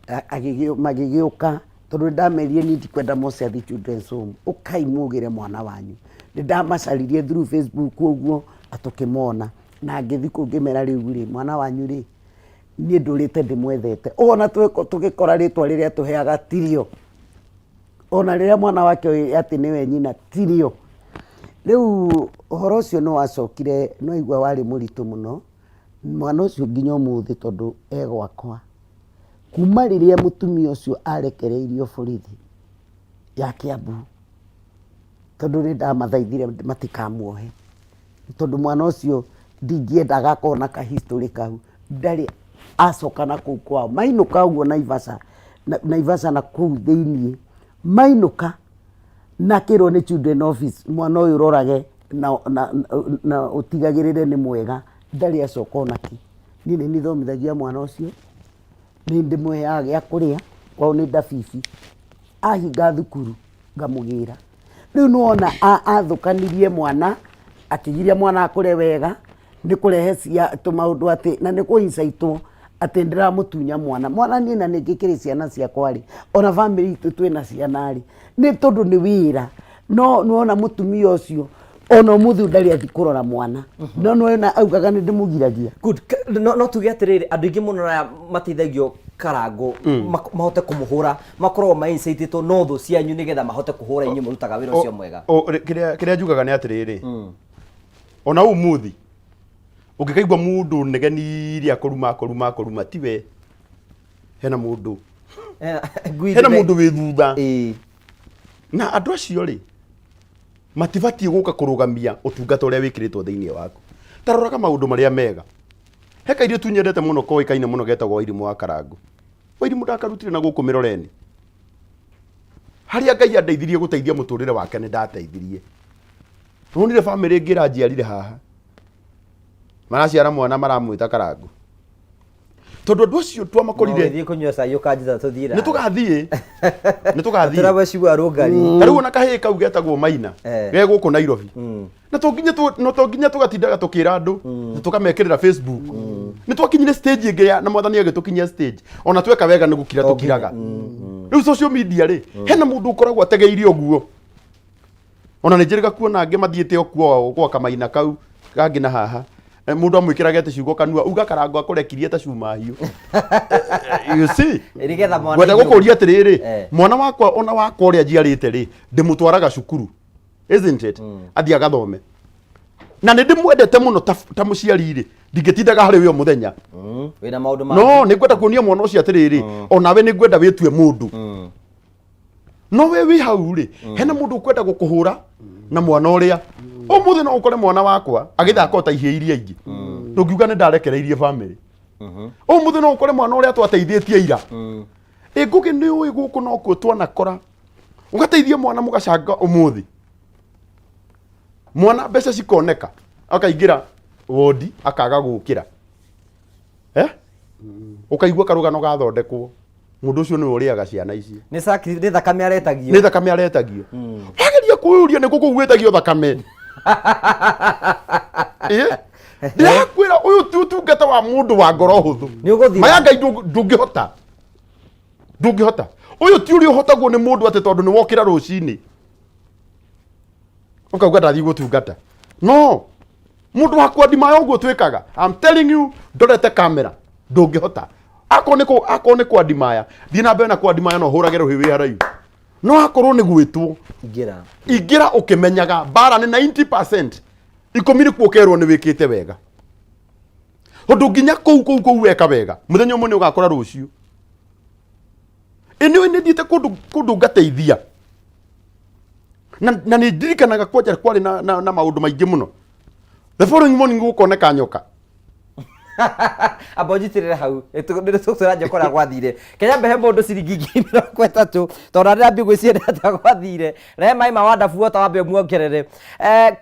magĩgĩũka, tondũ nĩ ndamerire niĩ ndikwenda Mose athiĩ children's home, ũkai mũgĩre mwana wanyu. Nĩ ndamacaririe through Facebook ũguo, na tũkĩmona, na ngĩthiĩ kũu ngĩmera rĩu rĩ, mwana wanyu rĩ, niĩ ndũrĩte ndĩmwethete. Ona tũgĩkora rĩtwa rĩrĩa atũheaga tirĩo. Ona rĩrĩa mwana wake oĩ atĩ nĩwe nyina tirĩo. Rĩu ũhoro ũcio nĩ wacokire nĩ waigua warĩ mũritũ mũno, mwana ũcio nginya ũmũthĩ tondũ e gwakwa, kuma rĩrĩa mũtumia ũcio arekereirio borithi ya Kiambu, tondũ nĩ ndamathaithire matikamuohe, tondũ mwana ũcio ndingĩenda agakorwo na ka history kau, ndarĩ acoka na kũu kwao. Mainũka ũguo Naivasha, Naivasha na kũu thĩiniĩ, mainũka na akĩrwo nĩ children office mwana ũyũ rorage na ũtigagĩrĩre nĩ mwega, ndarĩ acoka ona kĩ. Niĩ nĩ niĩ thomithagia mwana ũcio, nĩ ndĩmũheaga gĩa kũrĩa, kwao nĩ ndabibi, ahinga thukuru ngamũgĩra. Rĩu nĩ wona athũkanirie mwana, akĩgiria mwana akũre wega, nĩ kũrehe cia tũmaũndũ atĩ, na nĩ kũ incite atĩ ndĩramũtunya mwana. Mwana niĩ na nĩngĩkĩrĩ ciana ciakwa rĩ, ona bamĩrĩ itũ twĩna ciana rĩ, nĩ tondũ nĩ wĩra. No nĩwona mũtumia ũcio ona ũmũthĩ ndarĩ athiĩ kũrora mwana. No nĩwona augaga nĩ ndĩmũgiragia. Good. No tuge atĩrĩrĩ, andũ aingĩ mũno aya mateithagio Karangũ mahote kũmũhũra, makoragwo ma-incitĩtwo no thũ cianyu nĩgetha mahote kũhũra inyuĩ mũrutaga wĩra ũcio mwega. Kĩrĩa njugaga nĩ atĩrĩrĩ, ona ũmũthĩ ũngĩkaigua mũndũ negenirie akũruma akũruma akũruma, tiwe, hena mũndũ Ngui hena nene. Mũndũ wĩ thutha. Na andũ acio rĩ, matibatiĩ gũka kũrũgamia ũtungata ũrĩa wĩkĩrĩtwo thĩinĩ waku. Ta roraga maũndũ marĩa mega. He kairĩtu nyendete mũno koĩkaine mũno getagwo Wairimũ wa Karangũ. Wairimũ ndakarutire na gũkũ Mĩroreni. Harĩa Ngai andeithirie gũteithia mũtũrĩre wake nĩ ndateithirie. Nonire bamĩrĩ ĩngĩ ĩranjiarire haha, maraciara mwana maramwĩta Karangũ, tondũ andũ acio twamakorire. Thiĩ kũnyua cai ũkanjĩta tũthiĩ. Nĩ tũgathiĩ, nĩ tũgathiĩ. Tũramacigua rũngari. Ta rĩu ona kahĩĩ kau getagwo Maina ge gũkũ Nairobi, na to nginya no to nginya tũgatindaga tũkĩra andũ na tũkamekĩrĩra Facebook. Nĩ twakinyire stage ĩngĩ na mwathani agĩtũkinyia stage ona tweka wega nĩ gũkira tũkiraga. Rĩu social media rĩ, hena mũndũ ũkoragwo ategeire ũguo. Ona nĩ njĩrĩga kuona angĩ mathiĩte o kuo gwa kamaina kau kangĩ na haha. Mũndũ amwĩkĩraga atĩ ciugo kanua uga Karango akũrekirie ta cuma hiũ. You see, Nĩgetha mwana ngwenda gũkũria atĩrĩrĩ, mwana wakwa ona wakwa ũrĩa njiarĩte rĩ, ndĩmũtwaraga cukuru, isn't it? Athiĩ agathome, na nĩ ndĩmwendete mũno ta mũciari rĩ, ndingĩtindaga harĩ we o mũthenya. Wĩna maũndũ no nĩ ngwenda kuonia mwana ũcio atĩrĩrĩ, onawe nĩ ngwenda wĩtue mũndũ. No we wĩ hau rĩ, hena mũndũ ũkwenda gũkũhũra na mwana ũrĩa ũmũthĩ no ũkore mwana wakwa agĩthaka o ta ihĩĩ iria ingĩ, ndũngiuga nĩ ndarekereirie bamĩrĩ. Ũmũthĩ no ũkore mwana ũrĩa twateithĩtie ira. Ĩ Ngũgĩ, nĩ ũĩ gũkũ nokuo twanakora ũgateithia mwana mũgacanga ũmũthĩ mwana mbeca cikoneka akaingĩra wondi akaga gũkĩra, eh? Ũkaigua karũgano gathondekwo, mũndũ ũcio nĩwe ũrĩaga ciana icio. Nĩ thakame aretagio. Nĩ thakame aretagio. Wageria kwĩyũria nĩ kũ kũu gwĩtagio thakame. Ĩ? Ndĩrakwĩra ũyũ ti ũtungata wa mũndũ wa ngoro hũthũ. Nĩ ũgũthira. Maya Ngai ndũngĩhota, ndũngĩhota. Ũyũ ti ũrĩa ũhotagwo nĩ mũndũ atĩ tondũ nĩ wokĩra rũcinĩ ũkauga ndathiĩ gũtungata. No mũndũ wa kwandimaya ũguo twĩkaga, I'm telling you, ndorete kamera, ndũngĩhota. Akorwo nĩ akorwo nĩ kwandimaya, thiĩ na mbere na kwandimaya, no hũrage rũhĩ wĩ haraihu. No akorwo nĩ gwĩtwo, ingĩra, ingĩra ũkĩmenyaga mbara nĩ 90%, 10 nĩkuo ũkerwo nĩ wĩkĩte wega. Tondũ nginya kũu kũu kũu weka wega, mũthenya ũmwe nĩ ũgakora rũciũ. Ĩ nĩ nĩ thiĩte kũndũ kũndũ ngateithia, na nĩ ndirikanaga kwanja kwarĩ na maũndũ maingĩ mũno. The following morning gũkoneka nyoka. Amba ũnjitĩrĩre hau nĩtũkwĩra njoka ũrĩa gwathire. Kenya mbehe mũndũ ciringi 30,000 tondũ ndĩrambia gwĩciria atĩa gwathire. Rehe maĩ ma Wonderful Water wambe ũmuongerere.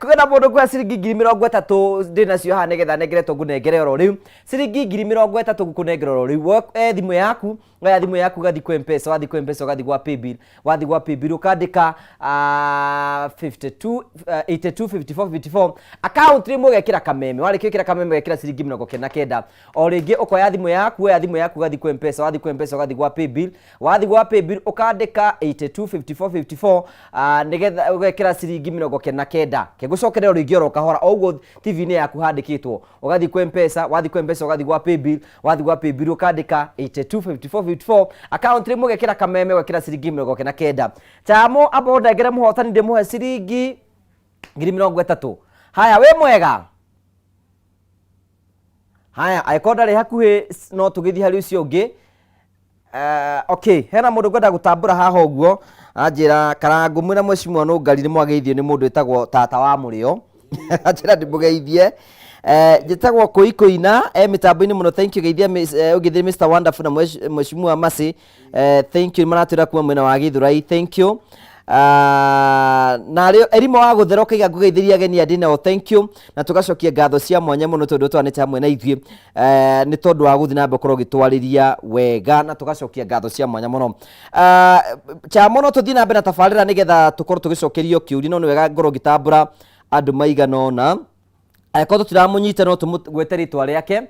Kwĩna mũndũ nguoya ciringi 30,000 ndĩnacio haha nĩgetha nengere tũngũnengere oro rĩu. Ciringi 30,000 ngũkũnengera oro rĩu. Woe thimũ yaku, oya thimũ yaku ũgathiĩ kwĩ Mpesa, wathiĩ kwĩ Mpesa ũgathiĩ gwa Paybill, wathiĩ gwa Paybill ũkandĩka 52 82 54 54 account rĩmwe ũgekĩra kameme, warĩkia gwĩkĩra kameme ũgekĩra ciringi 99. O rĩngĩ ũkoya thimũ yaku, woya thimũ yaku ũgathiĩ kwĩ Mpesa, wathiĩ kwĩ Mpesa ũgathiĩ gwa Paybill, wathiĩ gwa Paybill ũkandĩka 82 54 54 nĩgetha ũgekĩra ciringi 99. Kegũcokerera o rĩngĩ oro kahora o ũguo TV-inĩ yaku handĩkĩtwo. Ũgathiĩ kwĩ Mpesa, wathiĩ kwĩ Mpesa ũgathiĩ gwa Paybill, wathiĩ gwa Paybill ũkandĩka 82 54 54 account rĩmwe ũgekĩra kameme ũgekĩra ciringi 99. Chamo amba ũndengere mũhotani ndĩmũhe ciringi 30,000. Haya, wĩ mwega? Haya, angĩkorwo ndarĩ hakuhĩ no tũgĩthiĩ harĩ ũcio ũngĩ. Okay, hena mũndũ ngwenda gũtambũra haha ũguo anjĩra Karangũ mwĩna Mheshimiwa Nũngari nĩ mwageithio nĩ mũndũ wĩtagwo tata wa mũrĩo. Anjĩra ndĩmũgeithie. Njĩtagwo Kũi Kũina, mĩtambo-inĩ mũno, thank you. Geithia ũgeithie Mr Wonderful na Mheshimiwa Mercy. Thank you, maratwĩra kuma mwena wa Gĩthũrai, thank you. Na rĩo Erimo wa gũthera ũkaiga ngũgeithĩria ageni a ndĩ nao, thank you. Na tũgacokia ngatho cia mwanya mũno tondũ twanĩte hamwe na ithuĩ nĩ tondũ wa gũthiĩ na mbere gũkorwo ũgĩtwarĩria wega na tũgacokia ngatho cia mwanya mũno. Cha mũno tũthiĩ na mbere na tabarĩra nĩgetha tũkorwo tũgĩcokerio kĩũria, no nĩ wega ngorwo ngĩtambũra andũ maigana ũna. Angĩkorwo tũtiramũnyita no tũmũgwete rĩtwa rĩake.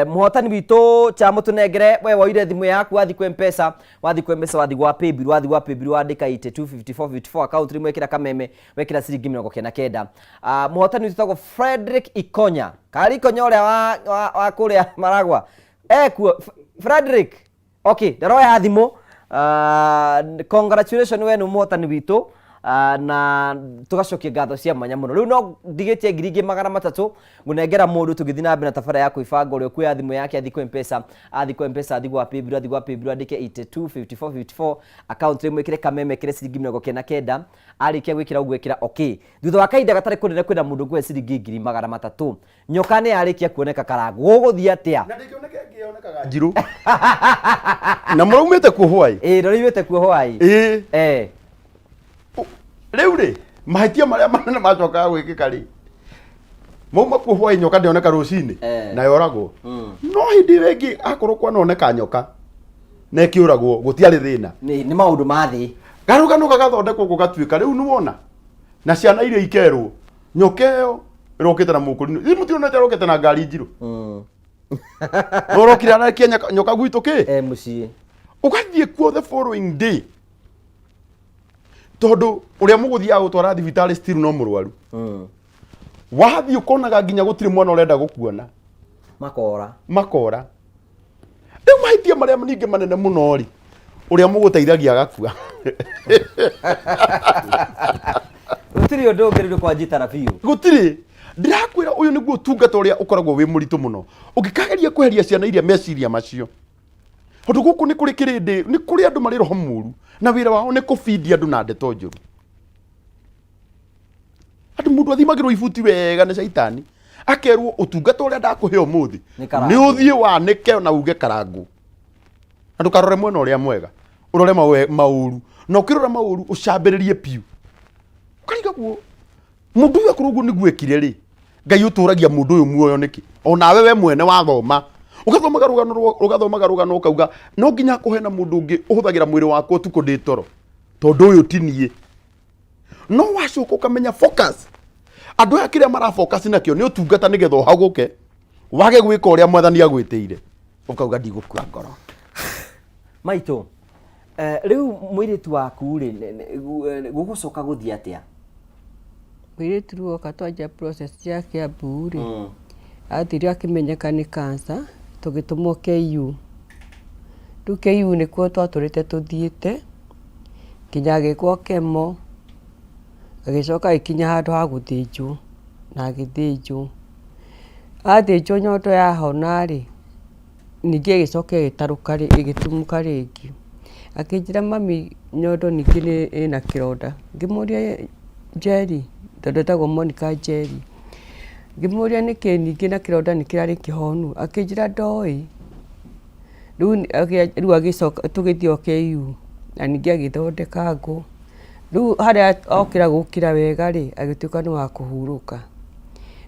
Mũhotani witũ cha mũtũnengere, we woire thimũ yaku wathiĩ kwĩ Mpesa, wathiĩ kwĩ Mpesa wathiĩ gwa Paybill, wathiĩ gwa Paybill wandĩka 82 54 54 account rĩmwe ĩkĩra kameme wekĩra ciringi 99. Mũhotani witũ wĩtagwo Frederick Ikonya. Karĩ Ikonya ũrĩa wa kũrĩa Maragwa ekuo. Frederick, okay, ndaroya thimũ. Congratulations we nĩ mũhotani witũ. Na tũgacokia ngatho cia mwanya mũno. Rĩu no ndigĩtie 300,000 ngũnengera mũndũ tũgĩthiĩ na mbere na tabara ya kwĩbanga ũrĩa ũkuoya thimũ yake athiĩ kwĩ Mpesa, athiĩ kwĩ Mpesa, athiĩ gwa Paybill, athiĩ gwa Paybill andĩke 82 54 54 account rĩmwe ĩkĩre kameme ĩkĩre ciringi 99. Arĩkia gwĩkĩra ũguo ĩkĩra okay. Thutha wa kahinda gatarĩ kũnene kwĩna mũndũ ũkũhe ciringi 300,000. Nyoka nĩ yarĩkia kuoneka Karangũ. Gũgũthiĩ atĩa? Na ndĩngĩoneka ĩngĩ yonekaga njirũ. Na mũraumĩte kuo hwaĩ? Ĩĩ, ndũraumĩte kuo hwaĩ. Ĩĩ. Eh. Rĩu rĩ, mahĩtia marĩa manene macokaga gwĩkĩka rĩ, mauma kuo hwaĩ nyoka ndĩoneka rũcinĩ na yoragwo. No hĩndĩ ĩyo ĩngĩ akorwo kwanoneka nyoka na ĩkĩũragwo gũtiarĩ thĩna. Nĩ maũndũ ma thĩ. Karũgano gagathondekwo gũgatuĩka rĩu nĩwona na ciana iria ikerwo nyoka ĩyo ĩrokĩte na mũkũrinũ. Ithuĩ mũtionete ĩrokĩte na ngari njirũ. Ũrokire arekia nyoka gwitũ kĩ? Mũciĩ. Ũgathiĩ kuo the following day. Tondũ ũrĩa mũgũthiaga gũtwara thibitarĩ still no mũrwaru. Wathiĩ ũkonaga nginya gũtirĩ mwana ũrenda gũkuona. Makora. Makora. Rĩu mahĩtia marĩa ningĩ manene mũno rĩ, ũrĩa mũgũteithagia agakua. Gũtirĩ ũndũ ũngĩ rĩu kwanjitara biũ. Gũtirĩ. Ndĩrakwĩra ũyũ nĩguo ũtungata ũrĩa ũkoragwo wĩ mũritũ mũno. Ũngĩkageria kweheria ciana iria meciria macio. Tondũ gũkũ nĩ kũrĩ kĩrĩndĩ, nĩ kũrĩ andũ marĩ roho mũru, na wĩra wao nĩ kũbindia andũ na ndeto njũru. Andũ mũndũ athimagĩrwo ibuti wega nĩ caitani, akerwo ũtungata ũrĩa ndakũhe ũmũthĩ Nĩ karangũ. nĩ ũthiĩ wanĩke na uge karangũ. Na ndũkarore mwena ũrĩa mwega, ũrore maũru. Na ũkĩrora maũru ũcambĩrĩrie piũ. Ũkarigagwo mũndũ ũyũ akorwo ũguo nĩguo ekire rĩ, Ngai ũtũragia mũndũ ũyũ muoyo nĩkĩ? Onawe we mwene wathoma, ũgathomaga rũgano ũgathomaga rũgano ũkauga no nginya akũhe na mũndũ ũngĩ ũhũthagĩra mwĩrĩ wakwa ũtukũ ndĩ toro, tondũ ũyũ ti niĩ. No wacoka ũkamenya focus. Andũ aya kĩrĩa mara focus nakĩo nĩ ũtungata nĩgetha ũhagũke, wage gwĩka ũrĩa mwathani agwĩtĩire. Ũkauga ndigũkua ngoro. Maitũ, rĩu mũirĩtu waku rĩ, gũgũcoka gũthiĩ atĩa? Mũirĩtu rĩu oka twanjia process ya Kiambu rĩ, athire akĩmenyeka nĩ cancer, tũgĩtũmwo KU. Rĩu KU nĩkuo twatũrĩte tũthiĩte, nginya agĩkwo chemo, agĩcoka agĩkinya handũ ha gũthĩnjwo, na agĩthĩnjwo. Athĩnjwo nyondo yahona rĩ, ningĩ ĩgĩcoka ĩgĩtarũka ĩgĩtumũka rĩngĩ. Akĩnjĩra mami nyondo ningĩ ĩna kĩronda. Ngĩmũria Njeri, tondũ etagwo Monica Njeri. Ngĩmũria nĩkĩ ningĩ na kĩronda nĩ kĩrarĩ kĩhonu, akĩnjĩra ndoĩ. Rĩu rĩu agĩcoka tũgĩthiĩ o KU na ningĩ agĩthondeka ngũ. Rĩu harĩa okĩra gũkĩra wega rĩ, agĩtuĩka nĩ wa kũhurũka.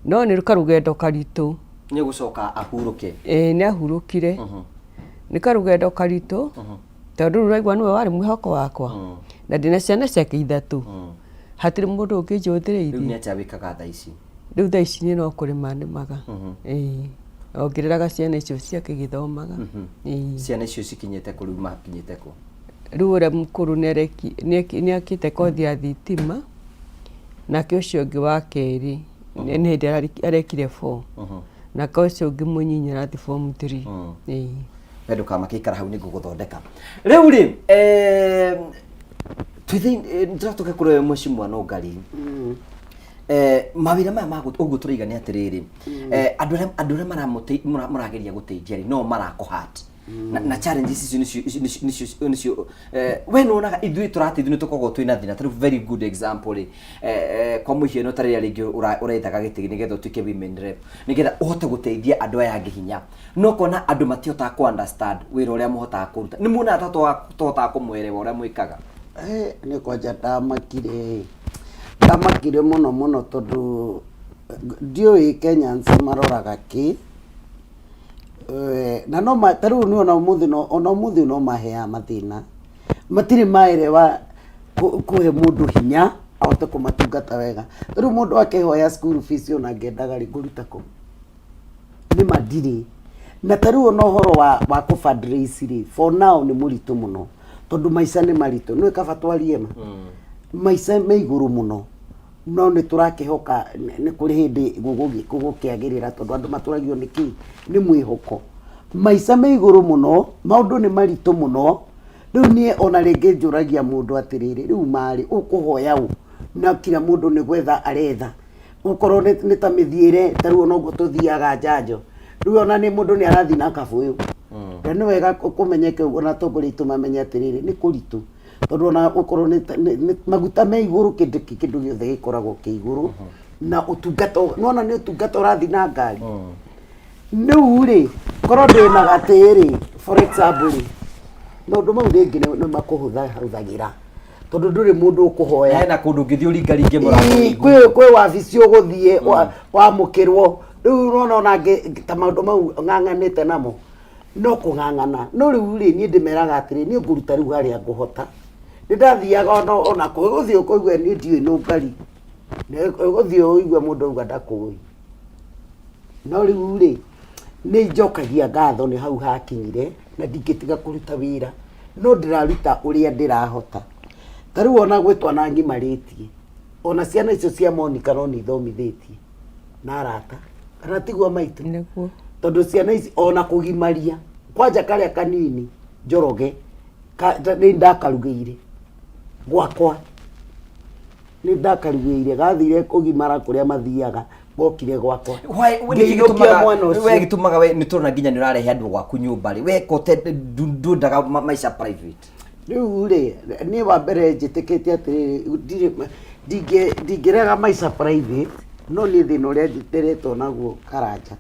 No nĩ karũgendo karitũ. Nĩ gũcoka ahurũke. Ĩĩ nĩ ahurũkire. Nĩ karũgendo karitũ, tondũ rĩu ũraigua nĩwe warĩ mwĩhoko wakwa, na ndĩna ciana ciake ithatũ. Hatirĩ mũndũ ũngĩ Rĩu nĩ njũthĩrĩirie. atĩa wĩkaga thaa ici? Rĩu thaa ici niĩ no kũrĩma nĩmaga. Ĩĩ. O ngĩreraga ciana icio ciake igĩthomaga. Ĩĩ. Ciana icio cikinyĩte kũ rĩu makinyĩte kũ? Rĩu ũrĩa mũkũrũ nĩekĩte kothi ya thitima, nake ũcio ũngĩ wa kerĩ nĩ hĩndĩ arekire four, nake ũcio ũngĩ mũnyinyi arathiĩ form three. Ĩĩ. We ndũkamake ikara hau nĩngũgũthondeka. Rĩu rĩ, eh, twĩ thĩinĩ ndĩratoka kũrĩ we mheshimiwa Nũngari. Eh, mawĩra maya ma ũguo tũraiga nĩ atĩrĩrĩ, eh, andũ arĩa andũ arĩa maramũte- mũrageria gũteithia rĩ no marakũhat na challenges icio nĩcio nĩcio nĩcio nĩcio eh, we nĩwonaga ithuĩ tũrateithio nĩ tũkoragwo twĩna thĩna tarĩu very good example rĩ eh, eh, kwa mũhiano ta rĩrĩa rĩngĩ ũrethaga gĩtĩ nĩgetha ũtuĩke women rep nĩgetha ũhote gũteithia andũ aya angĩ hinya no kona andũ matihotaga kũ understand wĩra ũrĩa mũhotaga kũruta nĩ muonaga ta tũhotaga kũmwerewa ũrĩa mwĩkaga? Eh, nĩ kwanja ndamakire ndamakire mũno mũno tondũ ndiũĩ Kenyans maroraga kĩ. Eh, na no ma ta rĩu niĩ ona ũmũthĩ no ona ũmũthĩ no maheaga mathĩna matirĩ maerewa kũhe mũndũ hinya ahote kũmatungata wega. Ta rĩu mũndũ akĩhoya school fees ona ngĩendaga rĩ ngũruta kũ? Nĩ ma ndirĩ. Na ta rĩu ona ũhoro wa wa kũ fundraise rĩ for now nĩ mũritũ mũno tondũ maica nĩ maritũ. Nĩũĩ kaba twarie ma? Maica me igũrũ mũno no nĩ tũrakĩhoka nĩ kũrĩ hĩndĩ gũgũkĩagĩrĩra tondũ andũ matũragio nĩ kĩ? Nĩ mwĩhoko. Maica me igũrũ mũno, maũndũ nĩ maritũ mũno, rĩu niĩ ona rĩngĩ njũragia mũndũ atĩrĩrĩ, rĩu marĩ ũkũhoya ũ na kila mũndũ nĩ gwetha aretha. Okorwo nĩ ta mĩthiĩre ta rĩu ona ũguo tũthiaga njanjo, rĩu ona nĩ mũndũ nĩ arathiĩ na kabũyũ. Na nĩ wega kũmenyeke ũguo na atongoria aitũ mamenye atĩrĩrĩ, nĩ kũritũ. Tondũ ona okorwo nĩ maguta me igũrũ kĩndũ kĩndũ gĩothe gĩkoragwo kĩ igũrũ. Na ũtungata, nĩwona nĩ ũtungata ũrathiĩ na ngari. Rĩu rĩ, korwo ndĩna gatĩ rĩ, for example rĩ, maũndũ mau rĩngĩ nĩ makũhũthahũthagĩra. Tondũ ndũrĩ mũndũ ũkũhoya. Hena kũndũ ũngĩthiĩ ũringaringe mũrango Ĩĩ, ũhingũrwo. kwĩ wabici ũgũthiĩ wamũkĩrwo. Rĩu ũrona ona ta maũndũ mau ng'ang'anĩte namo, no kũng'ang'ana. No rĩu rĩ, niĩ ndĩmeraga atĩrĩ, niĩ ngũruta rĩu harĩa ngũhota. Nĩ ndathiaga ona kũ, ũgũthiĩ ũkũigue niĩ ndiũĩ nũngari. Ũgũthiĩ ũigue mũndũ auga ndakũĩ. No rĩu rĩ, nĩ njokagia ngatho nĩ hau hakinyire na ndingĩtiga kũruta wĩra. No ndĩraruta ũrĩa ndĩrahota. Ta rĩu ona gwĩ twana ng'imarĩtie, ona ciana icio cia Monica no nĩ ithomithĩtie na arata. Kana tiguo maitũ? Nĩguo. Tondũ ciana ici ona kũgimaria, kwanja karĩa kanini Njoroge, nĩ ndakarugĩire gwakwa. Nĩ ndakarugĩire, gathire kũgimara kũrĩa mathiaga, gokire gwakwa. Why- we nĩkĩ Ngĩinũkia gĩtũmaga- mwana ũcio. we gĩtũmaga we nĩ tũrona nginya nĩ ũrarehe andũ gwaku nyũmba rĩ we kote ndwendaga maica private? Rĩu rĩ, niĩ wa mbere njĩtĩkĩtie atĩrĩrĩ, ndirĩ ndingĩrega maica private, no niĩ thĩna ũrĩa ndĩretwo naguo Karanja,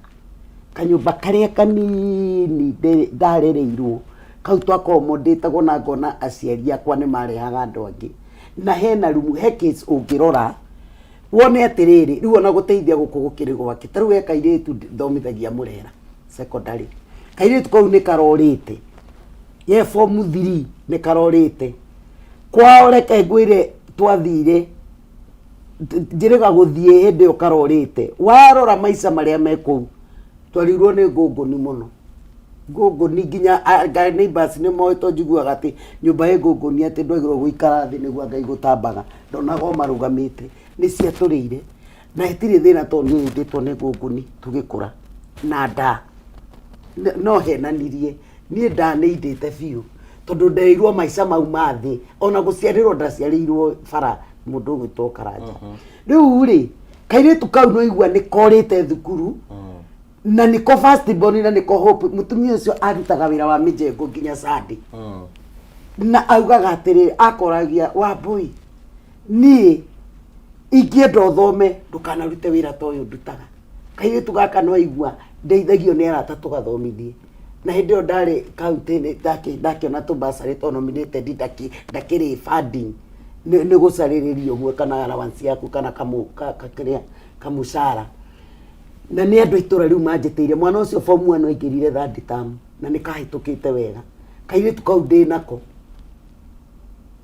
kanyũmba karĩa kanini ndarereirwo, kau twakomondĩtagwo na ngona aciari akwa nĩ marehaga andũ angĩ, na hena rumu, he case ũngĩrora, wone atĩrĩrĩ, rĩu ona gũteithia gũkũ gũkĩrĩ gwake, ta rĩu he kairĩtu thomithagia Mũrera secondary, kairĩtu kau nĩ karorĩte, ye form 3 nĩ karorĩte, kwao reke ngwĩre twathire, njĩrĩga gũthiĩ hĩndĩ ĩyo karorĩte, warora maica marĩa me kũu, twarĩirwo nĩ ngũngũni mũno, ngũngũni nginya neighbors nĩ moĩ tondũ njiguaga atĩ nyũmba ĩ ngũngũni atĩ ndwagĩrĩirwo gũikara thĩ nĩguo anga igũtambaga, ndonaga o marũgamĩte, nĩ ciatũrĩire, na itirĩ thĩna tondũ niĩ ndĩtwo nĩ ngũngũni tũgĩkũra, na nda, no henanirie, niĩ nda nĩ indĩte biũ, tondũ nderirwo maica mau ma thĩ, ona gũciarĩrwo ndaciarĩirwo bara mũndũ ũgwĩtwo Karanja. Rĩu rĩ, kairĩtu kau nĩ waigua nĩ korĩte thukuru, na nĩko first born na nĩko Hope, mũtumia ũcio arutaga wĩra wa mĩjengo nginya Sunday. Na augaga atĩrĩrĩ, akoragia Wambũi, niĩ ingĩenda ũthome ndũkanarute wĩra ta ũyũ ndutaga. Kairĩtu gaka no aigua ndeithagio nĩ arata tũgathomithie. Na hĩndĩ ĩyo ndarĩ kaunti-inĩ ndakĩona tũ bursary tondũ nominated ndakĩrĩ funding nĩ gũcarĩrĩria ũguo kana allowance yaku kana kĩrĩa kamũcara. Na nĩ andũ a itũra rĩu manjĩtĩire mwana ũcio form one aingĩrire third term na nĩ kahĩtũkĩte wega. Kairĩtu kau ndĩnako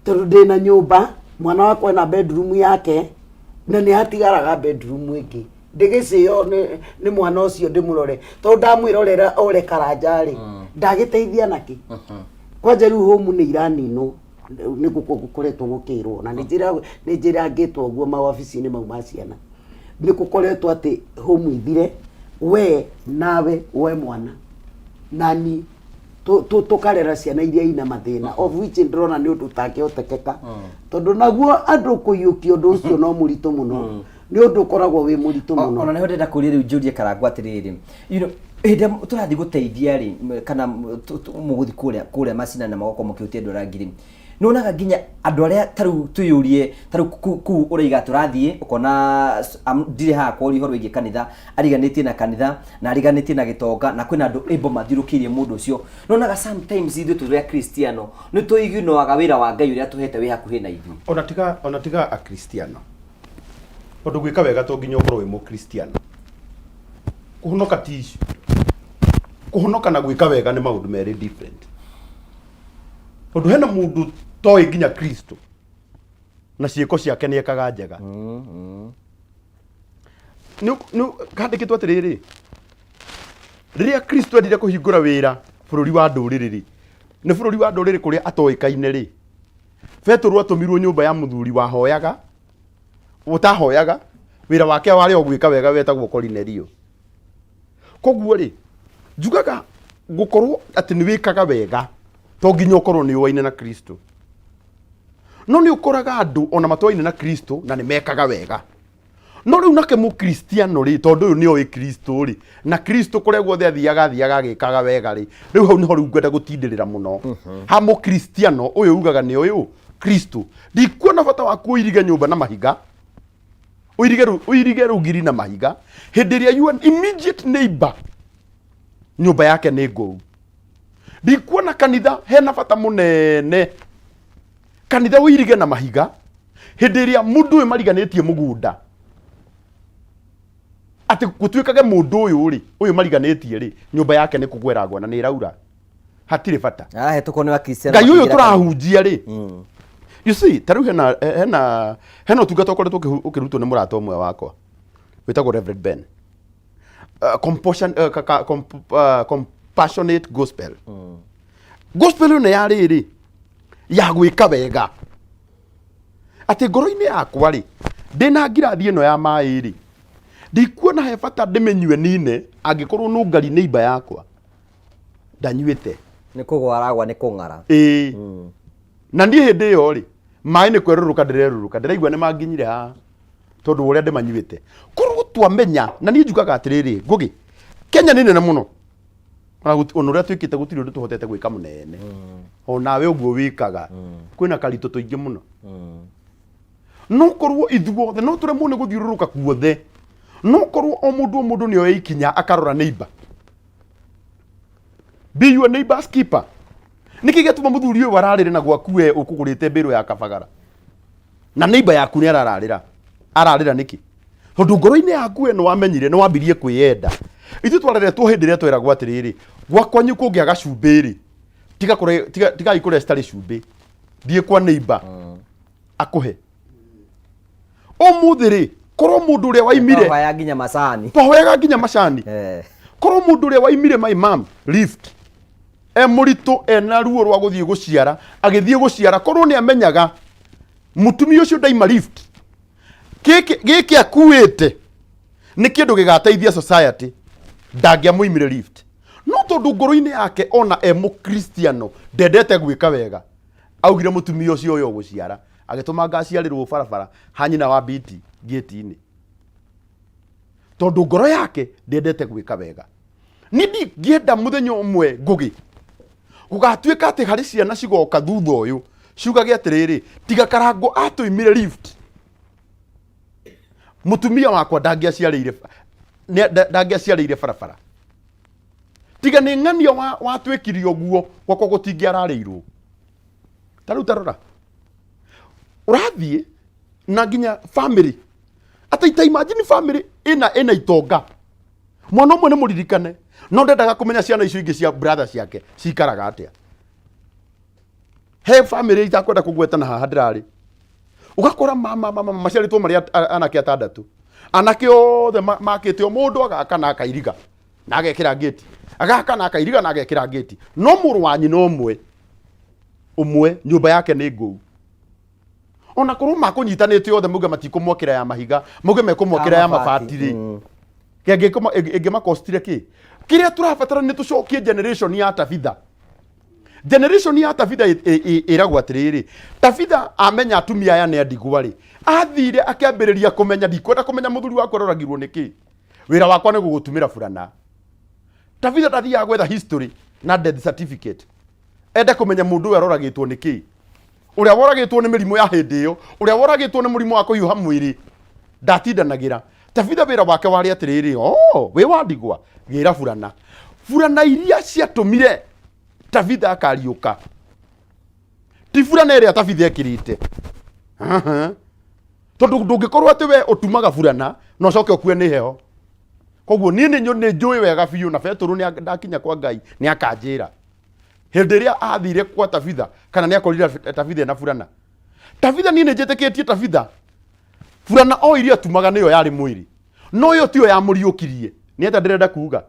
tondũ ndĩna nyũmba mwana wakwa ena bedroom yake na nĩ hatigaraga bedroom ĩngĩ. Ndĩgĩcĩo nĩ mwana ũcio ndĩmũrore tondũ ndamwĩrorera ore karanja rĩ ndagĩteithia nakĩ. Kwanja rĩu home nĩ iraninwo nĩ gũkoretwo gũkĩrwo na nĩ njĩrangĩtwo ũguo mawabici-inĩ mau ma ciana. Nĩ gũkoretwo atĩ home ithire we nawe we mwana nani tũkarera ciana iria ina mathĩna of which ndĩrona nĩ ũndũ ũtangĩhotekeka tondũ naguo andũ kũiyũkia ũndũ ũcio no mũritũ mũno. Nĩ ũndũ ũkoragwo wĩ mũritũ mũno. Ona nĩho ndĩrenda kũria rĩu njũrie Karangũ atĩrĩrĩ, you know, hĩndĩ ĩrĩa tũrathiĩ gũteithia rĩ, kana mũgũthiĩ kũrĩa macinani na mũgakorwo mũkĩhutia andũ arĩa angĩ rĩ, nĩwonaga nginya andũ arĩa ta rĩu twĩyũrie, ta rĩu kũu ũraiga tũrathiĩ ũkona ndirĩ haha kwaria ũhoro wĩgiĩ kanitha, ariganĩtie na kanitha na ariganĩtie na gĩtonga na kwĩna andũ able mathiũrũkĩirie mũndũ ũcio. Nĩwonaga sometimes ithuĩ tũrĩ akristiano nĩ tũiginoaga wĩra wa Ngai ũrĩa atũhete wĩ hakuhĩ na ithuĩ. Ona tiga akristiano, tondũ gwĩka wega to nginya ũkorwo wĩ mũkristiano. Kũhonoka ti issue. Kũhonoka na gwĩka wega nĩ maũndũ merĩ different. Tondũ hena mũndũ toĩ nginya Kristo na ciĩko ciake nĩ ekaga njega. Handĩkĩtwo atĩrĩrĩ, rĩrĩa Kristo endire kũhingũra wĩra bũrũri wa ndũrĩrĩ rĩ, nĩ bũrũri wa ndũrĩrĩ kũrĩa atoĩkaine rĩ, Petũrũ atũmirwo nyũmba ya mũthuri wahoyaga, ũtahoyaga, wĩra wake warĩ o gwĩka wega wetagwo Korinelio. Koguo rĩ, njugaga gũkorwo atĩ nĩ wĩkaga wega to nginya ũkorwo nĩ ũaine na Kristo. No nĩ ũkoraga andũ ona matoaine na Kristo na nĩ mekaga wega. No rĩu nake mũkristiano rĩ, tondũ ũyũ nĩ oĩ Kristo rĩ, na Kristo kũrĩa guothe athiaga athiaga agĩkaga wega rĩ, rĩu hau nĩho rĩu ngwenda gũtindĩrĩra mũno. Ha mũkristiano ũyũ ugaga nĩ ũyũ Kristo, ndikuona bata waku ũirige nyũmba na mahiga, ũirige rũgiri na mahiga, hĩndĩ ĩrĩa your immediate neighbor nyũmba yake nĩ ngũu. Ndikuona kanitha hena bata mũnene kanitha ũirige na mahiga hĩndĩ ĩrĩa mũndũ ũyũ mariganĩtie mũgũnda atĩ gũtuĩkage mũndũ ũyũ rĩ ũyũ mariganĩtie rĩ nyũmba yake nĩ kũgwera ngwa na nĩ ĩraura hatirĩ bata. Arahetũkwo nĩ akristiano Ngai ũyũ makĩingĩra kanitha. Tũrahunjia rĩ, you see, ta rĩu hena ũtungata ũkoretwo ũkĩrutwo nĩ mũrata ũmwe wakwa wĩtagwo Reverend Ben, compassion, compassionate gospel. Gospel ĩno ya rĩrĩ ya gwĩka wega atĩ ngoro-inĩ yakwa rĩ ndĩna ngirathi ĩno ya maĩ rĩ ndikuona he bata ndĩmĩnyue nine angĩkorwo nũngari nĩ imba yakwa ndanyuĩte. Nĩ kũgwa aragwa nĩ kũng'ara. Ĩĩ, na niĩ hĩndĩ ĩyo rĩ maĩ nĩ kwerũrũka ndĩrerũrũka ndĩraigua nĩ manginyire haha tondũ wa ũrĩa ndĩmanyuĩte. Korwo twamenya na niĩ njugaga atĩrĩrĩ Ngũgĩ, Kenya nĩ nene mũno ona ũrĩa twĩkĩte gũtirĩ ũndũ tũhotete gwĩka mũnene onawe ũguo wĩkaga kwĩna karitũ tũingĩ mũno no korwo ithuothe no tũremwo nĩ gũthiũrũrũka kuothe no korwo o mũndũ o mũndũ nĩ oe ikinya akarora neighbor, be your neighbor's keeper. Nĩkĩ gĩatũma mũthuri ũyũ ararĩre na gwaku we ũkũgũrĩte mbĩrũ ya kabagara na neighbor yaku nĩ arararĩra ararĩra nĩkĩ? Tondũ ngoro-inĩ yaku we nĩ wamenyire nĩ wambirie kwĩyenda. Ithuĩ twareretwo hĩndĩ ĩrĩa tweragwo atĩrĩrĩ, gwakwanyu kũngĩaga cumbĩ rĩ, tiga kũrĩa tiga tigai kũrĩa citarĩ cumbĩ, thiĩ kwa neighbor akũhe. Ũmũthĩ rĩ, korwo mũndũ ũrĩa waimire Twahoya nginya macani. Twahoyaga nginya macani. Korwo mũndũ ũrĩa waimire my mom lift e mũritũ ena ruo rwa gũthiĩ gũciara agĩthiĩ gũciara korwo nĩ amenyaga mũtumia ũcio ndaima lift gĩkĩ akuĩte nĩ kĩndũ gĩgateithia society ndangĩamũimire lift. No tondũ ngoro-inĩ yake ona e mũkristiano ndendete gwĩka wega augire mũtumia ũcio ũyũ ũgũciara agĩtũma ngaciarĩrwo barabara ha nyina wa biti ngĩti-inĩ tondũ ngoro yake ndendete gwĩka wega. Niĩ ndingĩenda mũthenya ũmwe Ngũgĩ gũgatuĩka atĩ harĩ ciana cigoka thutha ũyũ ciugage atĩrĩrĩ, tiga Karangũ atũimire lift mũtumia wakwa ndangĩaciarĩire. Ndangĩaciarĩire barabara. Tiga nĩ ng'ania watuĩkire ũguo, gwakwa gũtingĩararĩirwo. Ta rĩu tarora, ũrathiĩ na nginya family atĩ ta imagine family ĩna itonga, mwana ũmwe nĩ mũririkane, no ndendaga kũmenya ciana icio ingĩ cia brother ciake cikaraga atĩa. He family itakwenda kũgweta na haha ndĩrarĩ, ũgakora mama mama maciarĩtwo marĩ anake atandatũ, anake othe makĩte o mũndũ agaka na akairiga na agekĩra ngĩti, agaka na akairiga na agekĩra ngĩti, no mũrũ wa nyina ũmwe ũmwe nyũmba yake nĩ ngũu. Ona korwo makũnyitanĩte othe mauge matikũmwakĩra ya mahiga, mauge mekũmwakĩra ya mabati rĩ, ĩngĩmakostire kĩ? Kĩrĩa tũrabatara nĩ tũcokie generation ya Tabitha. Generation ya Tabitha ĩragwo atĩrĩrĩ, Tabitha amenya atumia aya nĩ andigwa rĩ, athire akĩambĩrĩria kũmenya, ndikwenda kũmenya mũthuri wakwa aroragirwo nĩ kĩ, wĩra wakwa nĩ gũgũtumĩra burana. Tabitha ndathiaga gwetha history na death certificate ende kũmenya mũndũ ũyũ aroragĩtwo nĩ kĩ, ũrĩa woragĩtwo nĩ mĩrimũ ya hĩndĩ ĩyo, ũrĩa woragĩtwo nĩ mũrimũ wa kũhiũha mwĩrĩ, ndatindanagĩra. Tabitha wĩra wake warĩ atĩrĩrĩ, oh, wĩ wa ndigwa, gĩra burana. Burana iria ciatũmire Tabitha akariũka ti burana ĩrĩa Tabitha ekĩrĩte. Aha. Tondũ ndũngĩkorwo atĩ we ũtumaga burana na ũcoke ũkue nĩ heho. Koguo niĩ nĩ njũĩ wega biũ, na Betũrũ ndakinya kwa Ngai nĩ akanjĩra hĩndĩ ĩrĩa athire kwa Tabitha kana nĩ akorire Tabitha ena burana. Tabitha niĩ nĩ njĩtĩkĩtie Tabitha burana o iria atumaga nĩyo yarĩ mwĩrĩ, no ĩyo tiyo yamũriũkirie. Nĩ atĩa ndĩrenda kuga?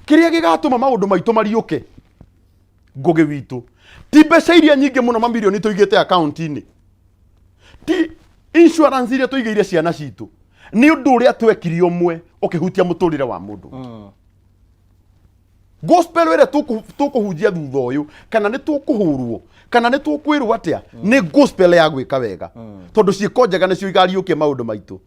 Kĩrĩa gĩgatũma maũndũ maitũ mariũke Ngũgĩ witũ ti mbeca iria nyingĩ mũno mamirioni tũigĩte akaunti-inĩ, ti insurance iria tũigĩire ciana citũ, nĩ ũndũ ũrĩa twekire ũmwe ũkĩhutia mũtũrĩre wa mũndũ. Gospel ĩrĩa tũkũhunjia thutha ũyũ, kana nĩ tũkũhũrwo kana nĩ tũkwĩrwo atĩa, nĩ gospel ya gwĩka wega, tondũ ciĩko njega nĩcio igariũkia maũndũ maitũ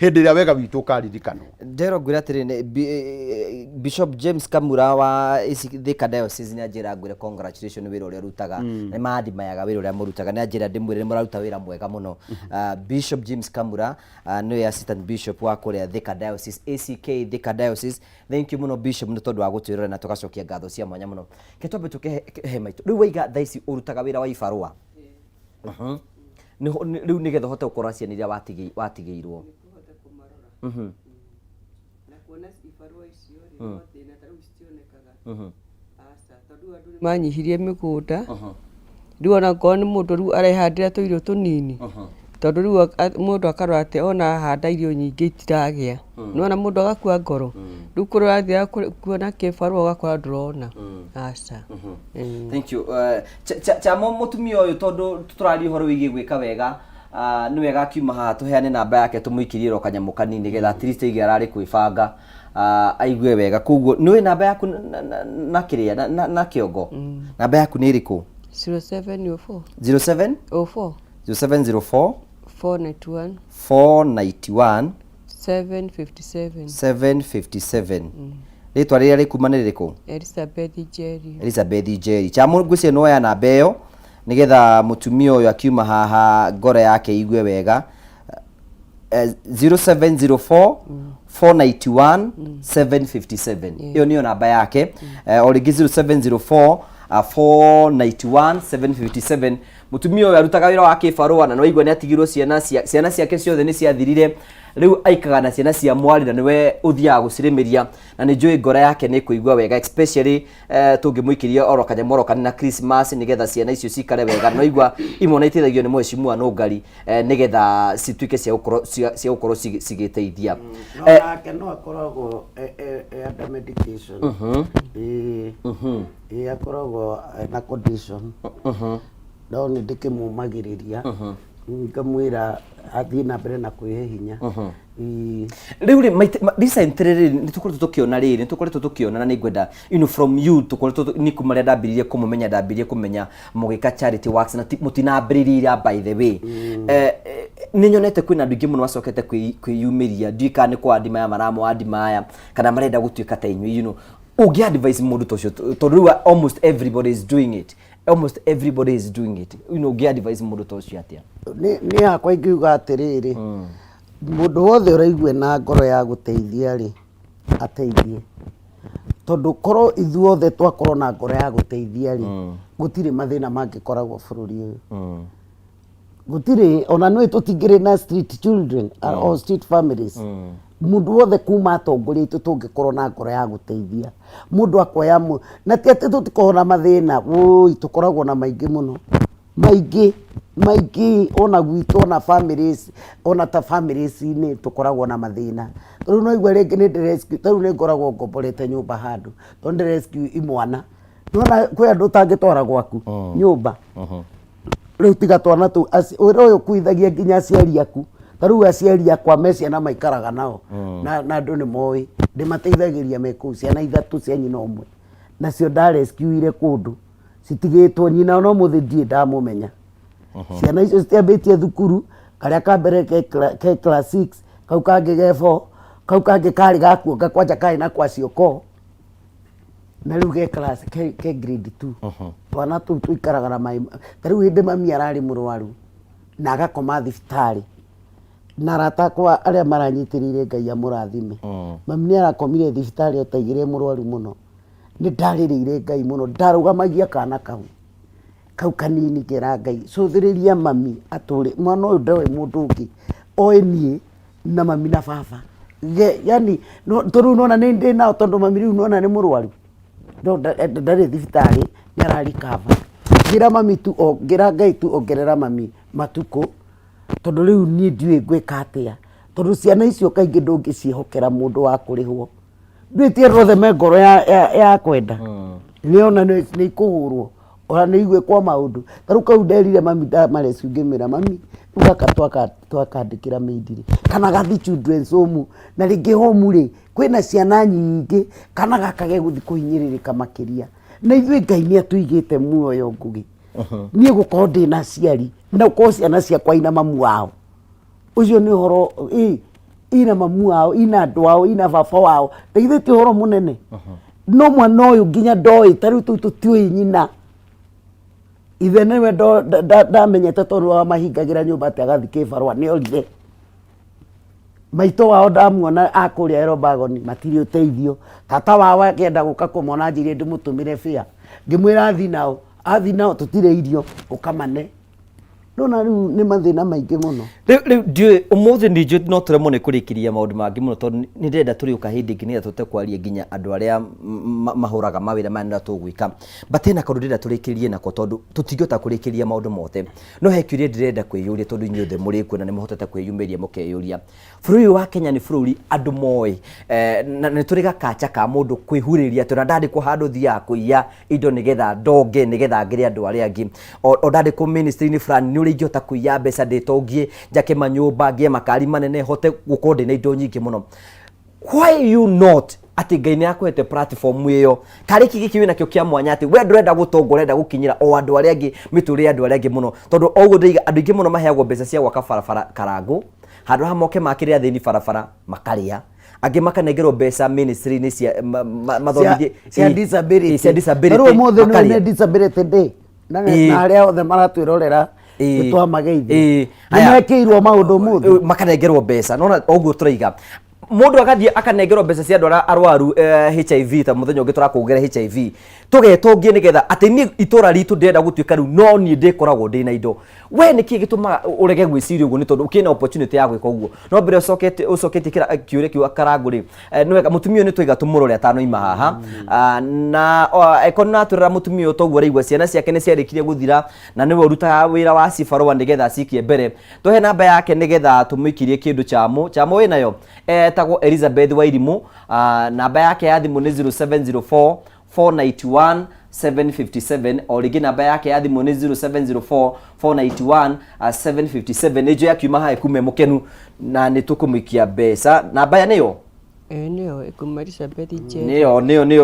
hĩndĩ ĩrĩa wega witũ ũkaririkanwo. Ndero ngwĩra atĩrĩ, Bishop James Kamura wa Thika Diocese nĩ anjĩra ngwĩre congratulations nĩ wĩra ũrĩa ũrutaga. Nĩ mandimayaga wĩra ũrĩa mũrutaga. Nĩ anjĩra ndĩmwĩre nĩ mũraruta wĩra mwega mũno. Bishop James Kamura nĩwe assistant bishop wa kũrĩa Thika Diocese, ACK Thika Diocese. Thank you mũno Bishop nĩ tondũ wa gũtwĩrorera na tũgacokia ngatho cia mwanya mũno. Ke twambe tũke he maitũ. Rĩu waiga thaa ici ũrutaga wĩra wa ibarũa. Rĩu nĩgetha ũhote gũkorwo ciana iria watigĩirwo. Na kuona ibarũa icio rĩ, no thĩna, ta rĩu citionekaga. Aca, tondũ rĩu andũ nĩ manyihirie mĩgũnda. Rĩu ona okorwo nĩ mũndũ rĩu arehandĩra tũirio tũnini, tondũ rĩu mũndũ akarora atĩ ona ahanda irio nyingĩ itiragĩa. Nĩ wona mũndũ agakua ngoro. Rĩu kũrĩa ũrathiaga kuona kĩbarũa ũgakora ndũrona. Aca. Thank you. Chamo mũtumia ũyũ, tondũ tũraria ũhoro wĩgiĩ gwĩka wega, nĩ wega akiuma haha tũheane namba yake, tũmũikĩrie ro kanyamũ kanini nĩgetha at least aigue ararĩ kwĩbanga, aigue wega. Koguo nĩ ũĩ namba yaku na kĩrĩa na kĩongo, namba yaku nĩ ĩrĩkũ? 0704. 07 04. 0704. 491. 491. 757. 757. Rĩtwa rĩrĩa rĩkuma nĩ rĩrĩkũ? Elizabeth Njeri. Elizabeth Njeri. Chamo, ngwĩciria nĩ woya namba ĩyo nĩgetha mũtumia ũyũ akiuma haha ngoro yake igue wega. 0704 491 757, ĩyo nĩyo namba yake. O rĩngĩ 0704 491 757. Mũtumia ũyũ arutaga wĩra wa kĩbarũa na nĩwaigua nĩ atigirwo ciana ciana ciake ciothe nĩ ciathirire. Rĩu aikaga na ciana cia mwarĩ na nĩwe ũthiaga gũcirĩmĩria, na nĩ njũĩ ngoro yake nĩ kũigua wega, especially tũngĩmũikĩria oro kanyamũ oro kanini na Christmas nĩgetha ciana icio cikare wega. No igua imwe na iteithagio nĩ mheshimiwa Nũngari, nĩgetha cituĩke cia gũkorwo cia gũkorwo cigĩteithia. No nake no akoragwo e under medication. Ĩĩ. Ĩĩ, akoragwo na condition. No nĩ ndĩkĩmũmagĩrĩria, ngamwĩra athiĩ na mbere na kwĩhe hinya. Ĩĩ. Rĩu rĩ recently rĩ, nĩ tũkoretwo tũkĩona rĩrĩ, nĩ tũkoretwo tũkĩona, na nĩ ngwenda from you, tũkoretwo ni kuma rĩrĩa ndambĩrĩirie kũmũmenya, ndambĩrĩirie kũmenya mũgĩka charity works na mũtinambĩrĩirie ira, by the way. Nĩ nyonete kwĩna andũ aingĩ mũno macokete kwĩyumĩria, ndiũĩ kana nĩ kwa andima aya maramũ andima aya kana marenda gũtuĩka ta inyuĩ. Ũngĩ advise mũndũ ta ũcio, tondũ rĩu almost everybody is doing it, almost everybody is doing it, ũngĩ advise mũndũ ta ũcio atĩa? Nĩ yakwa ingiuga atĩrĩrĩ, mũndũ wothe ũraigua na ngoro ya gũteithia rĩ, Ateithie, tondũ korwo ithuothe twakorwo na ngoro ya gũteithia rĩ, gũtirĩ mathĩna mangĩkoragwo bũrũri ũyũ. Gũtirĩ ona nĩ tũtingĩrĩ na street children or street families. Mũndũ wothe kuma atongoria aitũ tũngĩkorwo na ngoro ya gũteithia mũndũ akoya na ti atĩ tũtikoragwo na mathĩna, wũi, tũkoragwo na maingĩ mũno, maingĩ maingĩ, ona gwitũ, ona families, ona ta families-inĩ tũkoragwo na mathĩna. Rĩu no igua rĩngĩ nĩ ndĩ rescue, ta rĩu nĩ ngoragwo ngomborete nyũmba handũ, tondũ ndĩ rescue imwana, nĩwona kwĩ andũ ũtangĩtwara gwaku nyũmba. Rĩu tiga twana tũu, wĩra ũyũ ũkuithagia nginya aciari aku. Ta rĩu aciari akwa me ciana maikaraga nao, na andũ nĩ moĩ ndĩmateithagĩria me kũu, ciana ithatũ cia nyina ũmwe, nacio ndarescuire kũndũ citigĩtwo nyina, ona ũmũthĩ ndirĩ ndamũmenya. Ciana icio citiambĩtie thukuru, karĩa ka mbere ke class 6, kau kangĩ ge 4, kau kangĩ karĩ gakuonga kwanja karĩ na kwacioko, na rĩu ge class ke grade 2. Twana tũu tũikaraga na mai. Ta rĩu hĩndĩ mami ararĩ mũrwaru na agakoma thibitarĩ, na arata akwa arĩa maranyitĩrĩire, Ngai amũrathime. Mami nĩ arakomire thibitarĩ otaigire mũrwaru mũno, nĩ ndarĩrĩire Ngai mũno, ndarũgamagia kana kau kanini, ngera Ngai, cũthĩrĩria mami atũre, mwana ũyũ ndoĩ mũndũ ũngĩ, oĩ niĩ na mami na baba. Yani no tondũ rĩu nona nĩ ndĩ nao, tondũ mami rĩu nona nĩ mũrwaru, no ndarĩ thibitarĩ, nĩ ararikaba. Ngĩra mami tu, ngĩra Ngai tu, ongerera mami matukũ, tondũ rĩu niĩ ndiũĩ ngwĩka atĩa, tondũ ciana icio kaingĩ ndũngĩciĩhokera mũndũ wa kũrĩhwo. Ndũĩ ti andũ othe me ngoro ya kwenda, nĩ ona nĩ ikũhũrwo, ona nĩ igwĩkwo maũndũ. Ta rĩu kau nderire mami ndamarescue, ngĩmwĩra, mami, rĩu gaka twakandĩkĩra maid rĩ, kana gathi children's home, na rĩngĩ home rĩ kwĩna ciana nyingĩ, kana gaka gegũthiĩ kũhinyĩrĩrĩka makĩria. Na ithuĩ Ngai nĩ atũigĩte muoyo. Ngũgĩ, niĩ gũkorwo ndĩna aciari na gũkorwo ciana ciakwa ina mamu wao, ũcio nĩ ũhoro ina mamu wao, ina andũ ao, ina baba wao, na githĩ ti ũhoro mũnene? No mwana ũyũ nginya ndoĩ, ta rĩu tũu tũtiũĩ nyina, ithe nĩwe ndamenyete, tondũ wamahingagĩra nyũmba atĩ agathiĩ kĩbarũa, nĩ orire. Maitũ wao ndamuona akũrĩa Elobagoni, matirĩ ũteithio. Tata wao akĩenda gũka kũmona, anjĩrire ndĩmũtũmĩre bĩa, ngĩmwĩra athi nao, athi nao tũtirĩ irio, ũkamane. Ndona rĩu nĩ mathĩna maingĩ mũno. Rĩu ndiũĩ ũmũthĩ nĩ njũĩ no tũremwo nĩ kũrĩkĩria maũndũ mangĩ mũno, tondũ nĩ ndĩrenda tũrĩũka hĩndĩ ĩngĩ nĩgetha tũhote kwaria nginya andũ arĩa mahũraga mawĩra maya nĩrĩa tũgwĩka. But hena kaũndũ ndĩrenda tũrĩkĩrie nako, tondũ tũtingĩhota kũrĩkĩria maũndũ mothe, no he kĩũria ndĩrenda kwĩyũria, tondũ inyuothe mũrĩ kuo na nĩ mũhotete kwĩyumĩria mũkeyũria. Bũrũri ũyũ wa Kenya nĩ bũrũri andũ moĩ, na nĩ tũrĩ gakacha ka mũndũ kwĩhurĩria atĩ ona ndandĩkwo handũ thiaga kũiya indo nĩgetha ndonge, nĩgetha ngĩre andũ arĩa angĩ. O ndandĩkwo ministry-inĩ fulani, nĩ ũrĩa ingĩhota kũiya mbeca ndĩtongie, njake manyũmba, ngĩe makari manene, hote gũkorwo ndĩna indo nyingĩ mũno. Why you not, atĩ Ngai nĩ akũhete platform ĩyo, karĩ kĩ gĩkĩ wĩnakĩo kĩa mwanya atĩ we ndũrenda gũtonga, ũrenda gũkinyĩra o andũ arĩa angĩ, mĩtũrĩre ya andũ arĩa angĩ mũno? Tondũ o ũguo ndĩiga, andũ aingĩ mũno maheagwo mbeca cia gwaka barabara Karangũ, handũ ha moke makĩrĩra athĩni barabara makarĩa. Angĩ makanengerwo mbeca ministry-inĩ cia mathomithie cia disability. Cia disability. Rĩu ũmũthĩ nĩ makarĩa. nĩ disability day na na arĩa othe maratwĩrorera, nĩ twamageithia. Aya. Nĩmekĩirwo maũndũ ũmũthĩ. Makanengerwo mbeca, nona ũguo tũraiga mũndũ agathiĩ akanengerwo mbeca cia andũ arĩa arwaru HIV, ta mũthenya ũngĩ tũrakũngĩra HIV, tũgetongie nĩgetha atĩ niĩ itũra ritũ ndĩrenda gũtuĩka rĩu no niĩ ndĩkoragwo ndĩna indo. We nĩkĩ gĩtũmaga ũrege gwĩciria ũguo? Nĩ tondũ ũkĩna opportunity ya gwĩka ũguo. No mbere ũcokete ũcoketie kĩũria kĩu Karangũ rĩ, nĩ wega mũtumia ũyũ nĩ twaiga tũmũrore atanoima haha. Ah, na angĩkorwo nĩ ũratwĩrora mũtumia ũyũ toguo ũraigua, ciana ciake nĩ ciarĩkirie gũthira na nĩwe ũrutaga wĩra wa cibarũa nĩgetha acikie mbere. Tũhe namba yake nĩgetha tũmũikĩrie kĩndũ chamũ chamũ wĩnayo. Etagwo Elizabeth Wairimũ. Ah, namba yake ya thimũ nĩ 0704 491 757. O rĩngĩ namba yake ya thimũ nĩ 0704 491 757. Nĩ njũĩ akiuma haha kume mũkenu na nĩ tũkũmũikia mbeca. Namba ya nĩyo? Ĩĩ, nĩyo ĩkuma Elizabeth Njeri. Nĩyo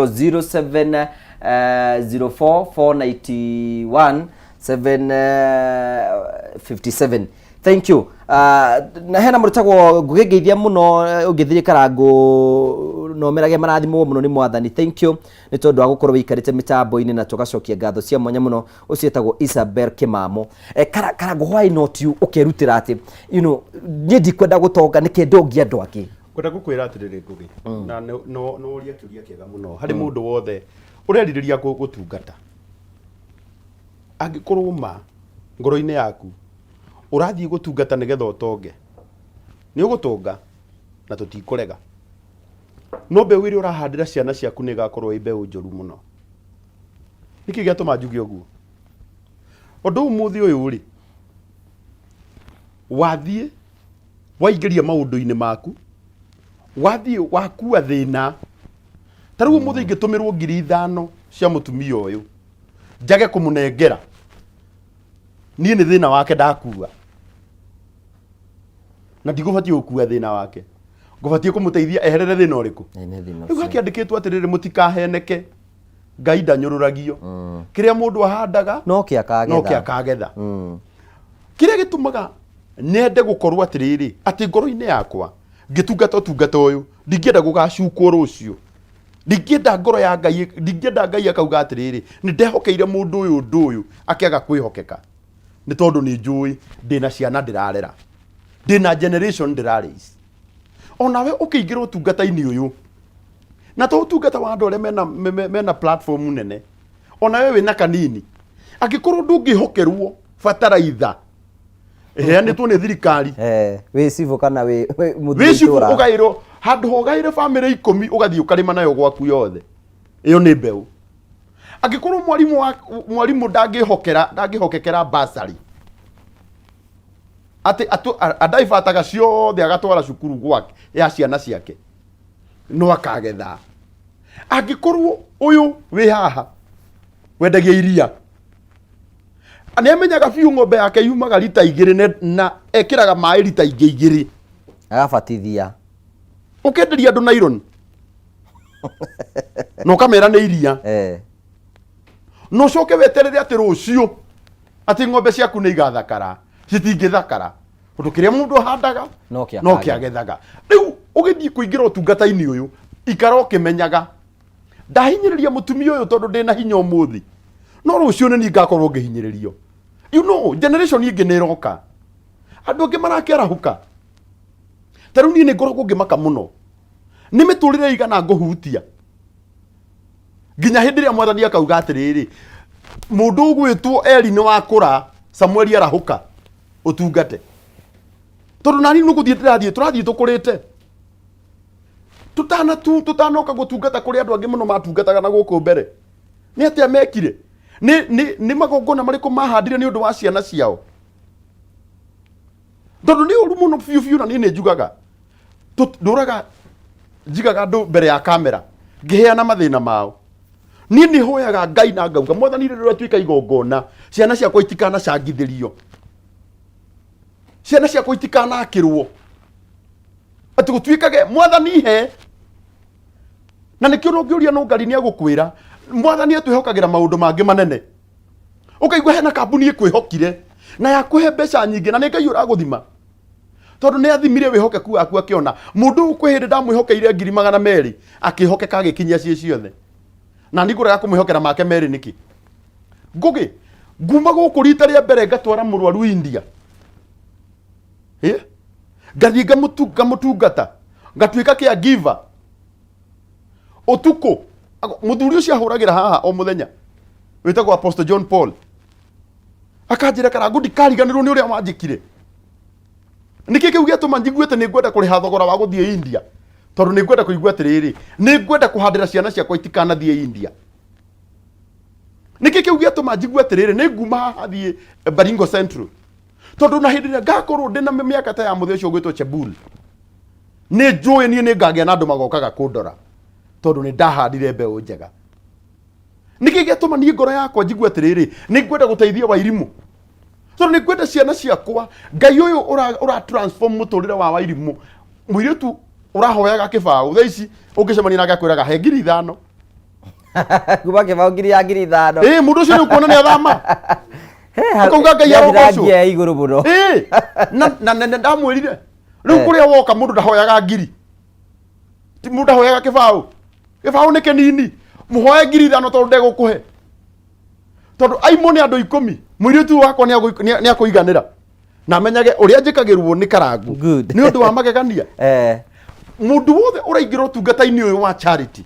07 04 491 757. Thank you. Na hena mũndũ tagwo Ngũgĩ, ngeithia mũno, ũngĩthiĩ Karangũ no merage marathimwo mũno nĩ Mwathani. Thank you nĩ tondũ wa gũkorwo wĩikarĩte mĩtambo-inĩ, na tũgacokia ngatho cia mwanya mũno. Ũcio etagwo Isabel Kĩmamo. Karangũ, why not you ũkerutĩra atĩ niĩ ndikwenda gũtonga, nĩkĩ ndongia andũ angĩ? Ngwenda gũkwĩra atĩrĩrĩ Ngũgĩ, na nĩ woria kĩũria kĩega mũno harĩ mũndũ wothe ũrerirĩria gũtungata. Angĩkorwo ma ngoro-inĩ yaku ũrathiĩ gũtungata nĩgetha ũtonge, nĩ ũgũtonga na tũtikũrega. No mbeũ ĩrĩa ũrahandĩra ciana ciaku nĩ ĩgakorwo ĩ mbeũ njũru mũno. Nĩkĩ gĩatũma njuge ũguo? Ũndũ ũmũthĩ ũyũ rĩ, wathiĩ waingĩria maũndũ-inĩ maku wathiĩ wakua thĩna ta rĩu ũmũthĩ ingĩtũmĩrwo 5,000 cia mũtumia ũyũ njage kũmũnengera niĩ nĩ thĩna wake ndakua na ndigũbatiĩ gũkua thĩna wake ngũbatiĩ kũmũteithia eherere thĩna ũrĩkũ rĩu hakĩandĩkĩtwo atĩrĩrĩ mũtikaheneke ngai ndanyũrũragio kĩrĩa mũndũ ahandaga no kĩ akagetha no kĩ akagetha kĩrĩa gĩtũmaga nyende gũkorwo atĩrĩrĩ atĩ ngoro-inĩ yakwa ngĩtungata ũtungata ũyũ ndingĩenda gũgacukwo rũciũ ndingĩenda ngoro ya ngai ndingĩenda ngai akauga atĩrĩrĩ nĩ ndehokeire mũndũ ũyũ ũndũ ũyũ akĩaga kwĩhokeka nĩ tondũ nĩ njũĩ ndĩna ciana ndĩrarera ndĩna generation ndĩra raise onawe ũkĩingĩra ũtungata-inĩ ũyũ na to ũtungata wa andũ arĩa mena, mena platform nene onawe wĩna kanini angĩkorwo ndũngĩhokerwo bataraitha ĩheanĩtwo nĩ thirikari wĩ cibũ kana wĩ mũthuri wĩ cibũ ũgaĩrwo handũ ho ũgaĩre bamĩrĩ 10 ũgathiĩ ũkarĩma nayo gwaku yothe ĩyo nĩ mbeũ angĩkorwo mwarimũ wa mwarimũ ndangĩhokera ndangĩhokekera basarĩ atĩ adaibataga ciothe agatwara cukuru gwake ya ciana ciake no akagetha angĩkorwo ũyũ wĩ haha wendagia iria nĩ amenyaga biũ ng'ombe yake yumaga rita 2 na ekĩraga maĩ rita ingĩ 2 agabatithia ũkenderia andũ nairon na ũkamera nĩ iria na ũcoke weterere atĩ rũciũ atĩ ng'ombe ciaku nĩ igathakara citingĩthakara tondũ kĩrĩa mũndũ ahandaga no kĩagethaga rĩu ũgĩthiĩ kũingĩra ũtungata-inĩ ũyũ ikara ũkĩmenyaga ndahinyĩrĩria mũtumia ũyũ tondũ ndĩna hinya ũmũthĩ no rũciũ nĩ niĩ ngakorwo ngĩhinyĩrĩrio you know generation ĩngĩ nĩ ĩroka andũ angĩ marakĩarahũka ta rĩu niĩ nĩ ngoragwo ngĩmaka mũno nĩ mĩtũrĩre igana ngũhutia nginya hĩndĩ ĩrĩa mwathani akauga atĩrĩrĩ mũndũ ũgwĩtwo Eli nĩ wakũra Samueli arahũka ũtungate tondũ nani nĩ gũthiĩ ndĩrathiĩ tũrathiĩ tũkũrĩte tutana tu tutanoka gũtungata kũrĩ andũ angĩ mũno matungataga na gũkũ mbere nĩ atĩa mekire nĩ magongona marĩkũ mahandire nĩ ũndũ wa ciana ciao tondũ nĩ ũru mũno biũ biũ na niĩ nĩ njugaga ndũraga njigaga andũ mbere ya kamera ngĩheana mathĩna mao niĩ nĩ hoyaga ngai na ngauga mwathani rĩrĩa ũratuĩka igongona ciana ciakwa itikanacangithĩrio ciana ciakwa itikanakĩrwo atĩ gũtuĩkage mwathani he na nĩkĩo ũngĩũria no ngari nĩ agũkwĩra mwathani atwĩhokagĩra maũndũ mangĩ manene ũkaigua hena kambuni ĩkwĩhokire na yakũhe mbeca nyingĩ na nĩ ngai ũragũthima tondũ nĩ athimire wĩhokeku waku akĩona mũndũ ũyũ kwĩ hĩndĩ ndamwĩhokeire 200,000 akĩhokeka agĩkinyia ciĩ ciothe na niĩ ngũrega kũmwĩhokera make merĩ nĩkĩ ngũgĩ nguma gũkũ rita rĩa mbere ngatwara mũrwaru India ngathiĩ ngamũtungata ngatuĩka caregiver ũtukũ mũthuri ũcio ahũragĩra haha o mũthenya wĩtagwo Apostle John Paul akanjĩra karangu ndikariganĩrwo nĩ ũrĩa wanjĩkire nĩkĩ kĩu gĩatũma njigue atĩ nĩ ngwenda kũrĩha thogora wa gũthiĩ India tondũ nĩ ngwenda kũigua atĩrĩrĩ nĩ ngwenda kũhandĩra ciana ciakwa itikanathiĩ India nĩkĩ kĩu gĩatũma njigue atĩrĩrĩ nĩ nguma haha thiĩ Baringo Central tondũ na hĩndĩ ĩrĩa ngakorwo ndĩ na mĩaka ta ya mũthĩ ũcio ũgwĩtwo Chebul nĩ njũĩ niĩ nĩ ngagĩa na andũ magokaga kũndora tondũ nĩ ndahandire mbeũ njega nĩkĩ gĩatũma niĩ ngoro yakwa njigue atĩrĩrĩ nĩ ngwenda gũteithia wairimũ tondũ nĩ ngwenda ciana ciakwa ngai ũyũ ũra transform mũtũrĩre wa wairimũ mũirĩtu ũrahoyaga kĩbaũ thaa ici ũngĩcemania nake akwĩraga he 5,000 kuma kĩbaũ ngiri ya 5,000 ĩĩ mũndũ ũcio nĩ ũkuona nĩ athama ũkauga ngai arogocwo ya igũrũ mũno ĩĩ na na ndamwĩrire rĩu kũrĩa woka mũndũ ndahoyaga ngiri Ti mũndũ ndahoyaga kĩbaũ kĩbaũ nĩ kĩnini mũhoe 5,000 tondũ ndegũkũhe tondũ aimwo nĩ andũ 10 mũirĩtu wakwa nĩ akũiganĩra na amenyage ũrĩa njĩkagĩrwo nĩ karangu nĩ ũndũ wa magegania Mũndũ wothe ũraingĩra ũtungata-inĩ ũyũ wa charity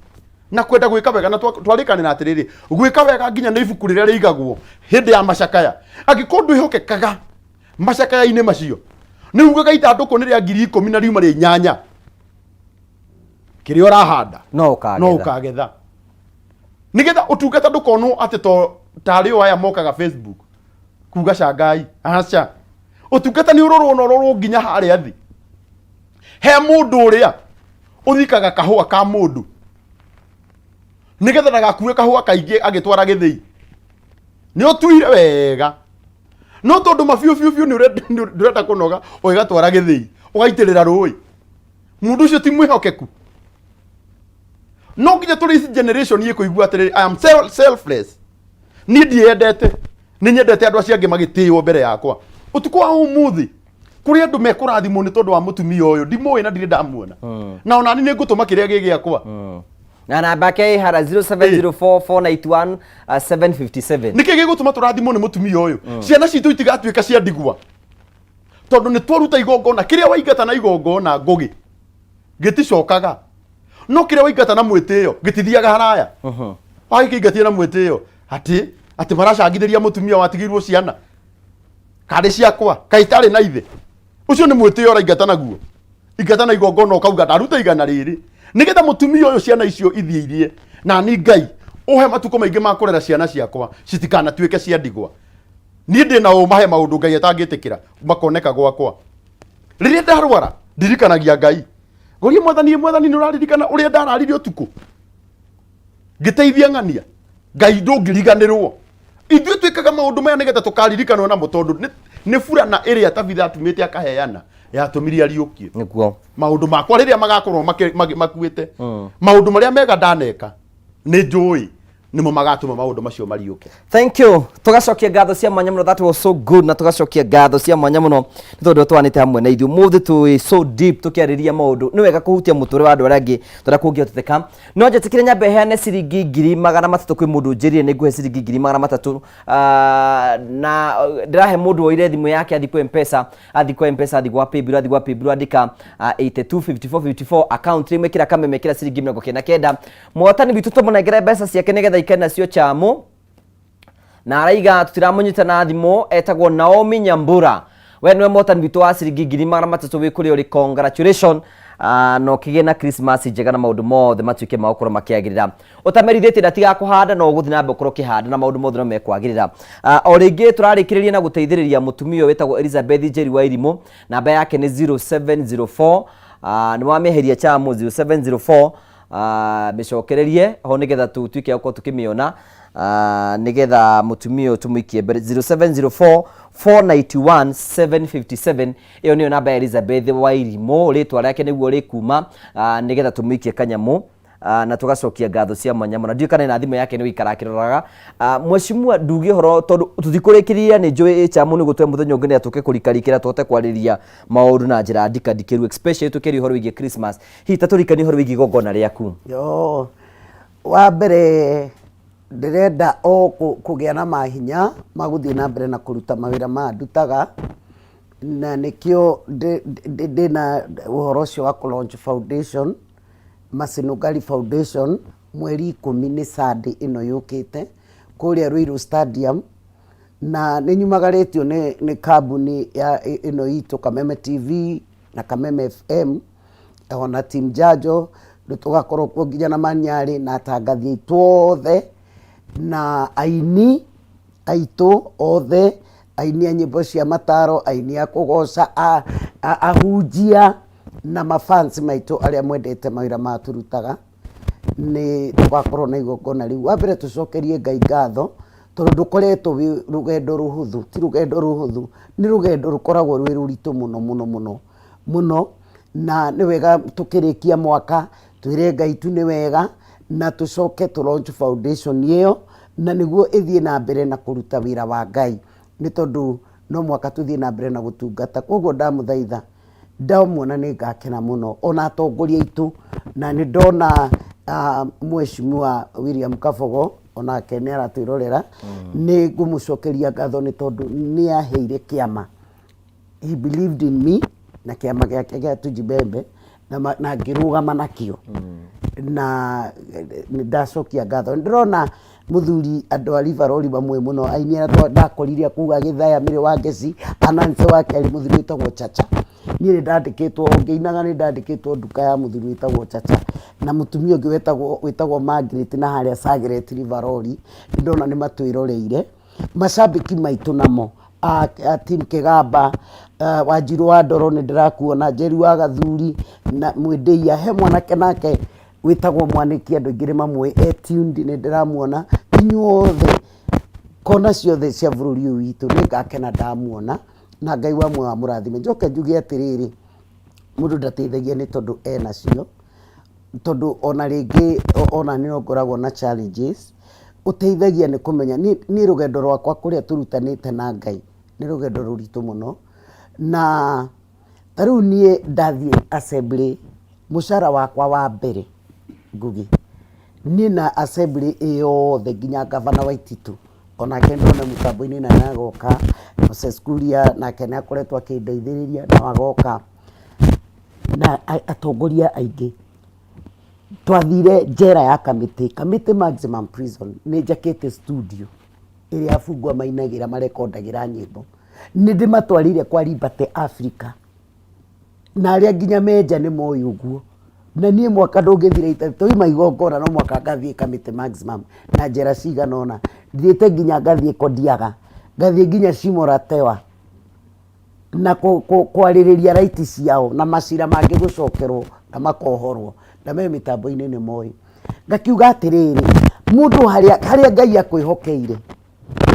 na kwenda gwĩka wega, na twarĩkanĩra atĩrĩrĩ, gwĩka wega nginya nĩ ibuku rĩrĩa rĩigagwo hĩndĩ ya macakaya. Angĩkorwo ndwĩhokekaga macakaya-inĩ macio, nĩ ugaga ithandũkũ nĩ rĩa 10,000 na riuma rĩ 8, kĩrĩa ũrahanda no ũkagetha. No ũkagetha. Nĩgetha ũtungata ndũkonwo atĩ to tarĩ o aya mokaga Facebook kuga cangai, aca. Ũtungata nĩ ũrorwo na ũrorwo nginya harĩa thĩ. He mũndũ ũrĩa ũthikaga kahũa ka mũndũ nĩgetha ndagakue kahũa kaingĩ agĩtwara gĩthĩi, nĩ ũtuire wega, no tondũ mabiũ biũ biũ ndũrenda kũnoga, ũgĩgatwara gĩthĩi ũgaitĩrĩra rũĩ. Mũndũ ũcio ti mwĩhokeku. No nginya tũrĩ ici generation ĩkũigua atĩrĩrĩ, I am selfless, niĩ ndiendete, nĩ nyendete andũ acio angĩ magĩtĩo mbere yakwa. Ũtukũ wa ũmũthĩ kũrĩ andũ mekũrathimwo nĩ tondũ wa mũtumia ũyũ, ndimũĩ na ndirĩ ndamuona, na onani nĩ ngũtũma kĩrĩa gĩ gĩakwa. Na namba yake ĩ hara 0704 491 757. Nĩkĩ gĩgũtũma tũrathimwo nĩ mũtumia ũyũ? Ciana citũ itigatuĩka cia ndigwa, tondũ nĩ twaruta igongona. Kĩrĩa waingata na igongona ngũgĩ gĩticokaga, no kĩrĩa waingata na mwĩtĩo gĩtithiaga haraya. Wagĩkĩingatia na mwĩtĩo atĩ maracangithĩria mũtumia watigĩirwo ciana karĩ ciakwa kaĩ itarĩ na ithe, ũcio nĩ mwĩtĩo ũraingata naguo. Ingata na igongona, ũkauga ndaruta 100 rĩrĩ nĩgetha mũtumia ũyũ ciana icio ithiĩ irie, na ni Ngai ũhe matukũ maingĩ ma kũrera ciana ciakwa citikanatuĩke cia ndigwa. Niĩ ndĩ na ũma he maũndũ Ngai atangĩtĩkĩra makoneka gwakwa. Rĩrĩa ndarwara ndirikanagia Ngai, ngoria Mwathani, Mwathani, nĩ ũraririkana ũrĩa ndararire ũtukũ ngĩteithia ng'ania? Ngai ndũngĩriganĩrwo. Ithuĩ twĩkaga maũndũ maya nĩgetha tũkaririkanwo namo, tondũ nĩ burana ĩrĩa Tabitha atumĩte akaheana yatũmire ariũkie. Nĩguo. Maũndũ makwa rĩrĩa magakorwo makuĩte, maũndũ marĩa mega ndaneka nĩ njũĩ nĩmo magatũma maũndũ macio mariũke. Thank you. Tugacokia ngatho cia mwanya mũno. That was so good. Na tugacokia ngatho cia mwanya mũno nĩ tondũ twanĩte hamwe na ithuĩ ũmũthĩ twĩ so deep tũkĩarĩria maũndũ. Nĩ wega kũhutia mũtũrĩre wa andũ arĩa angĩ tũrĩa kũngĩhoteteka. No njĩtĩkĩre nyambe heane ciringi 300,000 kwĩ mũndũ njĩrire nĩ ngũhe ciringi 300,000. Na ndĩrahe mũndũ woire thimũ yake athiĩ kwa M-Pesa, athiĩ kwa M-Pesa, athiĩ gwa Paybill, athiĩ gwa Paybill andĩka 825454, account rĩmwe kĩra Kameme, kĩra ciringi 99. Mũhotani witũ tũmũnengere mbeca ciake nĩgetha ikare nacio chamu, na araiga tũtiramũnyita na thimũ. Etagwo Naomi Nyambura, we nĩwe mũhotani witũ wa ciringi 300,000. Wĩ kũrĩa ũrĩ, congratulation. Na ũkĩgĩe na Christmas njega na maũndũ mothe matuĩke ma gũkorwo makĩagĩrĩra. Ũtamerithĩtie ndatigaga kũhanda, no ũgũthiĩ na mbere ũkorwo ũkĩhanda na maũndũ mothe no mekwagĩrĩra. O rĩngĩ tũrarĩkĩrĩria na gũteithĩrĩria mũtumia ũyũ wĩtagwo Elizabeth Njeri wa Irimũ. Namba yake nĩ 0704, nĩ wamĩeheria chamu 0704, mĩcokererie ho nĩgetha tũtuĩke a gũkorwo tũkĩmĩona, nĩgetha mũtumia ũyũ tũmũikie mbere. 0704 491 757, ĩyo nĩyo namba ya Elizabeth wa Irimũ, rĩtwa rĩake nĩguo rĩkuma, nĩgetha tũmũikie kanyamũ. Na tũgacokia ngatho cia mwanya mũno. Ndiũĩ kana ĩna thimũ yake nĩ gũikara akĩroraga. Mheshimiwa, nduge ũhoro tondũ tũtikũrĩkĩrĩria, nĩ njũĩ ĩ chamu nĩ gũtwe mũthenya ũngĩ nĩ tũke kũrikarikĩra tũhote kwarĩria maũndũ na njĩra ndikandikĩru, especially tũkĩaria ũhoro wĩgiĩ Christmas. Hihi ta tũrikanie ũhoro wĩgiĩ igongona rĩaku. Yo, wa mbere ndĩrenda o kũgĩa na mahinya ma gũthiĩ na mbere na kũruta mawĩra maya ndutaga, na nĩkĩo ndĩna ũhoro ũcio wa kũ launch foundation, Masinũngari Foundation, mweri 10 nĩ Sunday ĩno yũkĩte kũrĩa Ruiru Stadium. Na nĩ nyumagarĩtio nĩ kambuni ya ĩno itũ Kameme TV na Kameme FM ona Team Njanjo, nĩ tũgakorwo kuo nginya na Manyarĩ na atangathi aitũ othe na aini aitũ othe, aini a nyĩmbo cia mataro, aini a kũgoca, ahunjia na mafans maitũ arĩa mwendete mawĩra maya tũrutaga. Nĩ tũgakorwo na igongona rĩu. Wa mbere tũcokerie Ngai ngatho tondũ ndũkoretwo wĩ rũgendo rũhũthũ, ti rũgendo rũhũthũ, nĩ rũgendo rũkoragwo rwĩ rũritũ mũno mũno mũno mũno, na nĩ wega tũkĩrĩkia mwaka twĩre Ngai tu nĩ wega, na tũcoke tũ launch foundation ĩyo na nĩguo ĩthiĩ na mbere na kũruta wĩra wa Ngai, nĩ tondũ no mũhaka tũthiĩ na mbere na gũtungata. Koguo ndamũthaitha, ndamuona nĩ ngakena mũno, ona atongoria aitũ, na nĩ ndona Mheshimiwa William Kabogo onake nĩ aratwĩrorera, nĩ ngũmũcokeria ngatho nĩ tondũ nĩ aheire kĩama. He believed in me na kĩama gĩake gĩa Tujibembe. Na na ngĩrũgama nakĩo na nĩ ndacokia ngatho. Nĩ ndĩrona mũthuri andũ a Rivaroli mamwe mũno aini arĩa ndakorire kũu agĩthaya Mĩrĩ wa Ngeci, Anansi wa kerĩ mũthuri wĩtagwo Chacha. Niĩ nĩ ndandĩkĩtwo ngĩinaga nĩ ndandĩkĩtwo nduka ya mũthuri wĩtagwo Chacha na mũtumia ũngĩ wĩtagwo Margaret na harĩa Sageret Rivaroli, nĩ ndona nĩ matwĩroreire. Macambĩki maitũ namo a team Kĩgamba, Wanjirũ wa Ndoro nĩ ndĩrakuona, Njeri wa Gathuri na Mwĩndĩia, he mwanake nake wĩtagwo Mwanĩki andũ aingĩ nĩ mamũĩ e tuned nĩ ndĩramuona, inyuothe kona ciothe cia bũrũri ũyũ witũ nĩ ngakena ndamuona na Ngai wa muoyo amũrathime. Njoke njuge atĩrĩrĩ, mũndũ ndateithagia nĩ tondũ enacio, tondũ ona rĩngĩ ona niĩ no ngoragwo na challenges, ũteithagia nĩ kũmenya, niĩ rũgendo rwakwa kũrĩa tũrutanĩte na Ngai nĩ rũgendo rũritũ mũno, na ta rĩu niĩ ndathiĩ assembly mũcara wakwa wa mbere Ngugi, niĩ na assembly yothe nginya ngavana Waititu, onake ndona mũtambo-inĩ na nĩ agoka, Moses Kuria nake nĩ akoretwo akĩndeithĩrĩria no agoka, na atongoria aingĩ. Twathire njera ya Kamĩtĩ, Kamĩtĩ Maximum Prison, nĩ njakĩte studio ĩrĩa abungwa mainagĩra marekondagĩra nyĩmbo. Nĩ ndĩmatwarĩire kwa Liberty Africa, na arĩa nginya me nja nĩ moĩ ũguo. Na niĩ mwaka ndũngĩthira twauma igongona no mũhaka ngathiĩ Kamĩtĩ Maximum na njera cigana ũna. Thiĩte nginya ngathiĩ Kodiaga, ngathiĩ nginya Shimo la Tewa. Na kwarĩrĩria right ciao na macira mangĩ gũcokerwo na makohorwo na me mĩtambo-inĩ nĩ moĩ. Ngakiuga atĩrĩrĩ, mũndũ harĩa Ngai akwĩhokeire,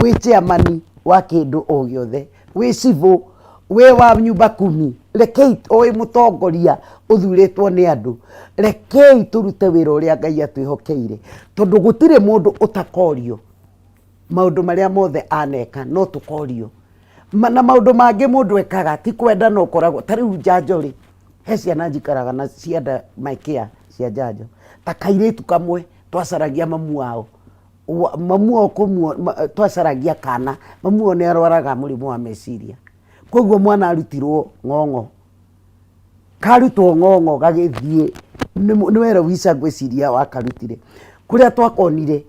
wĩ chairman wa kĩndũ o gĩothe, wĩ cibũ, wĩ wa nyumba kumi, rekei, wĩ mũtongoria ũthurĩtwo nĩ andũ, rekei tũrute wĩra ũrĩa Ngai atwĩhokeire, tondũ gũtirĩ mũndũ ũtakorio maũndũ marĩa mothe aneka, no tũkorio. Na maũndũ mangĩ mũndũ ekaga ti kwenda no ũkoragwo, ta rĩu njanjo rĩ, he ciana njikaraga na cia under my care cia njanjo, ta kairĩtu kamwe twacaragia mamu wao, mamu wao twacaragia kana, mamu wao nĩ arwaraga mũrimũ wa meciria, koguo mwana arutirwo ng'ong'o, karutwo ng'ong'o gagĩthiĩ, nĩ wero Wisa ngwĩciria wakarutire, kũrĩa twakonire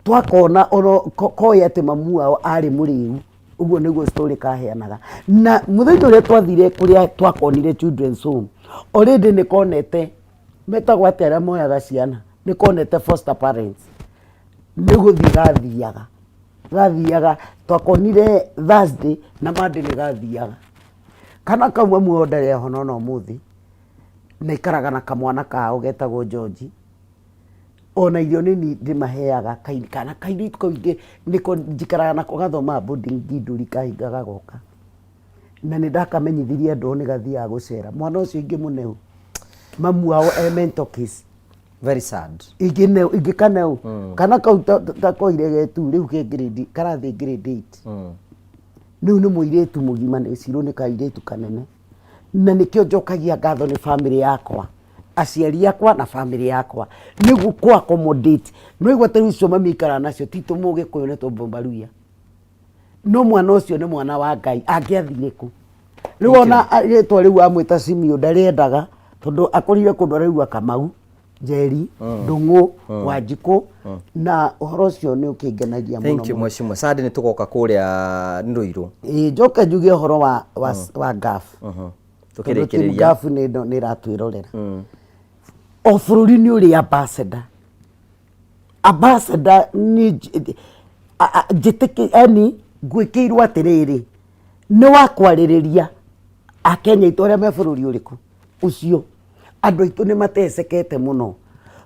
twakona ono koĩ atĩ mamu wao arĩ mũrĩu ũguo nĩguo story kaheanaga na mũthenya ũrĩa twathire kũrĩa twakonire children's home already nĩ konete metagwo atĩ arĩa moyaga ciana nĩ konete foster parents nĩ gũthiĩ gathiaga gathiaga twakonire Thursday na Monday nĩ gathiaga kana kau mamu wao ndarĩ ahona ona ũmũthĩ na ikaraga na kamwana kao getagwo George Ona irio nĩ niĩ ndĩmaheaga kana kairĩtu kau nĩko njikaraga nako gathomaga boarding Ngindũri kahinga gagoka. Na nĩ ndakamenyithirie andũ ao nĩ gathiaga gũcera. Mwana ũcio ingĩmũne ũ? Mamu wao e mental case. Very sad. Ingĩkane ũ? Kana kau ta koire ge two rĩu ke grade, karathiĩ grade eight. Rĩu nĩ mũirĩtu mũgima nĩcirwo nĩ kairĩtu kanene. Na nĩkĩo njokagia ngatho nĩ bamĩrĩ yakwa. Aciari akwa na bamĩrĩ yakwa nĩguo kũ accommodate. Nĩ waigua ta rĩu icio mami aikaraga nacio ti tũmũgĩkũyũ nĩ tũmũbaruya. No mwana ũcio nĩ mwana wa Ngai angĩathire kũ? Rĩu ona rĩtwa rĩu wamwĩta Simiũ ndarĩendaga tondũ akũrire kũndũ araigua Kamau, Njeri, Ndũng'ũ, Wanjikũ na ũhoro ũcio nĩ ũkĩngenagia mũno Thank you mũno. mheshimiwa. Sande nĩ tũgoka kũrĩa Ruiru. Ĩĩ njoke njuge ũhoro wa Gulf. Tondũ timu Tũkĩrĩkĩrĩria. Gulf nĩ nĩ ĩratwĩrorera. O bũrũri nĩ ũrĩ ambassador. Ambassador nĩ njĩtĩkĩ yani ngwĩkĩirwo atĩrĩrĩ, nĩ wa kwarĩrĩria Akenya aitũ arĩa me bũrũri ũrĩkũ ũcio. Andũ aitũ nĩ matecekete mũno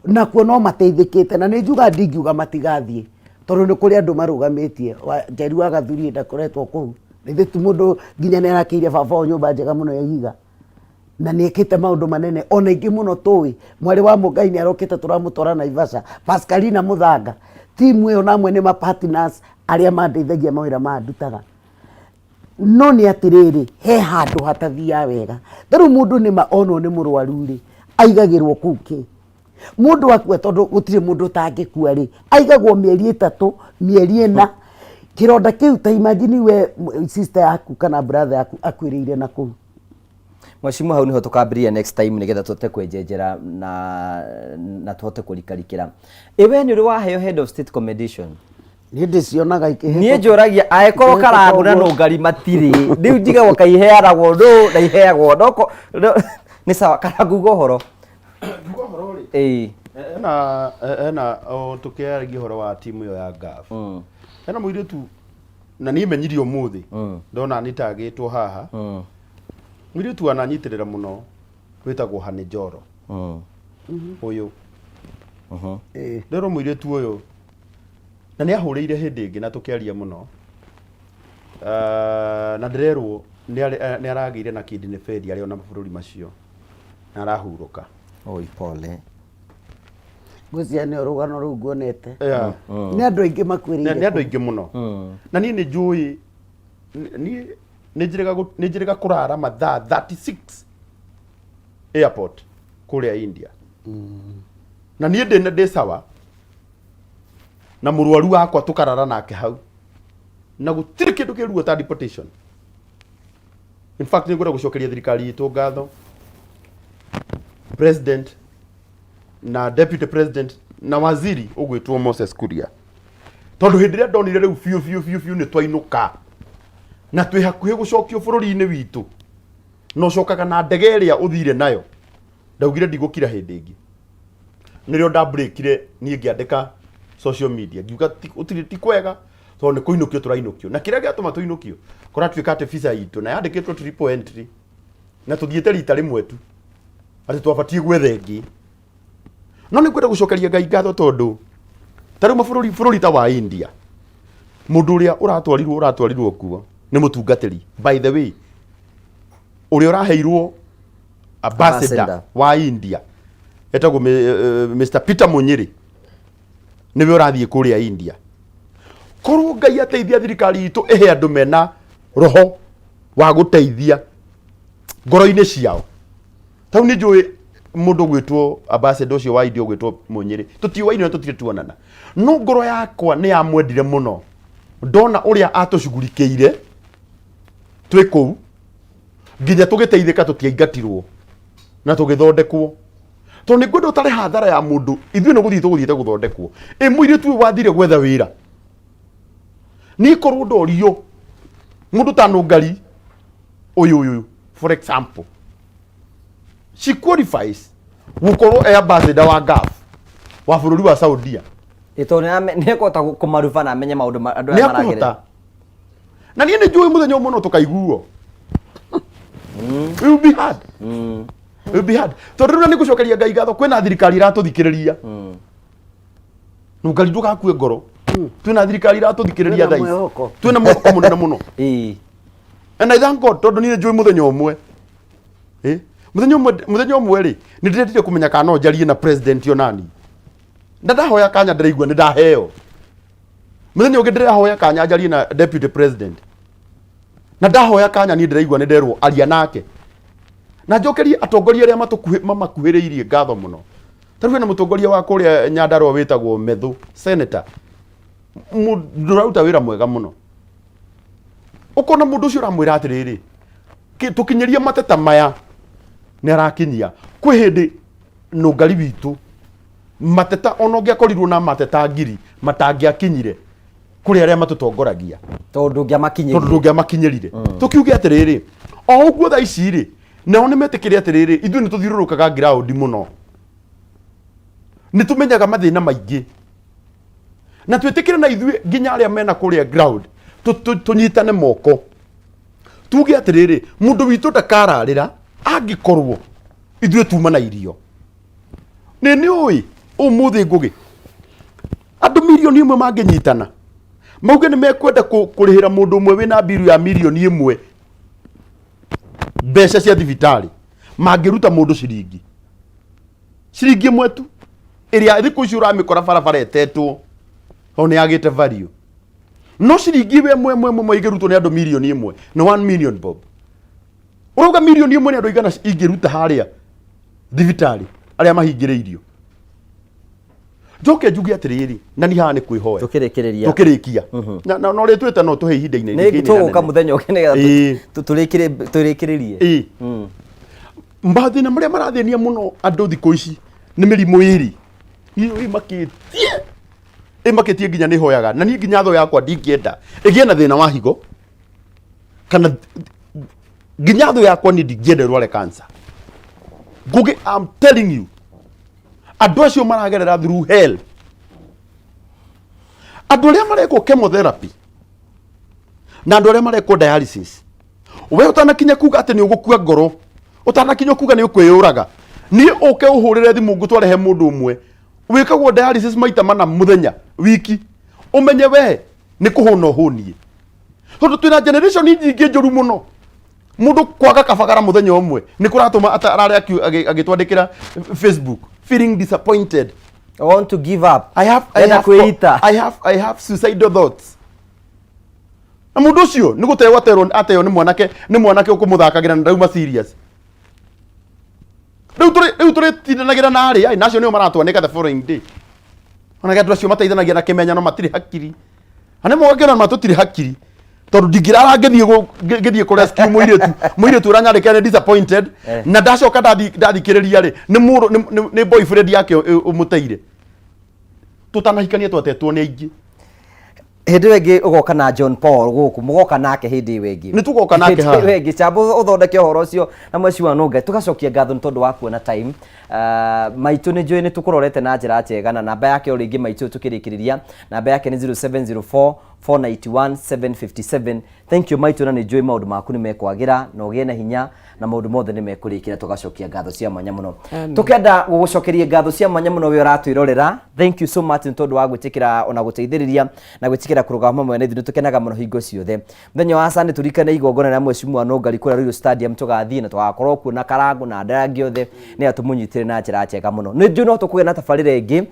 nakuo no mateithĩkĩte na nĩ njugaga ndingiuga matigathiĩ tondũ nĩ kũrĩ andũ marũgamĩtie. Njeri wa Gathuri ndakoretwo kũu, githĩ ti mũndũ nginya nĩ arakĩire baba wao nyũmba njega mũno ya ihiga na nĩ ekĩte maũndũ manene ona ingĩ mũno tũĩ. Mwarĩ wa Mũngai nĩ arokĩte tũramũtwara Naivasha, Pascalina Mũthanga, timu ĩyo na amwe nĩ ma partners arĩa mandeithagia mawĩra maya ndutaga. No nĩ atĩrĩrĩ, he handũ hatathiaga wega. Ta rĩu mũndũ nĩma onwo nĩ mũrwaru rĩ, aigagĩrwo kũu kĩ? Mũndũ akua tondũ gũtirĩ mũndũ ũtangĩkua rĩ, aigagwo mĩeri ĩtatũ, mĩeri ĩna. Kĩronda kĩu ta imagine we sister yaku kana brother yaku akuĩrĩire na kũu. Mheshimiwa hau niho tukambĩrĩria next time nĩgetha tũhote kwenjenjera na na tũhote kũrikarikĩra. Ĩ we nĩ ũrĩ waheo head of state commendation? Niĩ ndĩcionaga ikĩhĩtũka. Niĩ njũragia angĩkorwo Ikĩhĩtũka Karangũ na ũguo. Nũngari matirĩ rĩu njigagwo kaĩ iheanagwo nũ na iheagwo no nĩ sawa Karangũ uga ũhoro. Uga ũhoro rĩ. Ĩĩ. Hena hena o tũkĩaragia ũhoro wa timu ĩyo ya Gulf. Hena mũirĩtu na niĩ menyire ũmũthĩ ndona nĩtagĩtwo haha. Mũirĩtu wananyitĩrĩra mũno wĩtagwo Honey Njoro. Ũyũ. Ndĩrwo mũirĩtu ũyũ na nĩ ahũrĩire hĩndĩ ĩngĩ na tũkĩaria mũno. Na ndĩrerwo nĩ aragĩire na kidney failure arĩ ona mabũrũri macio na arahurũka. Oi pole. Ngwĩciria nĩ rũgano rũu nguonete. Yeah. Nĩ andũ aingĩ makuĩrĩire. Nĩ andũ aingĩ mũno. Na niĩ nĩ njũĩ niĩ nĩ njĩrĩga nĩ njĩrĩga kũrara mathaa 36 airport kũrĩa India. Na niĩ ndĩ ndĩ sawa na mũrwaru wakwa tũkarara nake hau na gũtirĩ kĩndũ kĩ ruo ta deportation. In fact nĩ ngwenda gũcokeria thirikari itũ ngatho, president na deputy president na waziri ũgwĩtwo Moses Kuria, tondũ hĩndĩ ĩrĩa ndonire rĩu biũ biũ biũ biũ nĩ twainũka na twĩ hakuhĩ gũcokio bũrũri-inĩ witũ na ũcokaga na ndege ĩrĩa ũthire nayo, ndaugire ndigũkira hĩndĩ ĩngĩ. Nĩrĩo ndambreakire niĩ ngĩandĩka social media ngiuga gũtirĩ ti kwega tondũ nĩ kũinũkio tũrainũkio, na kĩrĩa gĩatũma tũinũkio kũratuĩka atĩ visa itũ na yandĩkĩtwo triple entry na tũthiĩte rita rĩmwe tu atĩ twabatiĩ gwetha ĩngĩ. No nĩ ngwenda gũcokeria Ngai ngatho tondũ ta rĩu mabũrũri bũrũri ta wa India, mũndũ ũrĩa ũratwarirwo kuo nĩ mũtungatĩri, by the way, ũrĩa ũraheirwo ambassador Ambassador. wa India etagwo Mr Peter Munyiri, nĩwe ũrathiĩ kũrĩa India. Korwo Ngai ateithia thirikari itũ ĩhe andũ mena roho wa gũteithia ngoro-inĩ ciao. Tau nĩ njũĩ mũndũ ũgwĩtwo ambassador ũcio wa India ũgwĩtwo Munyiri, tũtiũaine na tũtirĩ tuonana, no ngoro yakwa nĩ yamwendire mũno ndona ũrĩa atũcugurikĩire twĩ kũu nginya tũgĩteithĩka, tũtiaingatirwo na tũgĩthondekwo, tondũ nĩ ngwenda ũtarĩ hathara ya mũndũ. Ithuĩ nĩ gũthiĩ tũgũthiĩte gũthondekwo. Ĩ mũirĩtu ũyũ wathire gwetha wĩra, niĩ korwo ndorio mũndũ ta Nũngari ũyũ ũyũ, for example, she qualifies gũkorwo e ambassador wa Gulf wa bũrũri wa Saudia. Ĩ tondũ nĩ ekũhota kũmaruba na amenye maũndũ andũ nĩ aya maragerera. Akũhota na niĩ nĩ njũĩ mũthenya ũmwe no tũkaiguo. We will be hard. We will be hard. Tondũ rĩu na nĩ ngũcokeria Ngai ngatho kwĩna thirikari iratũthikĩrĩria. Nũngari ndũgakue ngoro, twĩna thirikari iratũthikĩrĩria Twĩna thaa ici. mwĩhoko. Twĩna mwĩhoko mũnene mũno. Ĩĩ. And I thank God tondũ niĩ nĩ njũĩ mũthenya ũmwe. Mũthenya ũmwe rĩ, nĩ ndĩrendire kũmenya kana no njarie na president onani. Na ndahoya kanya ndĩraigua nĩ ndaheo. Mũthenya ũngĩ ndĩrahoya kanya njarie na deputy president. Na ndahoya kanya niĩ ndĩraigua nĩ nderwo aria nake. Na njokerie atongoria arĩa mamakuhĩrĩirie ngatho mũno. Ta rĩu hena mũtongoria wa kũrĩa Nyandarua wĩtagwo Methu, senator. Mũndũ ũraruta wĩra mwega mũno. Ũkona mũndũ ũcio ũramwĩra atĩrĩrĩ, tũkinyĩrie mateta maya, nĩ arakinyia. Kwĩ hĩndĩ Nũngari witũ mateta ona ũngĩakorirwo na mateta ngiri matangĩakinyire kũrĩ arĩa matũtongoragia, tondũ ndũngĩamakinyĩrire. Tondũ ndũngĩamakinyĩrire. Tũkiuge atĩrĩrĩ, o ũguo thaa ici rĩ, nao nĩ metĩkĩre atĩrĩrĩ, ithuĩ nĩ tũthiũrũrũkaga ground mũno, nĩ tũmenyaga mathĩna maingĩ, na twĩtĩkĩre na ithuĩ nginya arĩa mena kũrĩa ground tũnyitane moko tuge atĩrĩrĩ, mũndũ witũ ndakararĩra angĩkorwo ithuĩ tuma na irio. Nĩ nĩ ũĩ ũmũthĩ ngũgĩ andũ 1 million mangĩnyitana mauge nĩ mekwenda kũrĩhĩra mũndũ ũmwe wĩna mbiru ya 1 million mbeca cia thibitarĩ, mangĩruta mũndũ ciringi 1 tu ĩrĩa thikũ ici ũramĩkora barabara ĩtetwo tondũ nĩ yagĩte value, no ciringi ĩmwe ĩmwe ĩmwe ĩngĩrutwo nĩ andũ 1 million nĩ 1 million bob. Ũrauga 1 million nĩ andũ aigana ingĩruta harĩa thibitarĩ arĩa mahingĩrĩirio? Njoke njuge atĩrĩrĩ, na ni haha nĩ kwĩhoya. Tũkĩrĩkĩrĩria. Tũkĩrĩkia na ũrĩa twĩta no tũhe ihinda inene. Nĩ tũgũka mũthenya ũngĩ nĩgetha tũrĩkĩrĩrie. Ĩĩ. Mathĩna marĩa marathĩnia mũno andũ thikũ ici nĩ mĩrimũ ĩrĩ ĩyo ĩmakĩtie ĩmakĩtie nginya nĩ hoyaga na niĩ nginya thũ yakwa ndingĩenda ĩgĩe na thĩna wa higo kana nginya thũ yakwa niĩ ndingĩenda ĩrware cancer. Ngũgĩ, I'm telling you, andũ acio maragerera through hell. Andũ arĩa marekwo chemotherapy na andũ arĩa marekwo dialysis, we ũtanakinya kuga atĩ nĩ ũgũkua ngoro, ũtanakinya kuga nĩ ũkwĩyũraga, niĩ ũke ũhũrĩre thimũ ngũtware he mũndũ ũmwe wĩkagwo dialysis maita mana mũthenya wiki, ũmenye we nĩ kũhũna ũhũniĩ, tondũ twĩna generation nyingĩ njũru mũno. Mũndũ kwaga kabagara mũthenya ũmwe nĩ kũratũma arare agĩtwandĩkĩra Facebook feeling disappointed. I want to give up. I Ndĩrenda have, kwĩita. I have suicidal thoughts. Na mũndũ ũcio nĩ gũteo aterwo ateo nĩ mwanake, nĩ mwanake ũkũmũthakagĩra na ndauma serious. Rĩu tũrĩtindanagĩra na arĩa na acio nĩo maratwanĩka the following day. Ona andũ acio mateithanagia na kĩmenyano matirĩ hakiri. Na nĩ mogakĩona ma tũtirĩ hakiri. Tondũ ndingĩrara ngĩthiĩ ngĩthiĩ kũ rescue mũirĩtu ũranyandĩkĩra nĩ disappointed na ndacoka ndathikĩrĩria rĩ, nĩ mũrũ nĩ boyfriend yake ũmũteire. Tũtanahikania twatetwo nĩ aingĩ. Hĩndĩ ĩyo ĩngĩ ũgoka na John Paul gũkũ, mũgoka nake hĩndĩ ĩyo ĩngĩ. Nĩ tũgoka nake Hĩndĩ haha. ĩyo ĩngĩ camba ũthondeke ũhoro ũcio na mweci wa nũnga. Tũgacokia ngatho nĩ tondũ wa kuona time. Maitũ nĩ njũĩ nĩ tũkũrorete na njĩra njega, na namba yake o rĩngĩ maitũ tũkĩrĩkĩrĩria, namba yake nĩ 0704 491 757. Thank you maitũ, na nĩ njũĩ maũndũ maku nĩ mekwagĩra na ũgĩe na hinya na maũndũ mothe nĩ mekũrĩkĩra. Tũgacokia ngatho cia mwanya mũno. Amen. Tũkenda gũgũcokeria ngatho cia mwanya mũno we ũratwĩrorera. Thank you so much nĩ tondũ wa gwĩtĩkĩra ona gũteithĩrĩria na gwĩtĩkĩra kũrũgama hamwe na ithuĩ. Nĩ tũkenaga mũno hingo ciothe. Mũthenya wa Sunday tũririkane igongona rĩa Mheshimiwa Nũngari kũrĩa Ruiru Stadium, tũgathiĩ na tũgakorwo kuo na Karangũ na andũ arĩa angĩ othe nĩgetha tũmũnyitĩre na njĩra njega mũno. Nĩ njũĩ no tũkũgĩa na tabarĩra ĩngĩ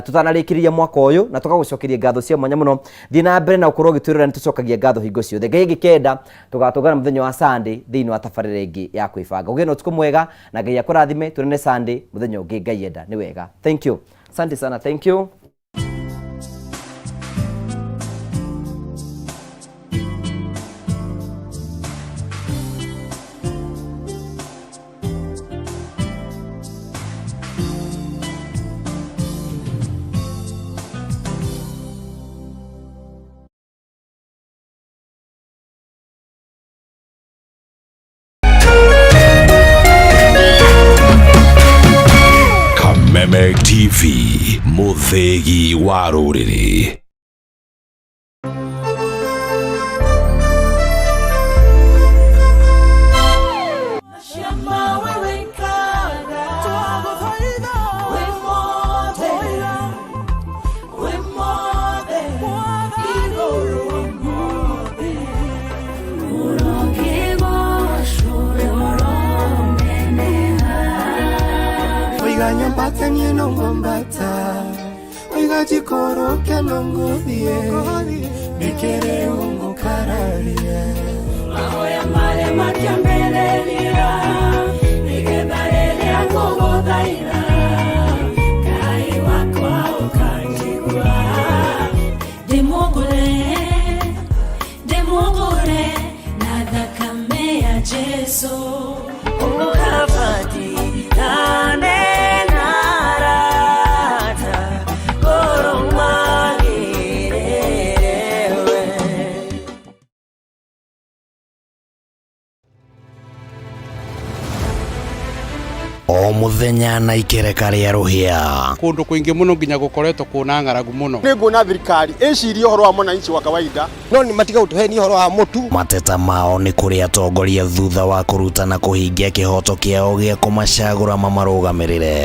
tũtanarĩkĩrĩria mwaka ũyũ, na tũgagũcokeria ngatho cia mwanya mũno. Thiĩ na mbere na ũkorwo ũgĩtwĩrora, nĩ tũcokagia ngatho hingo ciothe. Ngai angĩkenda tũgatũngana mũthenya wa Sunday thĩinĩ wa tabarĩra ĩngĩ ya kwĩbanga. Ũgĩe na ũtukũ mwega na Ngai akũrathime. Tuonane Sunday mũthenya ũngĩ Ngai enda. Nĩ wega, thank you, asante sana, thank you. Kameme TV, mũthĩgi wa rũrĩrĩ. Oiga nyambata niĩ no ngwambata, oiga njikũrũke no ngũthiĩ, nĩkĩrĩ ũngũkararia mahoya marĩa makĩambĩrĩria nĩgetha rĩrĩa ngũgũthaitha Ngai wakwa ũkanjigua. Ndĩmũgũre, ndĩmũgũre na thakame ya Jesu. Ũkabatikane na arata ngoro magĩrĩre we. O mũthenya na ikereka rĩa rũhĩa. Kũndũ kũingĩ mũno nginya gũkoretwo kũna ng'aragu mũno. Nĩ nguona thirikari ĩcirie ũhoro wa mwananchi wa kawaida, no nĩ matiga gũtũhenia ũhoro wa mũtu. Mateta mao nĩ kũrĩ atongoria thutha wa kũruta na kũhingia kĩhoto kĩao gĩa kũmacagũra mamarũgamĩrĩre.